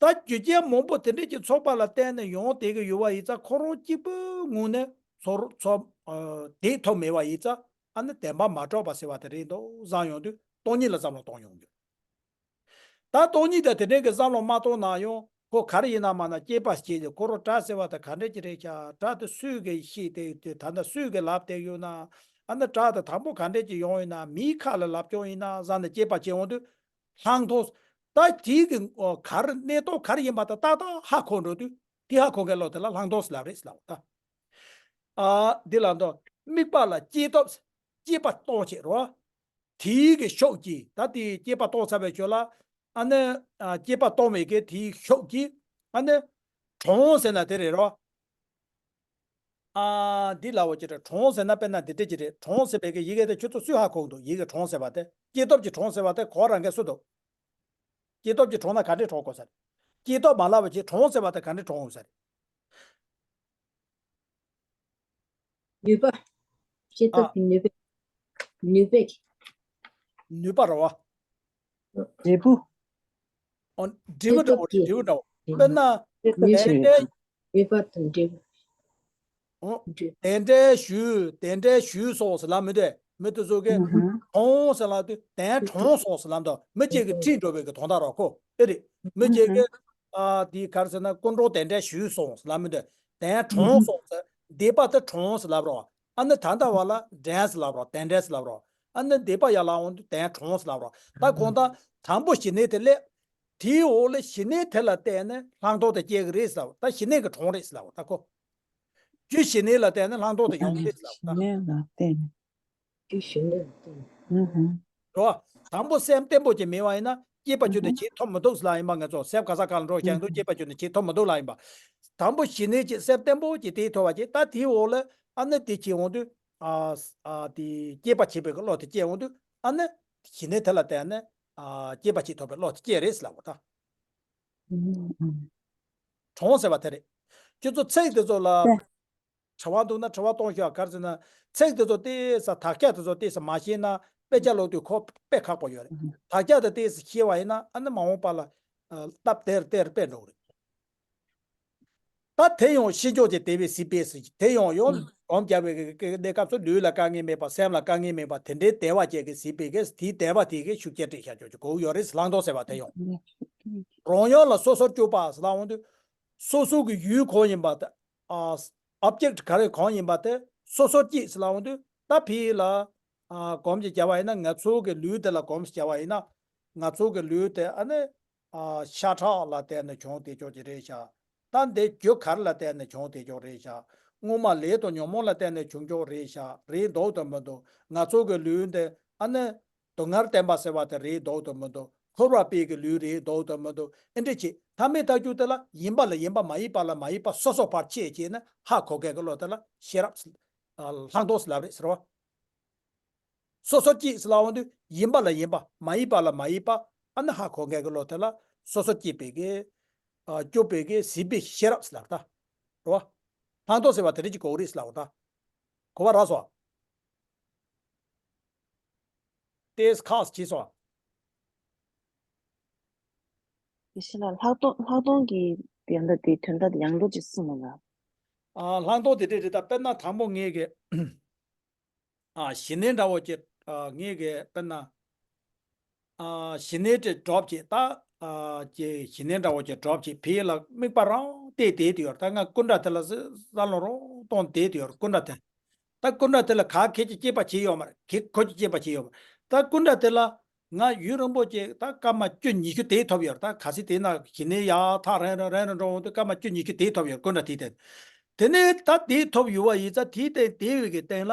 ད་རྒྱུ་རྐྱེན་མང་པོ་དེ་འདྲས་ཀྱི་ཚོགས་པ་ལ་བརྟེན་ནས་ཡོང་བསྡད་ཀྱི་ཡོད་པ་ཡིན་ཙང་། ཁོ་རང་གཅིག་པུའི་ངོས་ནས་ཚོར་ཚོར་ཨ་དེ་ཐོབ་མེད་པ་ཡིན་ཙང་། ཨ་ནི་བདེན་པ་མ་གྲུབ་པ་ཟེར་བ་དེ་རེད་འདུག་བསམ་ཡོང་དུས་སྟོང་ཉིད་ལ་བསམ་བློ་གཏོང་ཡོང་རྒྱུ། ད་སྟོང་ཉིད་དང་དེ་འདྲའི་གི་བསམ་བློ་མ་གཏོང་ན་ཡང་ཁོ་ག་རེ་ཡིན་ན་མ་ན་དཔྱད་པ་བྱས་ཏེ། ཁོ་རང་སྒྲ་ཟེར་བ་དེ་ག་འདྲ་ཅིག་རེད་ཤག་སྒྲ་དེ་སུས་གི་ཤེས་ཏེ་ད་ལྟ་སུས་གི་ལབ་བསྡད་ཡོད་ན། ཨ་ནི་སྒྲ་དེ་དང་པོ་ག་འདྲ་ཅིག་ཡོང་ཡིན་ན། མིའི་ཁ་ལ་ལབ་ཀྱང་ཡིན་ན་བསམ་ནས་དཔྱད་པ་བྱེད་འོང་དུས། ལྷག་མཐོང་། ད་དེའི་གི་ག་རེ་གནས་སྟངས་ག་རེ་ཡིན་པ་དེ་ཏག་ཏག་ཧ་གོ་འགྲོ་དུས། དེ་ཧ་གོ་མཁན་བློ་དེ་ལ་ལྷག་མཐོང་ཟེར་ལབ་རེད་ཟེར་ལབ་པ་ད། ཨ་འདི་ལ་འདོད་དམིགས་པ་ལ་དཔྱད་སྟོབས། དཔྱད་པ་གཏོང་བྱེད་རོ། དེའི་གི་ཤུགས་ཀྱིས། ད་དེའི་དཔྱད་པ་གཏོང་ཚར་བའི་ཞོར་ལ། ཨ་ནི་ཨ་དཔྱད་པ་གཏོང་བའི་གི་དེའི་ཤུགས་ཀྱིས། ཨ་ནི་གྲོང་ཟེར་ན་དེ་རེད་རོ། ཨ་འདི་ལ་འོ་ཅི་རེད། གྲོང་ཟེར་ན་དཔེར་ན་འདི་འདྲ་ཅིག་རེད། གྲོང་ཟེར་བའི་གི་ཡི་གེ་དེ་ཁྱོད་ཚོ་སུས་ཧ་གོ་འདུག་ཡི་གེ་གྲོང་ཟེར་བ་དེ། དཔྱད་སྟོབས་ཀྱིས་གྲོང་ཟེར་བ་དེ་གོ་རང་གིས་སུ་འདུག་དཔྱད་སྟོབས་ཀྱིས་གྲོང་ན་ག་འདྲས་གྲོང་དགོས་ས་རེད། དཔྱད་སྟོབས་མ་ལབ་པ་བྱས་གྲོང་ཟེར་བ་དེ་ག་འདྲས་གྲོང་དགོས་ས་རེད། ནུས་པ། དཔྱད་སྟོབས་ཀྱི་ནུས་པས། ནུས་པས། ནུས་པ་རེད་པ། འབྲས་བུ། ཨོ། འབྲས་བུ་འདྲ་པོ་རེད། འབྲས་བུ་འདྲ་པོ། དཔེར་ན། ནུས་པ་དང་འབྲས་བུ། ཨོ། དེ་འདྲ་ཞུས། དེ་འདྲ་ཞུས་སོང་ཟེར་ལབ་མི་འདུག་མི་དེ་ཚོ་གིས་གྲོངས་ཟེར་ལབ་དུས་དོན་གྲོངས་སོང་ཟེར་ལབ་འདུག་མི་གཅིག་གིས་ཁྲིད་འགྲོ་བའི་གི་དོན་དག་རེད་ཁོ། ཨེ་རེད། མི་གཅིག་གིས་ཨ་དེ་ག་རེ་ཟེར་ན། སྐུ་འཁྲུངས་དེ་འདྲ་ཞུས་སོང་ཟེར་ལབ་མི་འདུག་དོན་གྲོངས་སོང་ཟེར། འདས་པ་དེ་གྲོངས་ཟེར་ལབ་རོགས། ཨ་ནི་ད་ལྟ་བ་ལ་དྲན་ཟེར་ལབ་རོགས། དེ་འདྲ་ཟེར་ལབ་རོགས། ཨ་ནི་འདས་པ་ཡར་ལ་འོང་དུས་དོན་གྲོངས་ཟེར་ལབ་རོགས། ད་གང་ལྟར་དང་པོ་ཞི་གནས་དེ་སླེབས། དེའི་འོག་ལ་ཞི་གནས་དེ་ལ་བརྟེན་ནས་ལྷག་མཐོང་དེ་སྐྱེ་གི་རེད་ཟེར་ལབ། ད་ཞི་གནས་ཀྱིས་གྲོངས་རེད་ཟེར་ལབ་ད་ཁོ། རྒྱུ་ཞི་གནས་ལ་བརྟེན་ནས་ལྷག་མཐོང་དེ་ཡོང་གི་རེད་ཟེར་ལབ་ད། ཞི་གནས་ལ་བརྟེན་ནས། རྒྱུ་ཞི་གནས་ལ་བརྟེན་ནས། ཨུ་ཧུ། རོ། དང་པོ་སེམས་བརྟན་པོ་ཅིག་མེད་པ་ཡིན་ན་སྐྱེས་པ་ཁྱོན་ནས་བྱེད་ཐུབ་མི་འདུག་ལབ་ཡིན་པ། ང་ཚོ་སེམས་ག་ས་ག་ལ་འགྲོ་བཞག་འདུག་སྐྱེས་པ་ཁྱོན་ནས་བྱེད་ཐུབ་མི་འདུག་ལབ་ཡིན་པ། དང་པོ་ཞི་གནས་ཀྱི་སེམས་བརྟན་པོ་ཅིག་དེ་ཐོབ་པ་ཅིག་ད་དེའི་འོག་ལ་ཨ་ནི་དེ་བྱེད་འོང་དུས། ཨ་ཨ་དེ་སྐྱེས་པ་བྱེད་པའི་བློ་དེ་སྐྱེ་འོང་དུས། ཨ་ནི་ཞི་གནས་དེ་ལ་བརྟེན་ནས་ཨ་སྐྱེས་པ་བྱེད་ཐུབ་པའི་བློ་དེ་སྐྱེ་རེད་ཟེར་ལབ་པ་ད། གྲོངས་ཟེར་བ་དེ་རེད། ཁྱོད་ཚོ་ཚིག་དེ་ཚོ་ལ། དྲི་བ་འདུག་ན་དྲི་བ་གཏོང་ཤོག་ག་རེ་ཟེར་ན། ཚིག་དེ་ཚོ་ཏོག་ཙམ། དག་ཆ་དེ་ཚོ་ཏོག་ཙམ་མ་ཤེས་ན་དཔེ་ཆ་ཀློག་དུས་ཁོ་དཔེ་ཁག་པོ་ཡོད་རེད། དག་ཆ་དེ་ཏོག་ཙམ་ཤེས་པ་ཡིན་ན་ཨ་ནི་མ་འོངས་པ་ལ་ཨ་སྟབས་བདེ་རུ་བདེ་རུ་དཔེ་འགྲོ་གི་རེད། ད་དེ་ཡང་ཤེས་འཇོག་གི་དེ་བས་གཟིགས་པས་ཟེར། དེ་ཡང་ཡང་སྒོམ་རྒྱབ་པའི་གི་གནས་སྐབས་སུ་ལུས་ལ་དཀའ་ངལ་མེད་པ། སེམས་ལ་དཀའ་ངལ་མེད་པ། དེ་འདྲའི་བདེ་བ་ཅན་གྱི་གཟིགས་པའི་གི་དེའི་བདེ་བ་དེ་གི་ཤུགས་རྐྱེན་སྤྲད་བཞག་ཆོག་ཆོག་གོ་ཡོད་རེད། ལྷག་མཐོང་ཟེར་བ་དེ་ཡང་རང་ཡུལ་ལ་སོ་སོར་གྱུར་པ་ཟེར་ལབ་འོང་དུས། སོ་སོ་གི་ཡུལ་གང་ཡིན་པ་དེ། ཨ་ཨོབ་ཇེག་ག་རེ་གང་ཡིན་པ་དེ་སོ་སོར་སྐྱེས་ཟེར་ལབ་འོང་དུས། ད་ཕི་ལ་ཨ་སྒོམ་གྱི་བྱ་བ་ཡིན་ན། ང་ཚོ་གི་ལུས་དེ་ལ་སྒོམ་གྱི་བྱ་བ་ཡིན་ན། ང་ཚོ་གི་ལུས་དེ་ཨ་ནི་ཨ་ཤ་ཁྲག་ལ་བརྟེན་ནས་བྱུང་བསྡད་ཆོག་གི་རེད་ཤག་ད་འདི་རྒྱུ་ག་རེ་ལ་བརྟེན་ནས་བྱུང་བསྡད་ཆོག་རེད་ཤག་སྔོན་མ་ལས་དང་ཉོན་མོངས་ལ་བརྟེན་ནས་བྱུང་ཆོག་རེད་ཤག་རེད་འདུག་དང་མི་འདུག་ང་ཚོ་གི་ལུས་འདི་ཨ་ནི་སྡུག་བསྔལ་བསྟན་པ་ཟེར་བ་དེ་རེད་འདུག་དང་མི་འདུག་འཁོར་བ་དཔེ་གི་ལུས་རེད་འདུག་དང་མི་འདུག་ཨེ་འདྲ་བྱེད། ཐ་མའི་ཐག་གཅོད་དེ་ལ་ཡིན་པ་ལ་ཡིན་པ། མ་ཡིན་པ་ལ་མ་ཡིན་པ། སོ་སོ་ཕར་ཕྱེ་བྱས་ནས་ཧ་གོ་མཁན་གི་བློ་དེ་ལ་ཤེས་རབ་ལྷག་མཐོང་ཟེར་ལབ་རེད་ཟེར་བ། སོ་སོར་སྐྱེས་ཟེར་ལབ་འོང་དུས་ཡིན་པ་ལ་ཡིན་པ། མ་ཡིན་པ་ལ་མ་ཡིན་པ། ཨ་ནི་ཧ་གོ་མཁན་གི་བློ་དེ་ལ་སོ་སོར་སྐྱེས་པའི་གི་ཨ་སྐྱོབ་པའི་གི་གཟིགས་པའི་ཤེས་རབ་ཟེར་ལབ་ད། རེད་བ། ལྷག་མཐོང་ཟེར་བ་དེ་རེད་ཅིག་གོ་རེད་ཟེར་ལབ་ད། གོ་བ་རག་སོང་། ཏེས་ཁག་ཅིག་སོང་། དེ་བཞིན་ལ་ལྷག་མཐོང་། ལྷག་མཐོང་གི་ཡང་དག་དེའི་དོན་དག་དེ་ཡང་ལོ་ཅིག་གསུངས་མ་ལ། ཨ་ལྷག་མཐོང་དེ་འདྲ་རེད། ད་དཔེར་ན་དང་པོ་ངས་གི་ཨ་ཞི་གནས་འདྲ་བོ་ཅིག་ཨ་ངས་གི་དཔེར་ན་ཨ་ཞི་གནས་དེ་སྒྲུབ་ཅིག་ད་ ཨ་ཀྱི་ཞི་གནས་འདྲ་བོ་ཅིག་སྒྲུབ་བྱེད་ཕི་ལ་དམིགས་པ་རང་བལྟས་བསྡད་དུ་ཡོད། ད་ང་སྐུ་འདྲ་དེ་ལ་བསམ་བློ་རང་གཏོང་བསྡད་དུ་ཡོད། སྐུ་འདྲ་དེ། ད་སྐུ་འདྲ་དེ་ལ་ག་གེ་ཅིག་སྐྱེས་པ་བྱས་ཡོད་མ་རེད། གེ་ཁོ་ཅིག་སྐྱེས་པ་བྱས་ཡོད་མ་རེད། ད་སྐུ་འདྲ་དེ་ལ་ང་ཡུན་རིང་པོ་ཅིག་ད་སྐར་མ་བཅུ་ཉི་ཤུ་དེ་ཐོབ་ཡོད་རེད། ད་གལ་སྲིད་དེ་ན་ཞི་གནས་ཡག་ཐག་རིང་རིང་རིང་རིང་འགྲོ་འོང་དུས་སྐར་མ་བཅུ་ཉི་ཤུ་དེ་ཐོབ་ཡོད། སྐུ་འདྲ་དེ་དེ། དེ་ནས་ད་དེ་ཐོབ་ཡོད་པ་ཡིན་ཙང་དེ་སྟེང་དེ་བས་ཀྱི་སྟེང་ལ།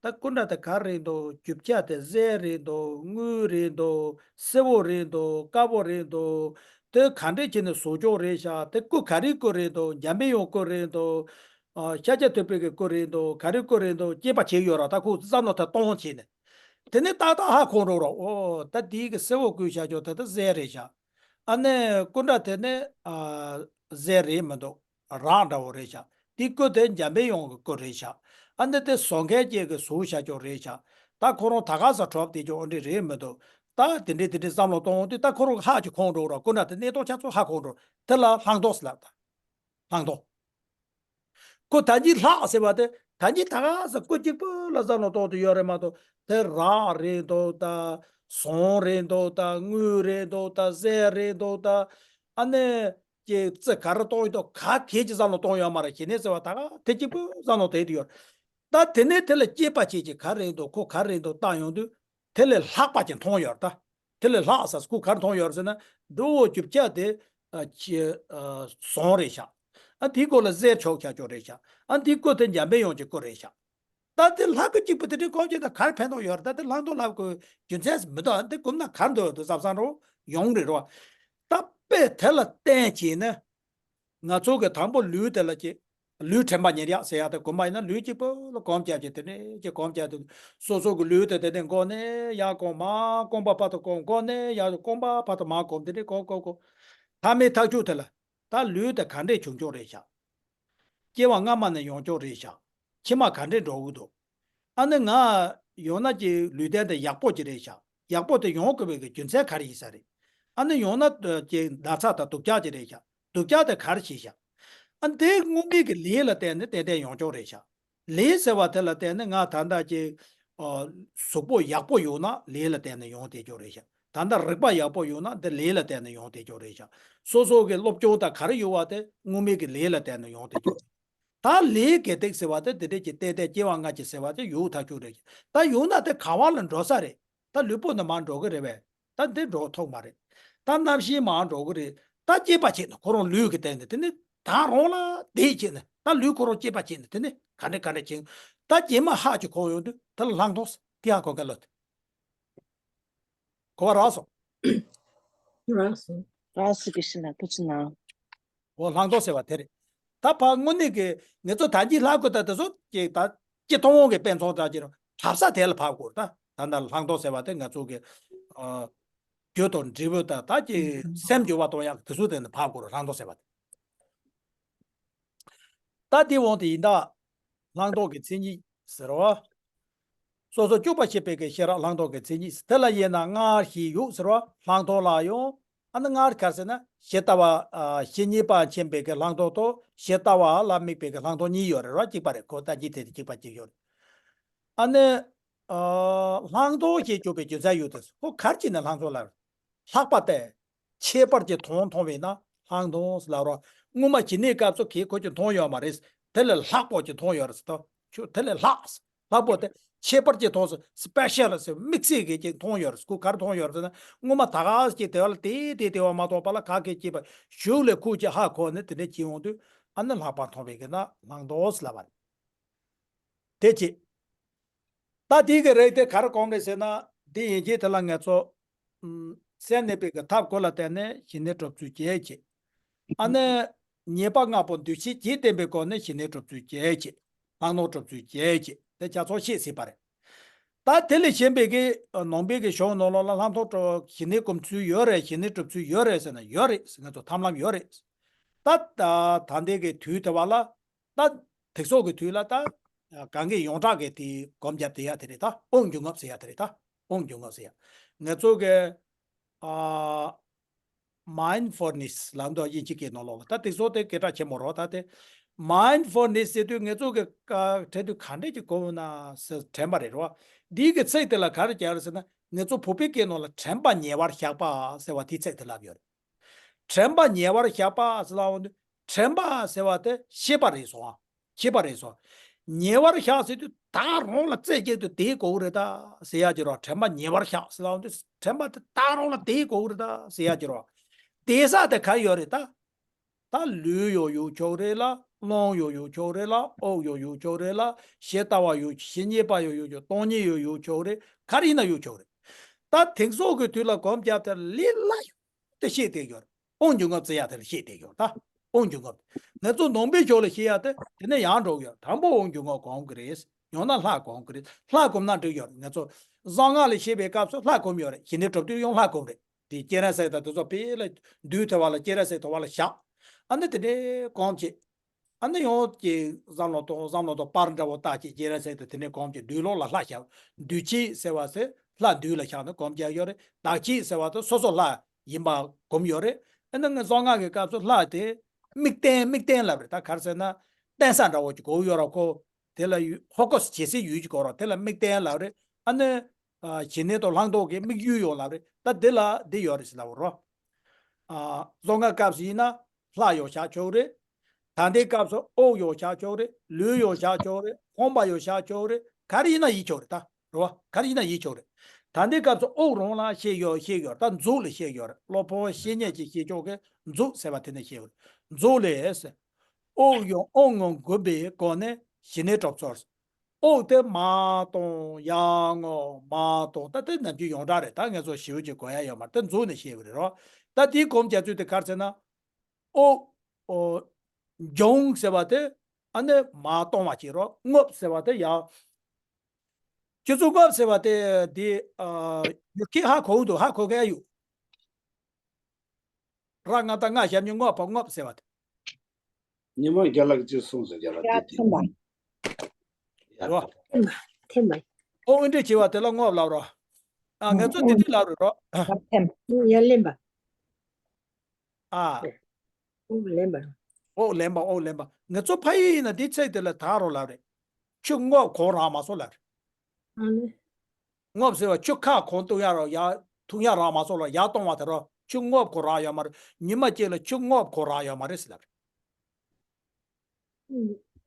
ད་སྐུ་འདྲ་དེ་ག་རེ་རེད་འདུག་རྒྱུ་ཆ་དེ་གསེར་རེད་འདུག་དངུལ་རེད་འདུག་སེར་པོ་རེད་འདུག་དཀར་པོ་རེད་འདུག་དེ་ག་འདྲས་བྱས་ནས་བཟོ་ཆོག་རེད་ཤག་དེ་སྐུ་ག་རེའི་སྐུ་རེད་འདུག་འཇམ་པའི་དབྱངས་སྐུ་རེད་འདུག་ཨ། ཤཱཀྱ་ཐུབ་པའི་གི་སྐུ་རེད་འདུག་ག་རེའི་སྐུ་རེད་འདུག་དཔྱད་པ་བྱས་ཡོད་ར། ད་ཁོ་བསམ་བློ་ད་གཏོང་བྱས་ནས། དེ་ནས་ཏག་ཏག་ཧ་གོ་འགྲོ་ར། ཨོ་ད་དེའི་གི་སེར་པོ་བརྐོས་བཞག་ཆོག་དེ་ད་གསེར་རེད་ཤག་ཨ་ནི་སྐུ་འདྲ་དེ་ནི་ཨ་གསེར་རེད་མི་འདུག་རག་འདྲ་བོ་རེད་ཤག་དེའི་སྐུ་དེ་འཇམ་པའི་དབྱངས་ཀྱི་སྐུ་རེད་ཤག་ཨ་ནི་དེ་བཟོ་མཁན་གཅིག་གིས་བཟོས་བཞག་ཆོག་རེད་ཤག་ད་ཁོ་རང་ད་ག་ས་གྲུབ་བསྡད་ཆོག་འདྲ་རེད་མི་འདུག་ད་དེ་འདྲས་དེ་འདྲས་བསམ་བློ་གཏོང་དུས་ད་ཁོ་རང་ཧ་ཅིག་གོ་འགྲོ་ར། སྐུ་འདྲ་དེ་གནས་སྟངས་ཆ་ཚང་ཧ་གོ་འགྲོ། དེ་ལ་ལྷག་མཐོང་ཟེར་ལབ་ད། ལྷག་མཐོང་། ཁོ་ད་གིན་ལྷག་ཟེར་བ་དེ་ད་གིན་ད་ག་ས་སྐུ་གཅིག་པུ་ལ་བསམ་བློ་གཏོང་དུ་ཡོད་རེད་མ་གཏོགས། དེ་རག་རེད་འདུག་ད། ཟངས་རེད་འདུག་ད། དངུལ་རེད་འདུག་ད། གསེར་རེད་འདུག་ད། ཨ་ནི་ཀྱི་རྩི་ག་རེ་གཏོང་ཡོད་དོ་ག་གེ་ཅིག་བསམ་བློ་གཏོང་ཡོད་མ་རེད། ཞི་གནས་ཟེར་བ་ད་ག་དེ་གཅིག་པུ་བསམ་བློ་དེ་དུ་ཡོད། ད་དེ་ནས་དེ་ལ་སྐྱེས་པ་ཅིག་གིས་ག་རེད་འདུག་ཁོ་ག་རེད་འདུག་བཏང་ཡོང་དུས། དེ་ལས་ལྷག་པ་ཅིག་མཐོང་ཡོད་རེད་ད། དེ་ལས་ལྷག་ས་སྐུ་ག་རེ་མཐོང་ཡོད་རེད་ཟེར་ན། འདི་འོ་རྒྱུ་ཆ་དེ་ཨ་ཅི་ཨ་ཟངས་རེད་ཤག་ཨ་དེའི་སྐོར་ལ་གསེར་ཆོག་ཆ་ཆོག་རེད་ཤག་ཨ་དེའི་སྐུ་དེ་འཇམ་པའི་དབྱངས་ཀྱི་སྐུ་རེད་ཤག་ད་དེ་ལྷག་གི་གཅིག་པུ་དེ་འདྲའི་སྐོར་ཅིག་ད་ག་རེ་ཕན་ཐོགས་ཡོད་རེད། ད་དེ་ལྷག་མཐོང་ལབ་དགོས་རྒྱུ་མཚན་མི་འདུག་ཨ་དེ་གོམས་ན་ག་རེ་འདུག་དེ་བསམ་བསམ་རོ་ཡོང་རེད་རོ། ད་དཔེ་དེ་ལ་བརྟེན་བྱས་ནས། ང་ཚོ་གི་དང་པོ་ལུས་དེ་ལ་ཅིག་ལུས་དྲན་པ་ཉེར་གཅིག་ཟེར་ཡག་དེ་གོམས་པ་ཡིན་ན་ལུས་གཅིག་པུ་ལ་གོམས་བརྒྱབ་ཀྱི་དེ་ནས་ཅིག་གོམས་བརྒྱབ་དུས་སོ་སོ་གི་ལུས་དེ་དེ་ནས་མགོ་ནས་ཡར་གོམས། མར་རྐང་པ་བར་དུ་གོམས། མགོ་ནས་ཡར་རྐང་པ་བར་དུ་མར་གོམས། དེ་ནས་གོམས་གོམས་གོམས། མཐའ་མའི་ཐག་གཅོད་དེ་ལ་ད་ལུས་དེ་ག་འདྲས་བྱུང་ཆོག་རེད་ཤག་སྐྱེ་བ་སྔ་མ་ནས་ཡོང་ཆོག་རེད་ཤག་ཕྱི་མ་ག་འདྲས་འགྲོ་གི་འདུག་ཨ་ནི་ང་ཡོང་ན་ཀྱི་ལུས་རྟེན་དེ་ཡག་པོ་ཅིག་རེད་ཤག་ཡག་པོ་དེ་ཡོང་དགོས་པའི་གི་རྒྱུ་མཚན་ག་རེ་ཡིན་ས་རེད། ཨ་ནི་ཡོང་ན་ཀྱི་ན་ཚ་དང་སྡུག་ཅག་ཅིག་རེད་ཤག་སྡུག་ཅག་དེ་ག་རེ་བྱས་ཤག་ཨ་ནི་དེ་སྔོན་མའི་གི་ལས་ལ་བརྟེན་ནས་ཏན་ཏན་ཡོང་ཆོག་རེད་ཤག་ལས་ཟེར་བ་དེ་ལ་བརྟེན་ནས་ང་ད་ལྟ་ཀྱི་ཨ་གཟུགས་པོ་ཡག་པོ་ཡོད་ན་ལས་ལ་བརྟེན་ནས་ཡོང་བསྡད་ཆོག་རེད་ཤག་ད་ལྟ་རིག་པ་ཡག་པོ་ཡོད་ན་འདི་ལས་ལ་བརྟེན་ནས་ཡོང་བསྡད་ཆོག་རེད་ཤག་སོ་སོ་གི་སློབ་སྦྱོང་དང་ག་རེ་ཡོད་པ་དེ་སྔོན་མའི་གི་ལས་ལ་བརྟེན་ནས་ཡོང་བསྡད་ཆོག་ད་ལས་དགེ་སྡིག་ཟེར་བ་དེ་འདི་འདྲས་ཀྱི་ཏན་ཏན་སྐྱེ་བ་སྔ་ཕྱི་ཟེར་བ་དེ་ཡོད་ཐག་ཆོད་རེད། ད་ཡོད་ན་དེ་ག་བ་ལ་འགྲོ་ས་རེད། ད་ལུས་པོ་ནས་མར་འགྲོ་གི་རེད་པས། ད་འདི་འགྲོ་ཐུབ་མ་རེད། ད་རྣམ་ཤེས་མར་འགྲོ་གི་རེད། ད་སྐྱེས་པ་བྱས་ནས་ཁོ་རང་ལུས་ཀྱི་སྟེང་ནས་དེ་ནི་ད་རང་ལ་དེ་བྱས་ནས་ད་ལུས་ཁོ་རང་སྐྱེས་པ་བྱས་ནས་དེ་ནི་ག་འདྲ་ག་འདྲ་བྱས། ད་རྗེས་མ་ཧ་ཅིག་གོ་ཡོང་དུས་དེ་ལ་ལྷག་མཐོང་ཟེར། དེ་ཧ་གོ་མཁན་ལོ་དེ། གོ་བ་རག་སོང་། རག་སོང་། རག་སོང་། དགེ་བཤེས་ལགས་ཐུགས་རྗེ་གནང་། འོ་ལྷག་མཐོང་ཟེར་བ་དེ་རེད། ད་ཕར་དངོས་གནས་ཀྱི་ང་ཚོ་ད་གིན་ལྷག་དགོས་ད་དེ་ཚོ་ཀྱི་ད་སྤྱི་མཐོང་གི་དཔེ་མཚོན་འདྲ་ཅིག་རེད། གྲྭ་ས་དེ་ལ་ཕར་དགོས་རེད། ད་ད་ལྟ་ལྷག་མཐོང་ཟེར་བ་དེ་ང་ཚོ་གི་ཨ་རྒྱུ་དང་འབྲས་བུ་དང་ད་ཀྱི་སེམས་འགྱུར་བ་གཏོང་ཡག་དེ་ཚོ་དེ་ནས་ཕར་དགོས་རེད། ལྷག་མཐོང་ཟེར་བ་དེ། ད་དེའི་དབང་དུ་ཡིན་ད། ལྷག་མཐོང་གི་མཚན་ཉིད་ཟེར་བ། སོ་སོ་སྐྱོབ་པ་བྱེད་པའི་གི་ཤེས་རབ་ལྷག་མཐོང་གི་མཚན་ཉིད། དེ་ལ་དབྱེ་ན་སྔར་ཞེས་ཡོད་ཟེར་བ་ལྷག་མཐོང་ལ་ཡང་། ཨ་ནི་སྔར་ག་རེ་ཟེར་ན་ཇི་ལྟ་བ་ཨ་ཇི་སྙེད་པ་མཁྱེན་པའི་གི་ལྷག་མཐོང་དང་ཇི་ལྟ་བ་ལ་དམིགས་པའི་གི་ལྷག་མཐོང་གཉིས་ཡོད་རེད་བ། གཅིག་པ་རེད། ཁོ་ད་གིན་དེ་དེ་གཅིག་པ་གཅིག་ཡོད་རེད། ཨ་ནི་ཨ་ལྷག་མཐོང་ཞེས་བརྗོད་པའི་རྒྱུ་མཚན་ཡོད་དེ། ཁོ་ག་རེ་བྱས་ནས་ལྷག་མཐོང་ལ། ལྷག་པ་སྟེ། ཁྱད་པར་གྱི་དོན་མཐོང་བས་ན་ལྷག་མཐོང་ལབ་རོ། སྔོན་མ་ཞི་གནས་སྐབས་སུ་གིས་ཁོ་ཅིག་མཐོང་ཡོད་མ་རེད། དེ་ལས་ལྷག་པོ་ཅིག་མཐོང་ཡོད་རེད་ཟེར་ཏོ། ཁྱོད་དེ་ལས་ལྷག་ལྷག་པོ་དེ་ཁྱད་པར་གྱི་དོན་ཟེར། སི་པེ་ཤལ་ཟེར། དམིགས་བསལ་གྱི་ཅིག་མཐོང་ཡོད་རེད། ཁོ་ག་རེ་མཐོང་ཡོད་རེད་ཟེར་ན། སྔོན་མ་ད་ག་ཅིག་དེ་བ་ལ་དེ་དེ་དེ་བ་མ་མཐོང་བ་ལ་ག་གེ་སྐྱེས་པ་གཞུག་ལས་ཁོ་ཅིག་ཧ་གོ་ནས་དེ་འདྲ་བྱེད་ཡོང་དུས་ཨ་ནི་ལྷག་པ་མཐོང་བས་ཀྱི་ན་ལྷག་མཐོང་ལབ་པ་རེད། དེ་ཅི། ད་དེ་གི་རིགས་དེ་ག་རེ་གོམས་རེད་ཟེར་ན། འདི་ཡན་ཆད་དེ་ལ་ང་ཚོ་ཨམ་སེམས་གནས་པའི་གི་ཐབས་དགུ་ལ་བརྟེན་ནས་ཞི་གནས་སྒྲུབ་ཚུལ་བྱེད་ཅེས། ཨ་ནི་ཉེས་པ་ལྔ་པོ་འདུ་ཤེས་ཀྱིས་བསྟན་པའི་སྒོ་ནས་ཞི་གནས་སྒྲུབ་ཚུལ་བྱེད་ཅེས། ལྷག་མཐོང་སྒྲུབ་ཚུལ་བྱེད་ཅེས་དེ་ཆ་ཚང་བཤད་ཟིན་པ་རེད། ད་དེ་ལས་གཞན་པའི་གི་ནང་པའི་གི་གཞུང་ནང་ལོགས་ལ་ལྷག་མཐོང་སྒྲུབ་ཞི་གནས་སྒོམ་ཚུལ་ཡོད་རེད། ཞི་གནས་སྒྲུབ་ཚུལ་ཡོད་རེད་ཟེར་ན་ཡོད་རེད། ང་ཚོ་ཐབས་ལམ་ཡོད་རེད། ད་ད་ད་ལྟའི་གི་དུས་དེ་བ་ལ། ད་དེ་ཚོ་གི་དུས་ལ་ད་གང་གི་ཡོངས་གྲགས་ཀྱི་དེ་སྒོམ་རྒྱབ་དེ་ཡ་དེ་རེད། ད་དབང་སྒྱུ་ལྔ་ཟེར་ཡ་དེ་རེད། ད་དབང་སྒྱུ་ལྔ་ཟེར་ཡ། ང་ཚོ་གི་ཨ་མའིན་ཌ་ཕུལ་ནེ་སི་ལབ་འདུག་དབྱིན་ཇི་སྐད་ནང་ལོགས་ལ། ད་དེ་ཚོ་དེ་སྐད་གྲགས་ཆེན་པོ་རེད། ད་དེ་མའིན་ཌ་ཕུལ་ནེ་སི་ཟེར་དུས་ང་ཚོ་གི་ཀ་དྲན་དུས་ག་འདྲས་ཀྱི་གོ་ན་ཟེར་དྲན་པ་རེད་རོ། འདིའི་གི་ཚིག་དེ་ལ་ག་རེ་རྒྱག་རེད་ཟེར་ན། ང་ཚོ་བོད་པའི་སྐད་ནང་ལ་དྲན་པ་ཉེ་བར་བཞག་པ་ཟེར་བ་དེའི་ཚིག་དེ་ལབ་ཡོད་རེད། དྲན་པ་ཉེ་བར་བཞག་པ་ཟེར་ལབ་ཡོང་དུས། དྲན་པ་ཟེར་བ་དེ་ཤེས་པ་རེད་སོང་། ཤེས་པ་རེད་སོང་། ཉེ་བར་བཞག་ཟེར་དུས་ད་རུང་ལ་རྩེ་གཅིག་ཏུ་དེའི་གོ་གི་རེད་ད་ཟེར་ཡག་གི་རོ། དྲན་པ་ཉེ་བར་བཞག་ཟེར་ལབ་ཡོང་དུས་དྲན་པ་དེ་ད་རུང་ལ་དེའི་གོ་གི་རེད་ད་ཟེར་ཡག་གི་རོ། དེ་ས་དེ་ག་ཡོད་རེད་ད། ད་ལུས་ཡོད་ཡོད་ཆོག་རེད་ལ། རླུང་ཡོད་ཡོད་ཆོག་རེད་ལ། དབུགས་ཡོད་ཡོད་ཆོག་རེད་ལ། ཞེ་ལྟ་བ་ཡོད། ཞེ་རྙེད་པ་ཡོད་ཡོད་ཆོག་སྟོང་ཉིད་ཡོད་ཡོད་ཆོག་རེད། ག་རེ་ཡིན་ན་ཡོད་ཆོག་རེད། ད་དེང་སང་གི་དུས་ལ་སྒོམ་རྒྱབ་དེ་ལས་སླ་ཡོད་དེ་ཤེས་བསྡད་ཡོད་རེད། དབུགས་འབྱུང་རྔུབ་རྩི་ཡག་དེ་ལ་ཤེས་བསྡད་ཡོད་རེད་ད། དབུགས་འབྱུང་རྔུབ། ང་ཚོ་ནང་པའི་ཕྱོགས་ལ་ཤེས་ཡག་དེ་དེ་ནས་ཡང་འགྲོ་གི་ཡོད། དང་པོ་དབུགས་འབྱུང་རྔུབ་སྒོམ་གི་རེད། ཡང་ན་ལྷ་སྒོམ་གི་རེད། ལྷ་སྒོམ་ན་འགྲིག་ཡོད་རེད། ང་ཚོ་གསང་སྔགས་ལ་བཤད་པའི་སྐབས་སུ་ལྷ་སྒོམ་ཡོད་རེད། ཞི་གནས་གྲུབ་དུས་ཡང་ལྷ་སྒོམ་རེད། དེ་སྤྱན་རས་གཟིགས་དང་དེ་ཚོ་དཔེ་ལ་འདུས་ཐོབ་པ་ལ་སྤྱན་རས་གཟིགས་ཐོབ་པ་ལ་བཞག་ཨ་ནི་དེ་འདྲའི་སྒོམ་བྱེད། ཨ་ནི་ཡང་ཀྱི་བསམ་བློ་གཏོང་། བསམ་བློ་གཏོང་། པར་འདྲ་བོ་བཏགས་ཀྱི་སྤྱན་རས་གཟིགས་དང་དེ་འདྲའི་སྒོམ་བྱེད། འདུས་ལོགས་ལ་ལྷ་བཞག་འདུས་བྱས་ཟེར་བ་ཟེར་ལྷ་འདུས་ལ་བཞག་ནས་སྒོམ་རྒྱག་ཡོད་རེད། བདག་བྱེད་ཟེར་བ་དེ་སོ་སོ་ལྷ་ཡིན་པ་སྒོམ་ཡོད་རེད། ཨ་ནི་ངས་གསང་སྔགས་ཀྱི་སྐབས་སུ་ལྷ་དེ་དམིགས་རྟེན། དམིགས་རྟེན་ལབ་རེད། ད་ག་རེ་ཟེར་ན་རྟེན་ས་འདྲ་བོ་ཅིག་དགོས་ཡོད་ར་ཁོ། དེ་ལ་ཡུལ་ཧོ་ཀོས་བྱེད་སའི་ཡུལ་གྱི་སྐོར་རོ། དེ་ལ་དམིགས་རྟེན་ལབ་རེད། ཨ་ནི་ཞི་གནས་དང་ལྷག་མཐོང་གི་དམིགས་ཡུལ་ཡོད་ལབ་རེད། ད་འདི་ལ་འདི་ཡོད་རེད་ཟེར་ལབ་རོ། གསང་སྔགས་སྐབས་སུ་ཡིན་ན་ལྷ་ཡོད་བཞག་ཆོག་རེད། ད་ལྟའི་སྐབས་སུ་དབུགས་ཡོད་བཞག་ཆོག་རེད། ལུས་ཡོད་བཞག་ཆོག་རེད། ཕོངས་པ་ཡོད་བཞག་ཆོག་རེད། ག་རེ་ཡིན་ན་ཡིན་ཆོག་རེད་ད། རེད་བ། ག་རེ་ཡིན་ན་ཡིན་ཆོག་རེད། ད་ལྟའི་སྐབས་སུ་དབུགས་རང་ལ་ཤེས་ཡོད། ཤེས་ཡོད། ད་མཛུབ་ལ་ཤེས་ཡོད་རེད། བློ་ཕམ་ཤེས་ཉེན་ཅིག་ཤེས་ཆོག་གི་མཛུབ་ཟེར་བ་དེ་ནས་ཤེས་ཡོད་རེད། མཛུབ་ལས། དབུགས་ཡོད། དབུགས་རྔུབ་འགུལ་བའི་སྒོ་ནས་ཞི་གནས་གྲུབ་ཚུལ། དབུགས་དེ་མར་གཏོང་ཡར་རྔུབ། མར་གཏོང་། ད་དེ་ནམ་རྒྱུན་ཡོངས་གྲགས་རེད། ད་ངས་ཚོ་ཞིབ་ཅིག་གོ་ཡ་ཡོད་མ་རེད། དེ་མཛུབ་ནས་ཤེས་པ་རེད་རོ། ད་དེའི་སྒོམ་རྒྱག་ཚུལ་དེ་ག་རེ་ཟེར་ན། དབུགས་འབྱུང་ཟེར་བ་དེ་ཨ་ནི་མར་གཏོང་བ་བྱེད་རོ། རྔུབ་ཟེར་བ་དེ་ཡར། ཁྱེད་ཚོ་རྔུབ་ཟེར་བ་དེ་དེ་ཡོད་ཀྱི་ཧ་གོ་འདུག་ཧ་གོ་མཁན་ཡོད། ར་ང་ད་ང་ཞབས་གཉིས་རྔུབ་པ། རྔུབ་ཟེར་བ་དེ། ཉི་མ་རྒྱལ་ལགས་ཀྱིས་གསུངས་སོང་རྒྱལ་ལགས་ཡར་དེ་དེ། འཐེན་པ། ཡར་རོ། འཐེན་པ། འཐེན་པ། ཨོ་འདྲ་བྱེད་པ་དེ་ལ་རྔུབ་ལབ་རོ། ཨ་ང་ཚོ་འདི་འདི་ལབ་རེད་རོ། ཡར་འཐེན་པ། ཡར་ལེན་པ། ཨ། དབུགས་ལེན་པ། དབུགས་ལེན་པ། དབུགས་ལེན་པ། ང་ཚོ་ཕ་ཡུལ་ཡིན་ན་འདི་ཚིག་དེ་ལ་ད་རོ་ལབ་རེད། ཆུ་རྔུབ་གོང་རག་མ་སོང་ལབ་རེད། ཨ་ནི། རྔུབ་ཟེར་བ་ཆུ་ཁ་གོང་གཏོང་ཡག་རོ། ཡར་འཐུང་ཡག་རག་མ་སོང་ལ་ཡར་གཏོང་བ་དེ་རོ། ཆུ་རྔུབ་གོང་རག་ཡོད་མ་རེད། ཉི་མ་གཅིག་ལ་ཆུ་རྔུབ་གོང་རག་ཡོད་མ་རེད་ཟེར་ལབ་རེད།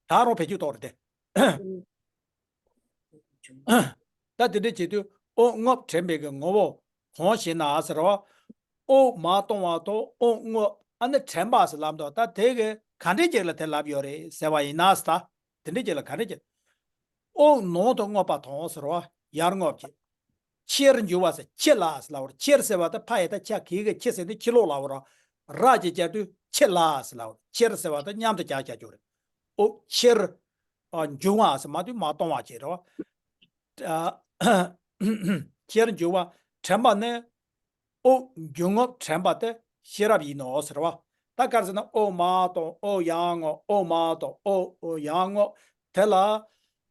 ད་རུང་བེད་སྤྱོད་གཏོང་རེད་དེ། ད་དེ་འདྲ་བྱེད་དུས་དབུགས་རྔུབ་དྲན་པའི་གི་ངོ་བོ་གང་ཞེ་ན་ཟེར་བ། དབུགས་མར་གཏོང་བ་དང་དབུགས་རྔུབ། ཨ་ནི་དྲན་པ་ཟེར་ལབ་འདུག་ད་དེ་གི་ག་འདྲའི་ཅིག་ལ་དེ་ལབ་ཡོད་རེད་ཟེར་བ་ཡིན་ན་ཟེར། ད་དེ་འདྲའི་ཅིག་ལ་ག་འདྲའི་ཅིག་དབུགས་ནང་དུ་རྔུབ་པ་དང་ཟེར་བ། ཡར་རྔུབ་ཀྱི། ཕྱིར་འབྱུང་བ་ཟེར། ཕྱི་ལ་ཟེར་ལབ་པ་རེད། ཕྱིར་ཟེར་བ་དེ་ཕ་ཡ་བཏགས་ཕྱ་གི་གུ་ཕྱི་ཟེར་ནས་ཕྱི་ལོགས་ལབ་པ་རེད། ར་ཅིག་སྦྱར་དུས་ཕྱི་ལ་ཟེར་ལབ་པ་རེད། ཕྱིར་ཟེར་བ་དེ་མཉམ་དུ་སྦྱར་བྱ་རྒྱུ་རེད། དབུགས་ཕྱིར། ཨ། འབྱུང་བ་ཟེར་མ་དུས་མར་གཏོང་བ་བྱེད་རེད་བ། ཨ། ཕྱིར་འབྱུང་བ། དྲན་པ་ནི། དབུགས་འབྱུང་རྔུབ་དྲན་པ་དེ་ཤེས་རབ་ཡིན་ནོ་ཟེར་བ། ད་ག་རེ་ཟེར་ན་དབུགས་མར་གཏོང་། དབུགས་ཡར་རྔུབ། དབུགས་མར་གཏོང་། དབུགས་ཡར་རྔུབ། དེ་ལ་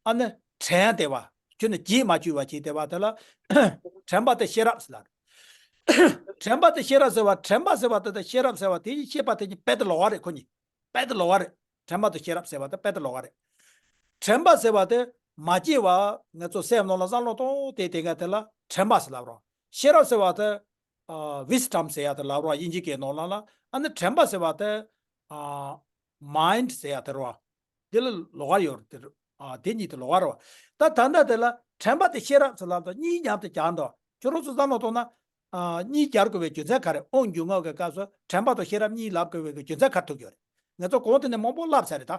ཨ་ནི་དྲན་བསྡད་པ། ཁྱོད་ནི་རྗེས་མ་གཅུད་པ་བྱས་བསྡད་པ་དེ་ལ་དྲན་པ་དེ་ཤེས་རབ་ཟེར་ལ། དྲན་པ་དེ་ཤེས་རབ་ཟེར་བ། དྲན་པ་ཟེར་བ་དེ་དང་ཤེས་རབ་ཟེར་བ་དེ་གཉིས་ཤེས་པ་དེ་གཉིས་རྦད་དེ་ལོགས་ཀ་རེད། ཁོ་གཉིས་རྦད་དེ་ལོགས་ཀ་རེད། དྲན་པ་དང་ཤེས་རབ་ཟེར་བ་དེ་རྦད་དེ་ལོགས་ཀ་རེད། དྲན་པ་ཟེར་བ་དེ་མ་སྐྱེས་པ། ང་ཚོ་སེམས་ནང་ལ་བསམ་བློ་གཏོང་དེ་དེ་ག་དེ་ལ་དྲན་པ་ཟེར་ལབ་རོ། ཤེས་རབ་ཟེར་བ་དེ་ཨ་wisdom ཟེར་ཡ་དེ་ལབ་རོ། དབྱིན་ཇི་སྐད་ནང་ལ་ལ། ཨ་ནི་དྲན་པ་ཟེར་བ་དེ་ཨ་mind ཟེར་ཡ་དེ་རོ། དེ་ལ་ལོགས་ཀ་ཡོད་རེད་དེ། ཨ་དེ་གཉིས་དེ་ལོགས་ཀ་རེད་བ། ད་ད་ལྟ་དེ་ལ་དྲན་པ་དེ་ཤེས་རབ་ཟེར་ལབ་དང་གཉིས་མཉམ་དུ་སྦྱར་འདུག་ཁྱོད་རང་ཚོ་བསམ་བློ་གཏོང་ན། ཨ་གཉིས་སྦྱར་དགོས་པའི་རྒྱུ་མཚན་ག་རེ། དབུགས་འབྱུང་རྔུབ་ཀྱི་སྐབས་སུ་དྲན་པ་དང་ཤེས་རབ་གཉིས་ལབ་དགོས་པའི་རྒྱུ་མཚན་ག་རེ་ཐུག་ཡོད་རེད། ང་ཚོ་གོང་དེ་ནས་མང་པོ་ལབ་ཚར་རེད་ད།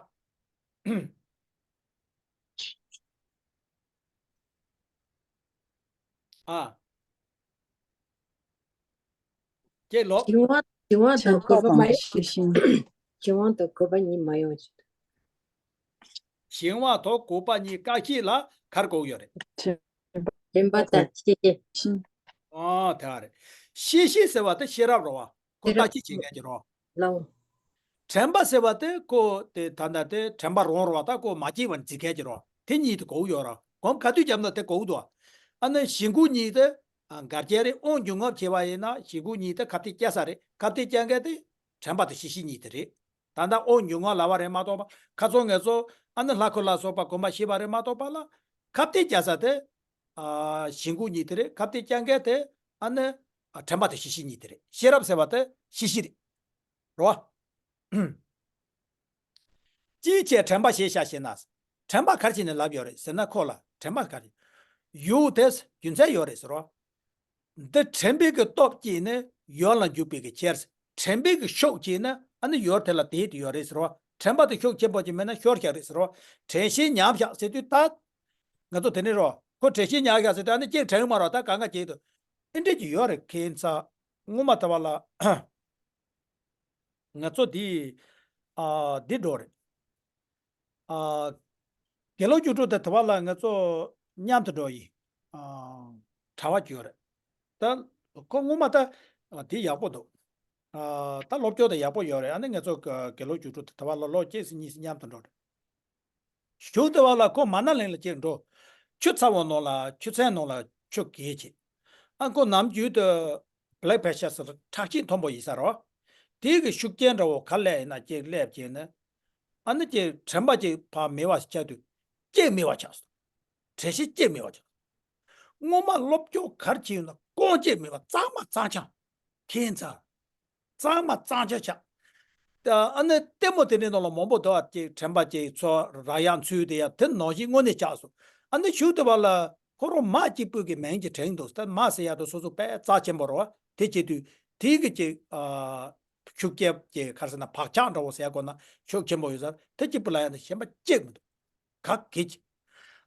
ཨ། ཀྱེ་ལོ། བྱིང་བ། བྱིང་བ་དང་བྱིང་བ་དགོས་པ་དང་མ་ཡོང་། ཤེས་བཞིན། བྱིང་བ་དང་དགོས་པ་གཉིས་མ་ཡོང་། བྱིང་བ་དང་དགོས་པ་གཉིས་བཀག་ཤེས་ལ་ག་རེ་གོ་གི་ཡོད་རེད། དྲན་པ་དང་ཤེས་བཞིན། ཨ་དེ་རེད། ཤེས་བཞིན་ཟེར་བ་དེ་ཤེས་རབ་རེད་བ། ཁོ་ཤེས་རབ། བརྟག་དཔྱད་བྱེད་མཁན་གྱི་རོ། ལའོ། དྲན་པ་ཟེར་བ་དེ་ཁོ་དེ་ད་ལྟ་དེ་དྲན་པ་རང་རེད་བ། ད་ཁོ་མ་སྐྱེས་པ་འཛིན་མཁན་གྱི་རོ། དེ་གཉིས་དེ་གོ་གི་ཡོད་ར། སྒོམ་ག་དུས་བརྒྱབ་ན་དེ་གོ་གི་འདུག་ཨ་ནི་བཞིན་རྒོད་གཉིས་དེ་ཨ་འགལ་རྐྱེན་རེད། དབུགས་འབྱུང་རྔུབ་བྱེད་པ་ཡིན་ན་བཞིན་རྒོད་གཉིས་དེ་ཁ་གཏད་བཅག་ས་རེད། ཁ་གཏད་བཅག་མཁན་དེ་དྲན་པ་དང་ཤེས་བཞིན་གཉིས་དེ་རེད། ད་ལྟ་དབུགས་འབྱུང་རྔུབ་ལབ་པ་རེད་མ་གཏོགས་པ། ཁ་སང་ངས་ཚོ་ཨ་ནི་ལྷ་སྐུ་ལ་སོགས་པ་སྒོམ་པ་བྱས་པ་རེད་མ་གཏོགས་པ་ལ། ཁ་གཏད་བཅག་ས་དེ་ཨ་བཞིན་རྒོད་གཉིས་དེ་རེད། ཁ་གཏད་བཅག་མཁན་དེ་ཨ་ནི་ཨ་དྲན་པ་དང་ཤེས་བཞིན་གཉིས་དེ་རེད། ཤེས་རབ་ཟེར་བ་དེ་ཤེས་བཞིན་རེད། རོ། ཅིའི་ཕྱིར་དྲན་པ་ཞེས་བྱ་ཞེ་ན། དྲན་པ་ག་རེ་བྱས་ནས་ལབ་ཡོད་རེད་ཟེར་ན། ཁོ་ལ་དྲན་པ་ག་རེ་ཡོད་དེ་རྒྱུ་མཚན་ཡོད་རེད་ཟེར་རོ། འདི་དྲན་པའི་གི་སྟོབས་ཀྱིས་ནི་ཡོད་ལ་འཇུག་པའི་གི་ཕྱིར། དྲན་པའི་གི་ཤུགས་ཀྱིས་ནི་ཨ་ནི་ཡོད་དེ་ལ་དེད་དེ་ཡོད་རེད་ཟེར་རོ། དྲན་པ་དེ་ཤུགས་ཆེན་པོ་ཅིག་མེད་ན་ཤོར་ཤག་རེད་ཟེར་རོ། དྲན་ཤེས་ཉམས་ཤག་ཟེར་དུས་ད། ང་ཚོ་དེ་ནས་རོ། ཁོ་དྲན་ཤེས་ཉམས་ཤག་ཟེར་དུས་ཨ་ནི་ཅིག་དྲན་མ་རོ། ད་གང་ག་ཅིག་ཏུ། ཨེ་འདྲས་ཀྱི་ཡོད་རེད། ཁྱད་མཚར། སྔོན་མ་ད་བ་ལ། ང་ཚོ་འདི། ཨ། འདི་འགྲོ་རེད། ཨ། དགེ་སློང་བཅུ་དྲུག་དང་དེ་བ་ལ་ང་ཚོ་མཉམ་དུ་འགྲོ་ཡི། ཨ། གྲྭ་བ་ཅིག་ཡོད་རེད། ད་ཁོ་སྔོན་མ་ད། ཨ། དེ་ཡག་པོ་འདུག་ཨ། ད་སློབ་སྦྱོང་དེ་ཡག་པོ་ཡོད་རེད། ཨ་ནི་ང་ཚོ་དགེ་སློང་བཅུ་དྲུག་དང་དེ་བ་ལ་ལོ་གཅིག་ཙམ་གཉིས་ཙམ་མཉམ་དུ་འགྲོ་རེད། གཞུག་དེ་བ་ལ་ཁོ་མ་ན་ལིང་ལ་ཅིག་འགྲོ། ཆུ་ཚ་བོ་ནང་ལ་ཆུ་ཚན་ནང་ལ་ཆུ་གས་བྱེད། ཨ། ཁོ་ནམ་རྒྱུན་དུ་blood pressure ཟེར་ཁྲག་ཤེད་མཐོན་པོ་ཡིན་ས་རོ། དེའི་གི་ཤུགས་རྐྱེན་འདྲ་བོ་ག་ལས་ཡིན་ན་ཅིག་སླེབས་བྱས་ནས། ཨ་ནི་ཅིག་དྲན་པ་ཅིག་ཕར་མེད་པ་ཆགས་དུས་ཅིག་མེད་པ་ཆགས་སོང་། དྲན་ཤེས་ཅིག་མེད་པ་ཆགས། སྔོན་མ་སློབ་སྦྱོང་ག་རེ་བྱས་ཡོད་ན་གང་ཅིག་མེད་པ་གཙང་མ་གཙང་ཆགས། ཁྱད་མཚར། གཙང་མ་གཙང་ཆགས་ཆགས། ད་ཨ་ནི་ལྟད་མོ་དེ་འདྲའི་ནང་ལ་མང་པོ་འདུག་བ། ཅིག་དྲན་པ་ཅིག་ཚོར་ར་ཡག་ཚུལ་དེ་ཡ་དེ་ནང་བཞིན་དངོས་གནས་ཆགས་སོང་། ཨ་ནི་གཞུག་དེ་བ་ལ་ཁོ་རང་མ་གཅིག་པུ་གི་མིང་ཅིག་དྲན་འདུག་ད་མ་ཟེར་ཡག་དེ་སོ་སོ་དཔེ་རྩ་ཆེན་པོ་རེད་བ། དེ་བྱེད་དུས་དེའི་གི་ཅིག་ཨ། ཤུགས་རྐྱེན་ཅིག་ག་རེ་ཟེར་ན་བག་ཆགས་འདྲ་བོ་ཟེར་དགོས་ན་ཤུགས་ཆེན་པོ་ཡོད་ས་དེ་གཅིག་པུ་ལ་ཡང་ཞེན་པ་གཅིག་མི་འདུག་ག་གེ་ཅིག་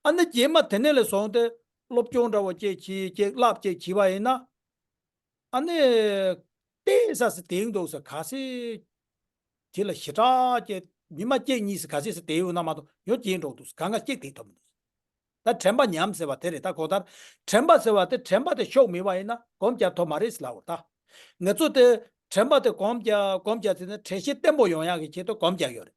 ཨ་ནི་རྗེས་མ་དེ་ནས་ལས་བཟུང་སྟེ་སློབ་སྦྱོང་འདྲ་བོ་ཅིག་བྱེད། ཅིག་བསླབ་ཅིག་བྱས་པ་ཡིན་ན། ཨ་ནི། ཏོག་ཙམ་ཟེར་དེ་འདུག་ཟེར་ག་ཚོད། དེ་ལ་ཞེ་དྲག་ཅིག་ཉི་མ་གཅིག་གཉིས་ཟེར་ག་ཚོད་ཟེར་དེ་ཡོད་ན་མ་གཏོགས་ཡང་རྒྱས་འགྲོ་འདུག་གང་ག་གཅིག་དེ་ཐོབ་མི་འདུག་ད་དྲན་པ་ཉམས་ཟེར་བ་དེ་རེད། ད་གང་ལྟར་དྲན་པ་ཟེར་བ་དེ་དྲན་པ་དེ་ཤུགས་མེད་པ་ཡིན་ན་གོམས་རྒྱག་ཐུབ་མ་རེད་ཟེར་ལབ་པ་རེད། ད་ང་ཚོ་དེ་དྲན་པ་དེ་གོམས་རྒྱག་གོམས་རྒྱག་ཟེར་ན་དྲན་ཤེས་བརྟན་པོ་ཡོང་ཡག་གི་ཆེད་དུ་གོམས་རྒྱག་ཡོད་རེད།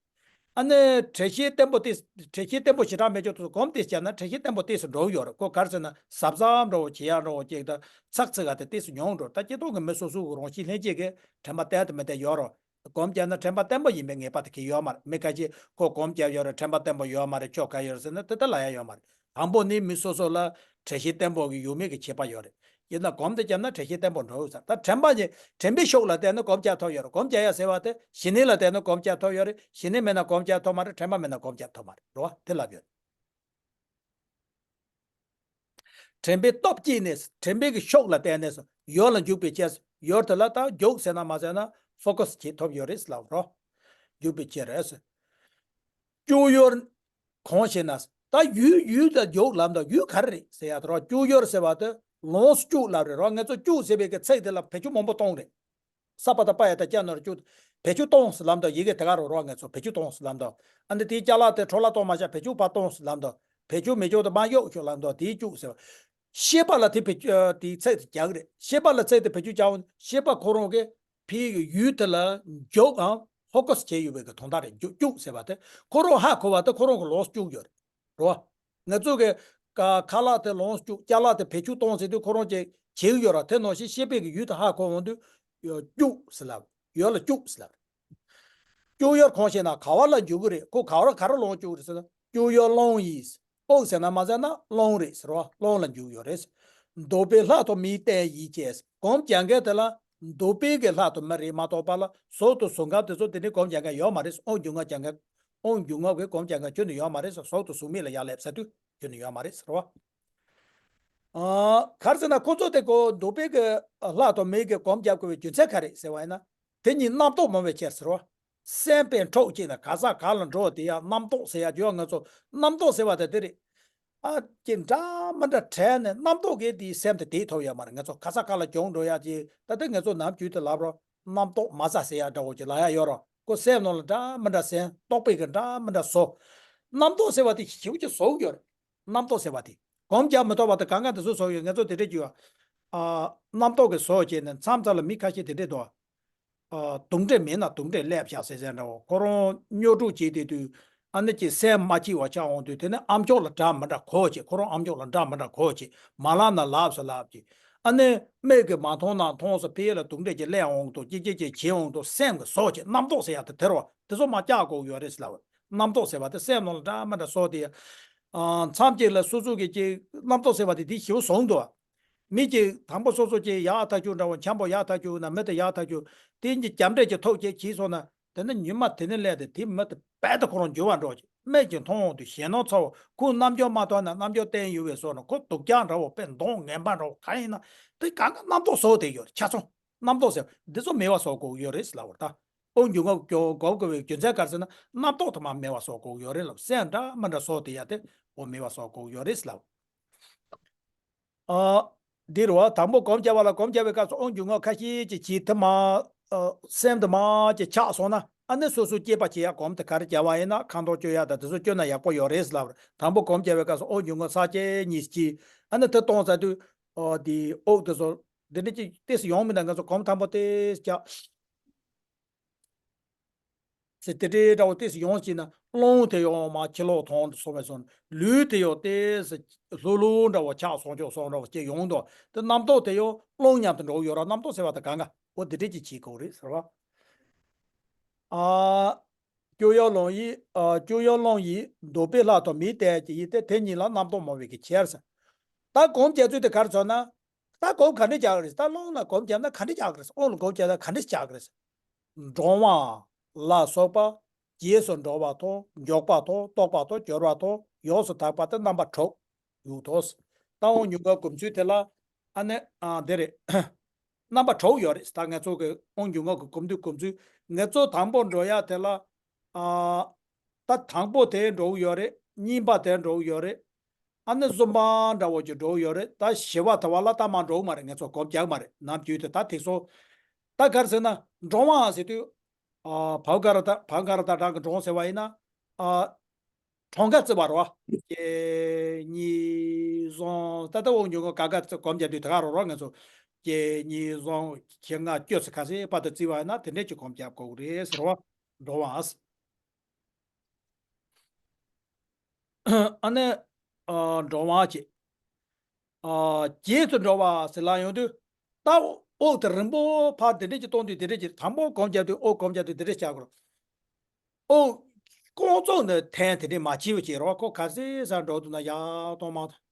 ཨ་ནི་དྲན་ཤེས་བརྟན་པོ་དེ། དྲན་ཤེས་བརྟན་པོ་ཞེ་དྲག་མེད་ཆོག་ཏུ་གོམས་དེ་བྱས་ན་དྲན་ཤེས་བརྟན་པོ་དེ་སུ་འགྲོ་གི་ཡོད་རེད། ཁོ་ག་རེ་ཟེར་ན་གཟབ་གཟབ་འདྲ་བོ་བྱེད་ཡག་འདྲ་བོ་ཅིག་དང་ཚགས་ཚུད་ག་དེ་དེ་སུ་ཉུང་འགྲོ། ད་སྤྱི་ཚོགས་ཀྱི་མི་སོ་སོ་གི་རང་བཞིན་ལྷན་སྐྱེས་ཀྱི་དྲན་པ་བརྟན་དང་མི་བརྟན་ཡོད་རེད། གོམས་བརྒྱབ་ན་དྲན་པ་བརྟན་པོ་ཡིན་པའི་ངེས་པ་དེ་གི་ཡོད་མ་རེད། མི་ཁ་ཤས་ཁོ་གོམས་བརྒྱབ་ཡོད་རེད། དྲན་པ་བརྟན་པོ་ཡོད་མ་རེད། ཁྱོད་ག་ཡོད་རེད་ཟེར་ན་དེ་ལྟ་ལ་ཡ་ཡོད་མ་རེད། དང་པོ་ནི་མི་སོ་སོ་ལ་དྲན་ཤེས་བརྟན་པོ་གི་ཡོད་མེད་ཀྱི་ཁྱད་པར་ཡོད་རེད། ཡིན་ན་གོམས་དེ་བརྒྱབ་ན་དྲན་ཤེས་བརྟན་པོ་འགྲོ་ཡོད་ས། ད་དྲན་པ་ནི་དྲན་པའི་ཤུགས་ལ་བརྟེན་ནས་གོམས་རྒྱག་ཐུབ་ཡོད་རེད། གོམས་རྒྱག་ཡ་ཟེར་བ་དེ་ཞི་གནས་ལ་བརྟེན་ནས་གོམས་རྒྱག་ཐུབ་ཡོད་རེད། ཞི་གནས་མེད་ན་གོམས་རྒྱག་ཐུབ་མ་རེད། དྲན་པ་མེད་ན་གོམས་རྒྱག་ཐུབ་མ་རེད། རེད་བ། དེ་ལབ་ཡོད། དྲན་པའི་སྟོབས་ཀྱིས་ནི། དྲན་པའི་གི་ཤུགས་ལ་བརྟེན་ནས་ཡོད་ལ་འཇུག་པའི་ཕྱིར། ཡོད་དེ་ལ་ད་འཇུག་ཟེར་ན་མ་ཟེར་ན་ཕོ་ཀ་སི་བྱེད་ཐུབ་ཡོད་རེད་ལབ་རོ། འཇུག་པའི་ཕྱིར་རེད། སྐྱོ་ཡུལ་གང་ཞེ་ན། ད་ཡུལ་ཡུལ་ལ་འཇུག་ལབ་འདུག་ཡུལ་ག་རེ་རེད་ཟེར་ཡ་དེ་རོ། སྐྱོ་ཡུལ་ཟེར་བ་དེ་ལོངས་སུ་སྤྱོད་ལབ་རེད་རོ། ང་ཚོ་སྤྱོད་ཟེར་བའི་གི་ཚིག་དེ་ལ་བེད་སྤྱོད་མང་པོ་གཏོང་རེད། ས་པ་ད་པ་ཡ་ད་ཅ་ན་རོ་སྐྱོ། བེད་སྤྱོད་གཏོང་ཟེར་ལབ་འདུག་ཡི་གེ་དེ་ག་རུ་རོ། ང་ཚོ་བེད་སྤྱོད་གཏོང་ཟེར་ལབ་འདུག་ཨ་ནི་དེའི་ཅ་ལག་དེ་འཕྲོ་བརླག་གཏོང་མ་བྱ། བེད་སྤྱོད་ཕར་གཏོང་ཟེར་ལབ་འདུག་བེད་སྤྱོད་མི་སྤྱོད་དེ་མར་གཡུག་ཤོག་ལབ་འདུག་དེའི་སྐྱོ་ཟེར་བ། ཤེས་པ་ལ་དེ་བེད་སྤྱོད་དེའི་ཚིག་དེ་རྒྱག་རེད། ཤེས་པ་ལ་ཚིག་དེ་བེད་སྤྱོད་རྒྱག་འོང་། ཤེས་པ་ཁོ་རང་གི་ཕའི་གི་ཡུལ་དེ་ལ་འཇུག་ཨང་ཕོ་ཀ་སི་བྱས་ཡོད་པའི་གི་དོན་དག་རེད། འཇུག་སྐྱོ་ཟེར་བ་དེ་ཁོ་རང་ཧ་གོ་བ་དེ་ཁོ་རང་གི་ལོངས་སྤྱོད་ཡོད་རེད། རོ། ང་ཚོ་གི་ཀ་ཁ་ལག་དེ་ལོངས་སྤྱོད། ཅ་ལག་དེ་བེད་སྤྱོད་གཏོང་ཟེར་དུས་ཁོ་རང་ཅིག་བྱེད་ཀྱི་ཡོད་ར། དེ་ནང་བཞིན་ཤེས་པའི་གི་ཡུལ་དེ་ཧ་གོ་འོང་དུས་སྐྱོ་ཟེར་ལབ། ཡོད་ལ་སྐྱོ་ཟེར་ལབ། སྐྱོ་ཡུལ་གང་ཞེ་ན་ག་བ་ལ་འཇུག་གི་རེད། ཁོ་ག་བར་ག་རེ་ལོངས་སྤྱོད་རེད་ཟེར་ན་སྐྱོ་ཡུལ་རླུང་ཡིན། དབུགས་ཟེར་ན་མ་ཟེར་ན་རླུང་རེད་ཟེར་བ། རླུང་ལ་འཇུག་ཡོད་རེད། འདོད་པའི་ལྷ་དང་མིའི་རྟེན་ཡིན་ཅེས། གོམས་རྒྱག་མཁན་དེ་ལ་འདོད་པའི་གི་ལྷ་དང་མི་རེད་མ་གཏོགས་པ་ལ་གཟུགས་དང་གཟུགས་ཁམས་དེ་ཚོ་དེ་ནི་གོམས་རྒྱག་མཁན་ཡོད་མ་རེད། དབང་སྒྱུར་ངག་རྒྱག་མཁན། དབང་སྒྱུར་ངག་གི་གོམས་རྒྱག་མཁན་ཁྱོན་ནས་ཡོད་མ་རེད། གཟུགས་དང་གཟུགས་མེད་ལ་ཡར་སླེབས་ཟེར་དུས་ཁྱོན་ནས་ཡོད་མ་རེད་ཟེར་བ། ཨ། ག་རེ་ཟེར་ན་ཁོ་ཚོ་དེ་ཀོ་འདོད་པའི་གི་ལྷ་དང་མི་གི་གོམས་རྒྱག་དགོས་པའི་རྒྱུ་མཚན་ག་རེ་ཟེར་བ་ཡིན་ན། དེ་གཉིས་རྣམ་རྟོག་མང་བའི་ཕྱིར་ཟེར་བ། སེམས་པའི་འཕྲོག་ཅེས་ན་ག་ས་ག་ལ་འགྲོ་བ་དེ་ཡང་རྣམ་རྟོག་ཟེར་ཡ་དེ་ཡང་ང་ཚོ་རྣམ་རྟོག་ཟེར་བ་དེ་དེ་རེད། ཨ་ཀྱི་འདྲ་མི་འདྲ་བྲལ་ནས་རྣམ་རྟོག་གིས་དེའི་སེམས་དེ་དེད་ཐུབ་ཡོད་མ་རེད། ང་ཚོ་ག་ས་ག་ལ་གྱོང་འགྲོ་ཡ་ཅེས་ད་ལྟ་ང་ཚོ་ནམ་རྒྱུན་དུ་ལབ་རོགས། རྣམ་རྟོག་མ་ཟ་ཟེར་ཡ་འདྲ་བོ་ཅིག་ལབ་ཡ་ཡོད་རོགས། ཁོ་སེམས་ནང་ལ་འདྲ་མི་འདྲ་སེམས་རྟོག་པའི་གི་འདྲ་མི་འདྲ་བཟོ། རྣམ་རྟོག་ཟེར་བ་དེ་ཞིབ་ཅིག་བཟོ་གི་ཡོད་རེད། རྣམ་རྟོག་ཟེར་བ་དེ། གོམས་རྒྱག་མི་ཐུབ་པ་དང་གང་ག་དེ་ཚོ་བཟོ་ཡོད། ང་ཚོ་དེ་འདྲས་ཀྱི་ཡོད། ཨ། རྣམ་རྟོག་གི་བཟོ་བྱས་ནས་མཚམས་མཚམས་ལ་མི་ཁ་ཤས་དེ་འདྲས་འདུག་ཨ། དུག་འདྲེ་མེད་ན་དུག་འདྲེ་སླེབས་ཤག་ཟེར་ཟེར་འདྲ་བོ། ཁོ་རང་སྨྱོ་དཀྲུག་བྱེད་དེ་དུས་ཨ་ནི་ཅིག་སེམས་མ་སྐྱིད་པ་ཆགས་འོང་དུས་དེ་ནི་ཨ་མཆོག་ལ་འདྲ་མི་འདྲ་གོ་བྱེད། ཁོ་རང་ཨ་མཆོག་ལ་འདྲ་མི་འདྲ་གོ་བྱེད། མ་ལབ་ན་ལབ་ས་ལབ་བྱེད། ཨ་ནི་མིག་གིས་མ་མཐོང་ན་མཐོང་ས་ཕི་ལ་དུག་འདྲེ་ཅིག་སླེབས་འོང་དུས་ཅི་ཅི་ཅི་བྱེད་འོང་དུས་སེམས་ཀྱི་བཟོ་བྱེད། རྣམ་རྟོག་ཟེར་ཡ་དེ་དེ་རེད་བ། དེ་ཚོ་མ་བཅག་དགོས་ཡོད་རེད་ཟེར་ལབ། རྣམ་རྟོག་ཟེར་བ་དེ་སེམས་ནང་ལ་འདྲ་མི་འདྲ་བཟོ་དེ། ཨ། མཚམས་གཅིག་ལ་སོ་སོ་གི་ཅིག་རྣམ་རྟོག་ཟེར་བ་དེ་དེ་ཞེ་པོ་བཟོ་འདུག་བ། མི་གཅིག་དང་པོ་སོ་སོ་གཅིག་ཡག་ཐག་ཆོད་འདྲ་བོ་འཆམ་པོ་ཡག་ཐག་ཆོད་ན་མི་དེ་ཡག་ཐག་ཆོད་དེ་གཉིས་རྒྱབ་འདྲེས་ཀྱི་ཐོག་གཅིག་བྱས་སོང་ན་དེ་ནི་ཉི་མ་དེ་ནས་སླེབས་ཏེ་དེ་མི་དེ་རྦད་དེ་ཁོ་རང་འགྱུར་བ་འགྲོ་གི་མིག་གིས་མཐོང་འོང་དུས་ཞེད་སྣང་ཚ་བོ་ཁོ་རྣམ་འགྱུར་མ་མཐོང་ན་རྣམ་འགྱུར་བསྟན་ཡོད་པའི་བཟོ་ན་ཁོ་སྡུག་ཅག་འདྲ་བོ་དཔེ་གདོང་ངན་པ་འདྲ་བོ་གང་ཡིན་ན་དེ་གང་ག་རྣམ་རྟོག་བཟོ་དེ་ཡོད་རེད་ཆ་ཚང་རྣམ་རྟོག་ཟེར་འདི་ཚོ་མེད་པ་བཟོ་དགོས་ཡོད་རེད་ལབ་པ་རེད་ད། དབང་སྒྱུར་ངག་སྒོམ་དགོས་པའི་རྒྱུ་མཚན་ག་རེ་ཟེར་ན་རྣམ་རྟོག་དེ་མ་མེད་པ་བཟོ་དགོས་ཡོད་རེད་ལབ། སེམས་འདྲ་མི་འདྲ་བཟོ་དེ་ཡ་དེ་འོ་མེད་པ་བཟོ་དགོས་ཡོད་རེད་ལབ། ཨ། འདི་རུ་དང་པོ་སྒོམ་རྒྱག་པ་ལ་སྒོམ་རྒྱག་པའི་སྐབས་སུ་དབང་སྒྱུར་ངག་ཁ་ཤས་ཀྱི་གྱིས་དེ་མ། ཨ། སེམས་དེ་མ་ཅིག་ཆགས་སོང་ན་ཨ་ནི་སོ་སོ་སྐྱེས་པ་བྱེད་ཡག་སྒོམ་དེ་ག་རེ་རྒྱག་པ་ཡིན་ན་ཁ་འདོན་བཅོ་ཡག་དང་དེ་ཚོ་བཅོ་ན་ཡག་པོ་ཡོད་རེད་ལབ་རེད། དང་པོ་སྒོམ་རྒྱག་པའི་སྐབས་སུ་དབང་སྒྱུར་ངག་ས་བཅད་གཉིས་ཀྱིས་ཨ་ནི་དེ་གཏོང་ཚར་དུས། ཨོ་དེ་དབུགས་དེ་ཚོ་འདི་འདྲ་ཅིག་ཏོག་ཙམ་ཡོང་མི་འདུག་ང་ཚོ་སྒོམ་དང་པོ་ཏོག་ཙམ་རྒྱག་ཟེར་དེ་འདྲའི་འདྲ་བོ་ཏོག་ཙམ་ཡོང་ཕྱིན་ན་རླུང་དེ་ཡང་མར་ཕྱི་ལོགས་ཐོན་སོང་བས་སོང་ལུས་དེ་ཡང་ཏོག་ཙམ་ལྷུག་ལྷུག་འདྲ་བོ་ཆགས་སོང་ཆོག་སོང་འདྲ་བོ་ཅིག་ཡོང་འདུག་དེ་རྣམ་རྟོག་དེ་ཡང་རླུང་མཉམ་དུ་འགྲོ་གི་ཡོད་ར་རྣམ་རྟོག་ཟེར་བ་དེ་གང་ག་འོ་དེ་འདྲས་ཅིག་བྱེད་དགོས་རེད་ཟེར་བ། ཨ། སྐྱོ་ཡང་རླུང་ཡིས་ཨ། སྐྱོ་ཡང་རླུང་ཡིས་འདོད་པའི་ལྷ་དང་མིའི་ལྟས་ཀྱི་ཡིད་དེ་དེ་གཉིས་ལ་རྣམ་རྟོག་མང་བའི་གི་ཕྱིར་ཟེར། ད་སྒོམ་རྒྱག་ཚུལ་དེ་ག་རེ་ཟེར་ན། ད་སྒོམ་ག་འདྲས་རྒྱག་གི་རེད། ད་རླུང་ལ་སྒོམ་བརྒྱབ་ན་ག་འདྲས་རྒྱག་གི་རེད། དབུགས་ལ་སྒོམ་བརྒྱབ་ན་ག་འདྲས་རྒྱག་གི་རེད། འགྲོ་བ་ལ་སོགས་པ་རྗེས་སུ་འགྲོ་བ་དང་མགྱོགས་པ་དང་རྟོགས་པ་དང་གྱུར་པ་དང་ཡོངས་སུ་དག་པ་སྟེ་རྣམ་པ་དྲུག་ཡོད་དོ། ད་དབང་སྒྱུར་ངག་སྒོམ་ཚུལ་དེ་ལ་ཨ་ནི་ཨ་འདི་རེད། རྣམ་པ་དྲུག་ཡོད་རེད། ད་ང་ཚོ་གི་དབང་སྒྱུར་ངག་གི་སྒོམ་དུས་སྒོམ་ཚུལ་ང་ཚོ་དང་པོ་འགྲོ་ཡ་དེ་ལ་ཨ། ད་དང་པོ་དེ་འགྲོ་གི་ཡོད་རེད། གཉིས་པ་དེ་འགྲོ་གི་ཡོད་རེད། ཨ་ནི་གསུམ་པ་འདྲ་བོ་ཅིག་འགྲོ་གི་ཡོད་རེད། ད་བཞི་པ་དེ་བ་ལ་ད་མ་འགྲོ་གི་མ་རེད། ང་ཚོ་སྒོམ་རྒྱག་གི་མ་རེད། ནམ་རྒྱུན་དུ་ད་དེ་ཚོ་ད་ག་རེ་ཟེར་ན་འགྲོ་བ་ཟེར་དུས་ཨ། བྷ་ག་ར་ཏ་བྷ་ག་ར་ཏ་གྲངས་ཀྱི་འགྲོ་ཟེར་བ་ཡིན་ན་ཨ། གྲངས་ཀ་བརྩི་བ་རེད་བ། གཅིག་གཉིས་གསུམ་ད་ལྟ་དབང་སྒྱུར་ངག་ག་ག་བརྩི་སྒོམ་རྒྱག་དུས་དེ་ག་རེ་རེད། ང་ཚོ་གཅིག་གཉིས་གསུམ་བཞི་ལྔ་བཅུ་ཟེར་ག་ཚད་བར་དུ་བརྩི་བ་ཡིན་ན་དེ་འདྲས་ཀྱི་སྒོམ་རྒྱག་དགོས་ཀྱི་རེད་ཟེར་བ། འགྲོ་བ། ཨ་ནི། ཨ། འགྲོ་བ་བྱེད། ཨ། རྗེས་སུ་འགྲོ་བ་ཟེར་ལ་ཡོང་དུས། ད་དབུགས་དེ་རིང་པོ་ཕར་དེ་འདྲས་ཀྱི་གཏོང་དུས་དེ་འདྲས་ཀྱི་དང་པོ་སྒོམ་རྒྱག་དུས་དབུགས་སྒོམ་རྒྱག་དུས་དེ་འདྲས་བྱ་དགོས། དབུགས་ཀོང་ཙོག་ནས་འཐེན་དེ་འདྲས་མ་བྱེད་པ་བྱེད་རོགས། ཁོ་ག་ཚད་ས་འགྲོ་འདུག་ན་ཡར་གཏོང་མ་གཏོང་།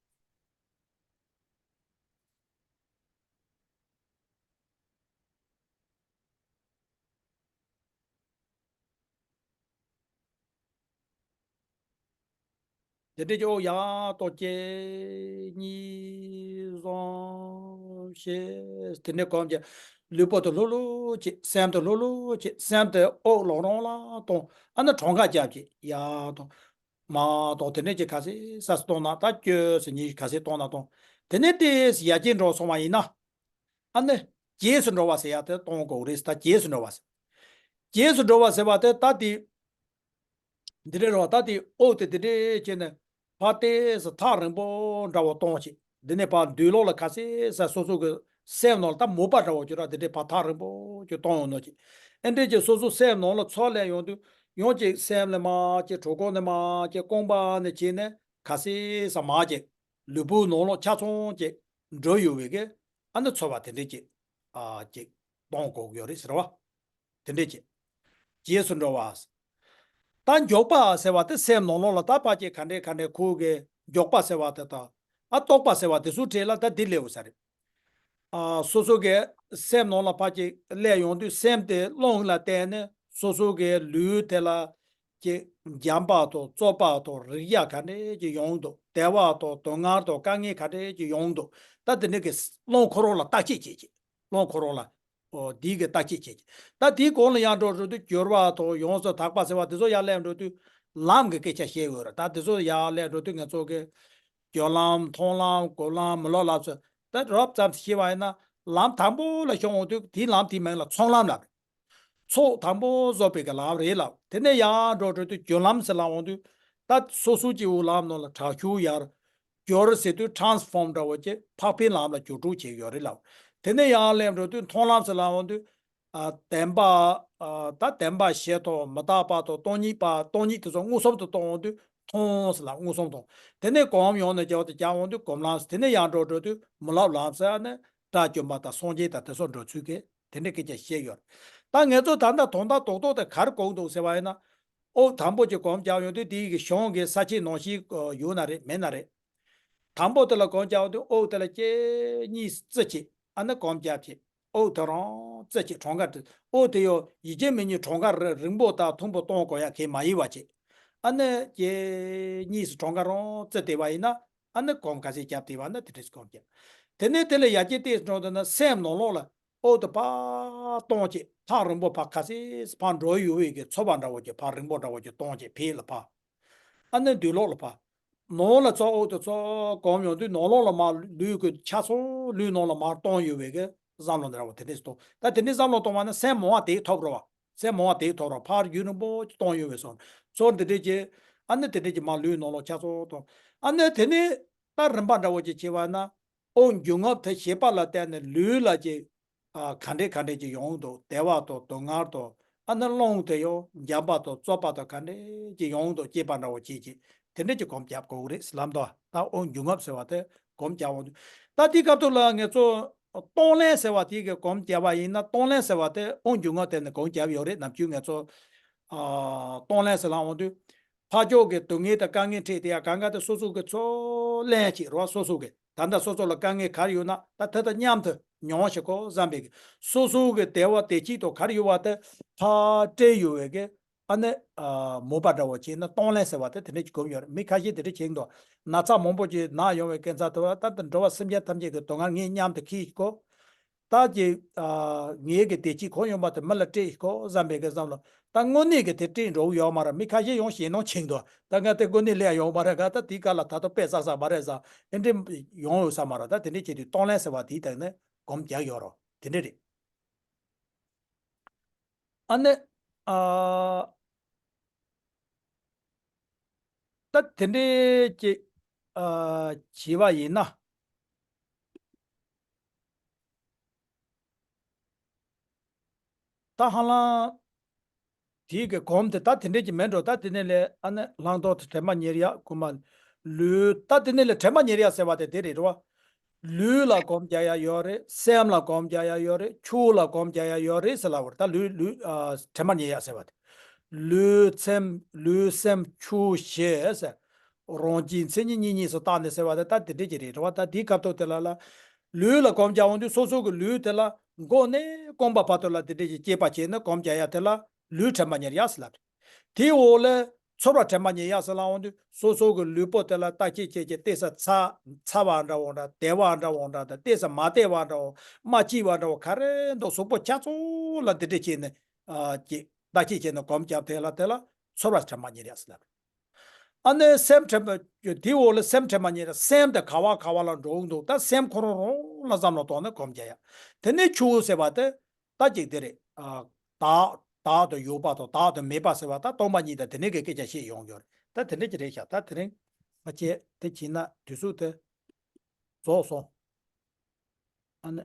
དེ་འདྲས་ཀྱི་དབུགས་ཡར་གཏོང་གཅིག་གཉིས་གསུམ་བཞི་དེ་འདྲས་གོམས་ཀྱི་ལུས་པོ་དེ་ལྷུག་ལྷུག་བྱེད། སེམས་དེ་ལྷུག་ལྷུག་བྱེད། སེམས་དེ་དབུགས་ལོང་རོང་ལ་གཏོང་། ཨ་ནི་གྲངས་ཀ་རྒྱབ་ཀྱི་ཡར་གཏོང་། མར་གཏོང་། དེ་འདྲས་ཀྱི་ག་ཚད་ས་སུ་གཏོང་ན་ད་བཅུ་ཟེར་ཉི་ཤུ་ག་ཚད་གཏོང་ན་གཏོང་། དེ་ནས་ཏོག་ཙམ་ཡར་རྒྱས་འགྲོ་སོང་བ་ཡིན་ན། ཨ་ནི། རྗེས་སུ་འགྲོ་བ་ཟེར་ཡ་དེ་གཏོང་དགོས་རེད། ད་རྗེས་སུ་འགྲོ་བ་ཟེར། རྗེས་སུ་འགྲོ་བ་ཟེར་བ་དེ་ད་དེ། འདི་འདྲ་རེད་བ། ད་དེ་དབུགས་དེ་དེ་འདྲས་བྱས་ནས་ཕར་ཏོག་ཙམ་ཐག་རིང་པོ་འདྲ་བོ་གཏོང་བྱེད། འདི་ནས་ཕར་མདུན་ལོགས་ལ་ག་ཚད་ས་སོ་སོ་གི་སེམས་ནང་ལ་ད་མོས་པ་འདྲ་བོ་ཅིག་ར་དེ་འདྲས་ཕར་ཐག་རིང་པོ་ཅིག་གཏོང་ཡོང་ནོ་ཅིག་ཨེ་འདྲས་ཀྱི་སོ་སོ་སེམས་ནང་ལ་ཚུར་སླེབས་ཡོང་དུས་ཡང་ཅིག་སེམས་ལ་མར་ཅིག་གྲོད་ཁོག་ནས་མར་ཅིག་རྐང་པ་ནས་བྱས་ནས་ག་ཚད་ས་མར་ཅིག་ལུས་པོའི་ནང་ལོགས་ཆ་ཚང་ཅིག་འགྲོ་ཡོང་བའི་གི་ཨ་ནི་ཚོར་བ་དེ་འདྲས་ཅིག་ཨ་ཅིག་གཏོང་དགོས་ཀྱི་ཡོད་རེད་ཟེར་བ། དེ་འདྲས་ཅིག་རྗེས་སུ་འགྲོ་བ། ད་མགྱོགས་པ་ཟེར་བ་དེ་སེམས་ནང་ལོགས་ལ་ད་ཕར་ཅིག་ག་འདྲས་ག་འདྲས་ཁུག་གི་མགྱོགས་པ་ཟེར་བ་དེ་དང་། ཨ་རྟོག་པ་ཟེར་བ་དེ་ཚོའི་གྲས་ལ་ད་འདི་སླེབས་ཡོད་ས་རེད། ཨ་སོ་སོ་གི་སེམས་ནང་ལ་ཕར་ཅིག་སླེབས་ཡོང་དུས་སེམས་དེ་རླུང་ལ་བརྟེན་ནས་སོ་སོ་གི་ལུས་དེ་ལ་ཅིག་འཇམ་པ་དང་བཙོག་པ་དང་རེག་ཡག་ག་འདྲས་ཅིག་ཡོང་འདུག་བདེ་བ་དང་སྡུག་བསྔལ་དང་དཀའ་ངལ་ག་འདྲས་ཅིག་ཡོང་འདུག་ད་དེ་འདྲས་ཀྱི་རླུང་ཁོ་རང་ལ་བརྟག་དཔྱད་བྱེད་ཅིག་རླུང་ཁོ་རང་ལ། ཨོ་འདི་གི་བརྟག་དཔྱད་བྱེད་ཀྱི། ད་དེའི་གོང་ལ་ཡར་འགྲོ་འགྲོ་དུས་གྱུར་པ་དང་ཡོངས་སུ་དག་པ་ཟེར་བ་དེ་ཚོ་ཡར་སླེབས་འགྲོ་དུས་ལམ་གྱི་སྐད་ཆ་བཤད་ཡོད་རེད། ད་དེ་ཚོ་ཡར་སླེབས་འགྲོ་དུས་ང་ཚོ་གི་སྦྱོར་ལམ་མཐོང་ལམ་སྒོམ་ལམ་མི་སློབ་ལམ་ཚོ་ད་རོབ་ཙམ་ཞིག་བཤད་པ་ཡིན་ན་ལམ་དང་པོ་ལ་ཤོང་འོང་དུས་དེའི་ལམ་དེའི་མིང་ལ་ཚོགས་ལམ་ལབ་རེད། ཚོགས་དང་པོ་བཟོ་བའི་གི་ལམ་རེད་ལབ། དེ་ནས་ཡར་འགྲོ་འགྲོ་དུས་སྦྱོར་ལམ་ཟེར་ལབ་འོང་དུས་ད་སོ་སོ་སྐྱེ་བོའི་ལམ་ནང་ལ་དྲག་ཤུགས་ཡར། སྦྱོར་ཟེར་དུས་transform འདྲ་བོ་ཅིག་འཕགས་པའི་ལམ་ལ་འགྱུར་འགྲོ་བྱེད་ཀྱི་ཡོད་རེད་ལབ། དེ་ནས་ཡར་སླེབས་འགྲོ་དུས་མཐོང་ལམ་ཟེར་ལབ་འོང་དུས། ཨ་བདེན་པ། ཨ་ད་བདེན་པ་བཞི་དང་མི་རྟག་པ་དང་སྟོང་ཉིད་པ་སྟོང་ཉིད་དེ་ཚོ་མངོན་སུམ་དུ་མཐོང་འོང་དུས་མཐོང་ཟེར་ལབ་མངོན་སུམ་དང་། དེ་ནས་གོམས་ཡོང་ནས་རྒྱབ་ཏུ་རྒྱག་འོང་དུས་སྒོམ་ལམ་ཟེར། དེ་ནས་ཡར་འགྲོ་འགྲོ་དུས་མི་སློབ་ལམ་ཟེར་ནས་དགྲ་བཅོམ་པ་དང་སངས་རྒྱས་དང་དེ་ཚོ་འགྲོ་ཚུལ་གྱི་དེ་འདྲའི་སྐད་ཆ་བཤད་ཡོད་རེད། ད་ང་ཚོ་ད་ལྟ་དོན་དག་རྡོག་རྡོག་དེ་ག་རེ་གོ་གི་འདུག་ཟེར་བ་ཡིན་ན། དབུགས་དང་པོ་ཅིག་གོམས་རྒྱག་ཡོང་དུས་དེའི་གི་གཞུང་གི་ས་བཅད་ནང་བཞིན་ཡོད་ན་རེད་མེད་ན་རེད། དང་པོ་དེ་ལ་གོམས་རྒྱག་དུས་དབུགས་དེ་ལ་ཅིག་གཉིས་བཙི་བྱས། ཨ་ནི་གོམས་རྒྱབ་བྱས། དབུགས་དེ་རང་བཙི་བྱས། གྲངས་ཀ་དེ་དབུགས་དེ་ཡང་ཡིད་ཀྱི་མི་ཉིད་གྲངས་ཀ་རིང་པོ་དང་ཐུང་པོ་གཏོང་དགོས་ཡ་གལ་མ་ཡིན་པ་བྱས། ཨ་ནི་ཅིག་གཉིས་སུ་གྲངས་ཀ་རང་བཙི་བསྡད་པ་ཡིན་ན། ཨ་ནི་གོམས་ག་ཚད་རྒྱབ་བསྡད་པ་ན་དེ་འདྲས་གོམས་རྒྱབ། དེ་ནས་དེ་ལས་ཡར་རྒྱས་ཏོག་ཙམ་འགྲོ་འདུག་ན་སེམས་ནང་ལོགས་ལ་དབུགས་དེ་ཕར་གཏོང་བྱས། ཐག་རིང་པོ་ཕར་ག་ཚད་ཕར་འགྲོ་ཡོད་པའི་གི་ཚོར་བ་འདྲ་བོ་ཅིག་ཕར་རིང་པོ་འདྲ་བོ་ཅིག་གཏོང་བྱས། ཕར་ལ་ཕར། ཨ་ནི་མདུན་ལོགས་ལ་ཕར། ནང་ལ་ཚུར་དབུགས་དེ་ཚུར་གོམས་ཡོང་དུས་ནང་ལོགས་ལ་མར་ལུས་ཀྱི་ཆ་ཚང་ལུས་ནང་ལ་མར་གཏོང་ཡོད་པའི་གི་བསམ་བློ་འདྲ་བོ་དེ་འདྲས་གཏོང་། ད་དེ་འདྲས་བསམ་བློ་གཏོང་བ་ན་སེམས་མང་བ་དེ་ཐོབ་རོགས། སེམས་མང་བ་དེ་ཐོབ་རོགས། ཕར་རྒྱུན་རིང་པོ་གཏོང་ཡོད་པའི་བཟོ་ཚོར་འདི་འདྲས་ཀྱི། ཨ་ནི་དེ་འདྲས་ཀྱི་མར་ལུས་ནང་ལོགས་ཆ་ཚང་གཏོང་། ཨ་ནི་དེ་ནས་ད་རིམ་པ་འདྲ་བོ་ཅིག་བྱས་པ་ན། དབུགས་འབྱིན་རྔུབ་དེ་བྱེད་པ་ལ་བརྟེན་ནས་ལུས་ལ་ཅིག་ཨ། ག་འདྲས་ག་འདྲས་ཅིག་ཡོང་འདུག་བདེ་བ་དང་སྡུག་བསྔལ་དང་། ཨ་ནི་རླུང་དེ་ཡང་འཇམ་པ་དང་རྩུབ་པ་དང་ག་འདྲས་ཅིག་ཡོང་འདུག་སྐྱེས་པ་འདྲ་བོ་བྱས་ཅིག་དེ་འདྲས་ཅིག་གོམས་རྒྱབ་དགོས་རེད་ཟེར་ལབ་འདུག་ད་དབུགས་འབྱིན་རྔུབ་ཟེར་བ་དེ་གོམས་རྒྱབ་འོང་དུས། ད་དེའི་སྐབས་ཐོག་ལ་ངེད་ཚོ་གཏོང་ལེན་ཟེར་བ་དེ་གི་གོམས་རྒྱབ་པ་ཡིན་ན། གཏོང་ལེན་ཟེར་བ་དེ་དབུགས་འབྱིན་རྔུབ་དེ་ནས་གོམས་རྒྱབ་ཡོད་རེད། ནམ་རྒྱུན་ངེད་ཚོ་ཨ། གཏོང་ལེན་ཟེར་ལབ་འོང་དུས། ཕར་ཕྱོགས་ཀྱི་སྡུག་བསྔལ་དང་དཀའ་ངལ་འཕྲད་དེ་ཡ་གང་ག་དེ་སོ་སོ་གི་ཚུར་ལེན་བྱེད་རོགས། སོ་སོ་གི་ད་ལྟ་སོ་སོ་ལ་དཀའ་ངལ་ག་རེ་ཡོད་ན་ད་དེ་དང་མཉམ་དུ་མྱོང་བྱེད་དགོས་བསམ་པའི་གི། སོ་སོ་གི་བདེ་བ་བདེ་སྐྱིད་དང་ག་རེ་ཡོད་པ་དེ་ཕར་སྤྲད་ཡོད་པའི་གི། ཨ་ནི་ཨ། མོས་པ་འདྲ་བོ་བྱས་ན་གཏོང་ལེན་ཟེར་བ་དེ་དེ་འདྲས་ཅིག་གོམས་ཡོད་རེད། མི་ཁ་ཤས་དེ་འདྲས་བྱེད་ཀྱི་འདུག་ན་ཚ་མང་པོ་ཅིག་ན་ཡོང་བའི་སྐབས་ཚ་དེ་བ་ད་ལྟ་འགྲོ་བ་སེམས་ཅན་ཐམས་ཅད་ཀྱི་སྡུག་བསྔལ་ངས་མཉམ་དུ་ཁྱེར་གོ། ད་ཀྱི་ཨ། ངེད་ཀྱི་བདེ་སྐྱིད་གང་ཡོང་བ་དེ་མི་ལ་སྤྲད་ཤིག་གོ་བསམ་པའི་གི་བསམ་བློ། ད་དངོས་གནས་ཀྱི་དེ་སྤྲད་འགྲོ་གི་ཡོད་མ་རེད། མི་ཁ་ཤས་ཡང་ཞེད་སྣང་བྱེད་འདུག་ད་ང་དེ་དངོས་གནས་ལས་ཡོང་མ་རེད། ང་ད་དེའི་སྐབས་ལ་ད་དུང་དཔེ་བསགས་ས་མ་རེད་ཟེར། ཨེ་འདྲས་ཡོང་ཡོད་ས་མ་རེད། ད་དེ་འདྲས་བྱེད་དུས་གཏོང་ལེན་ཟེར་བ་དེའི་སྟེང་ནས་སྒོམ་རྒྱག་ཡོད་རོགས། དེ་འདྲས་རེད། ཨ་ནི་ཨ། ད་དེ་འདྲས་ཀྱི་ཨ། བྱས་པ་ཡིན་ན། ད་ཧ་ལམ་དེའི་གི་གོམས་དེ་ད་དེ་འདྲས་ཀྱི་མེད་འགྲོ། ད་དེ་ནས་ལས་ཨ་ནི་བླང་དོར་དང་དྲན་པ་ཉེར་ཡག་གོ་མ། ལུས་ད་དེ་ནས་ལས་དྲན་པ་ཉེར་ཡག་ཟེར་བ་དེ་དེ་རེད་རོ། ལུས་ལ་གོམས་རྒྱག་ཡ་ཡོད་རེད། སེམས་ལ་གོམས་རྒྱག་ཡ་ཡོད་རེད། ཆོས་ལ་གོམས་རྒྱག་ཡ་ཡོད་རེད་ཟེར་ལབ་པ་རེད། ད་ལུས་ལུས་ཨ། དྲན་པ་ཉེར་ཡག་ཟེར་བ་དེ། ལུས་སེམས་ལུས་སེམས་ཆོས་ཞེས་ཟེར། རང་རྒྱུའི་མཚན་ཉིད་གཉིས་གཉིས་སུ་བརྟགས་ནས་ཟེར་བ་དེ་ད་དེ་འདྲས་ཀྱི་རེད་རེད་བ། ད་དེའི་སྐབས་ཐོག་དེ་ལ་ལ། ལུས་ལ་གོམས་རྒྱག་འོང་དུས་སོ་སོ་གི་ལུས་དེ་ལ་མགོ་ནས་རྐང་པ་བར་དུ་ལ་དེ་འདྲས་ཀྱི་དཔྱད་པ་བྱས་ནས་གོམས་རྒྱག་ཡ་དེ་ལ་ལུས་དྲན་པ་ཉེར་ཡག་ཟེར་ལབ་རེད། དེའི་འོག་ལ་ཚོར་བ་དྲན་པ་ཉེར་ཡག་ཟེར་ལབ་འོང་དུས་སོ་སོ་གི་ལུས་པོ་དེ་ལ་བརྟག་དཔྱད་བྱས་བྱས་ཏོག་ཙམ་ཚ་ཚ་བ་འདྲ་བོ་འདྲ། བདེ་བ་འདྲ་བོ་འདྲ་དང་ཏོག་ཙམ་མ་བདེ་བ་འདྲ་བོ། མ་སྐྱིད་པ་འདྲ་བོ་ག་རེ་འདུག་གཟུགས་པོ་ཆ་ཚང་ལ་དེ་འདྲས་བྱས་ནས་ཨ། ཀྱི་བརྟག་དཔྱད་བྱས་ནས་གོམས་རྒྱབ་དེ་ལ་དེ་ལ་ཚོར་བ་དྲན་པ་ཉེར་ཡག་ཟེར་ལབ་རེད། ཨ་ནི་སེམས་དྲན་པ། དེའི་འོག་ལ་སེམས་དྲན་པ་ཉེར་ཡག་སེམས་དེ་ག་བ་ག་བ་ལ་འགྲོ་གི་འདུག་ད་སེམས་ཁོ་རང་རང་ལ་བསམ་བློ་གཏོང་ནས་གོམས་རྒྱག་ཡ། དེ་ནས་ཆོས་ཟེར་བ་དེ་ད་ཅིག་དེ་རེད། ཨ། བདག་བདག་ཏུ་ཡོད་པ་དང་བདག་ཏུ་མེད་པ་ཟེར་བ་ད་སྟོང་པ་ཉིད་དང་དེ་ནས་ཀྱི་སྐད་ཆ་བཤད་ཡོང་རྒྱུ་རེད། ད་དེ་འདྲས་ཀྱི་རེད་ཤག་ད་དེ་རིང་ང་བཅས་དེ་བྱས་ན་དུས་ཚོད་དེ་རྫོགས་སོང་། ཨ་ནི།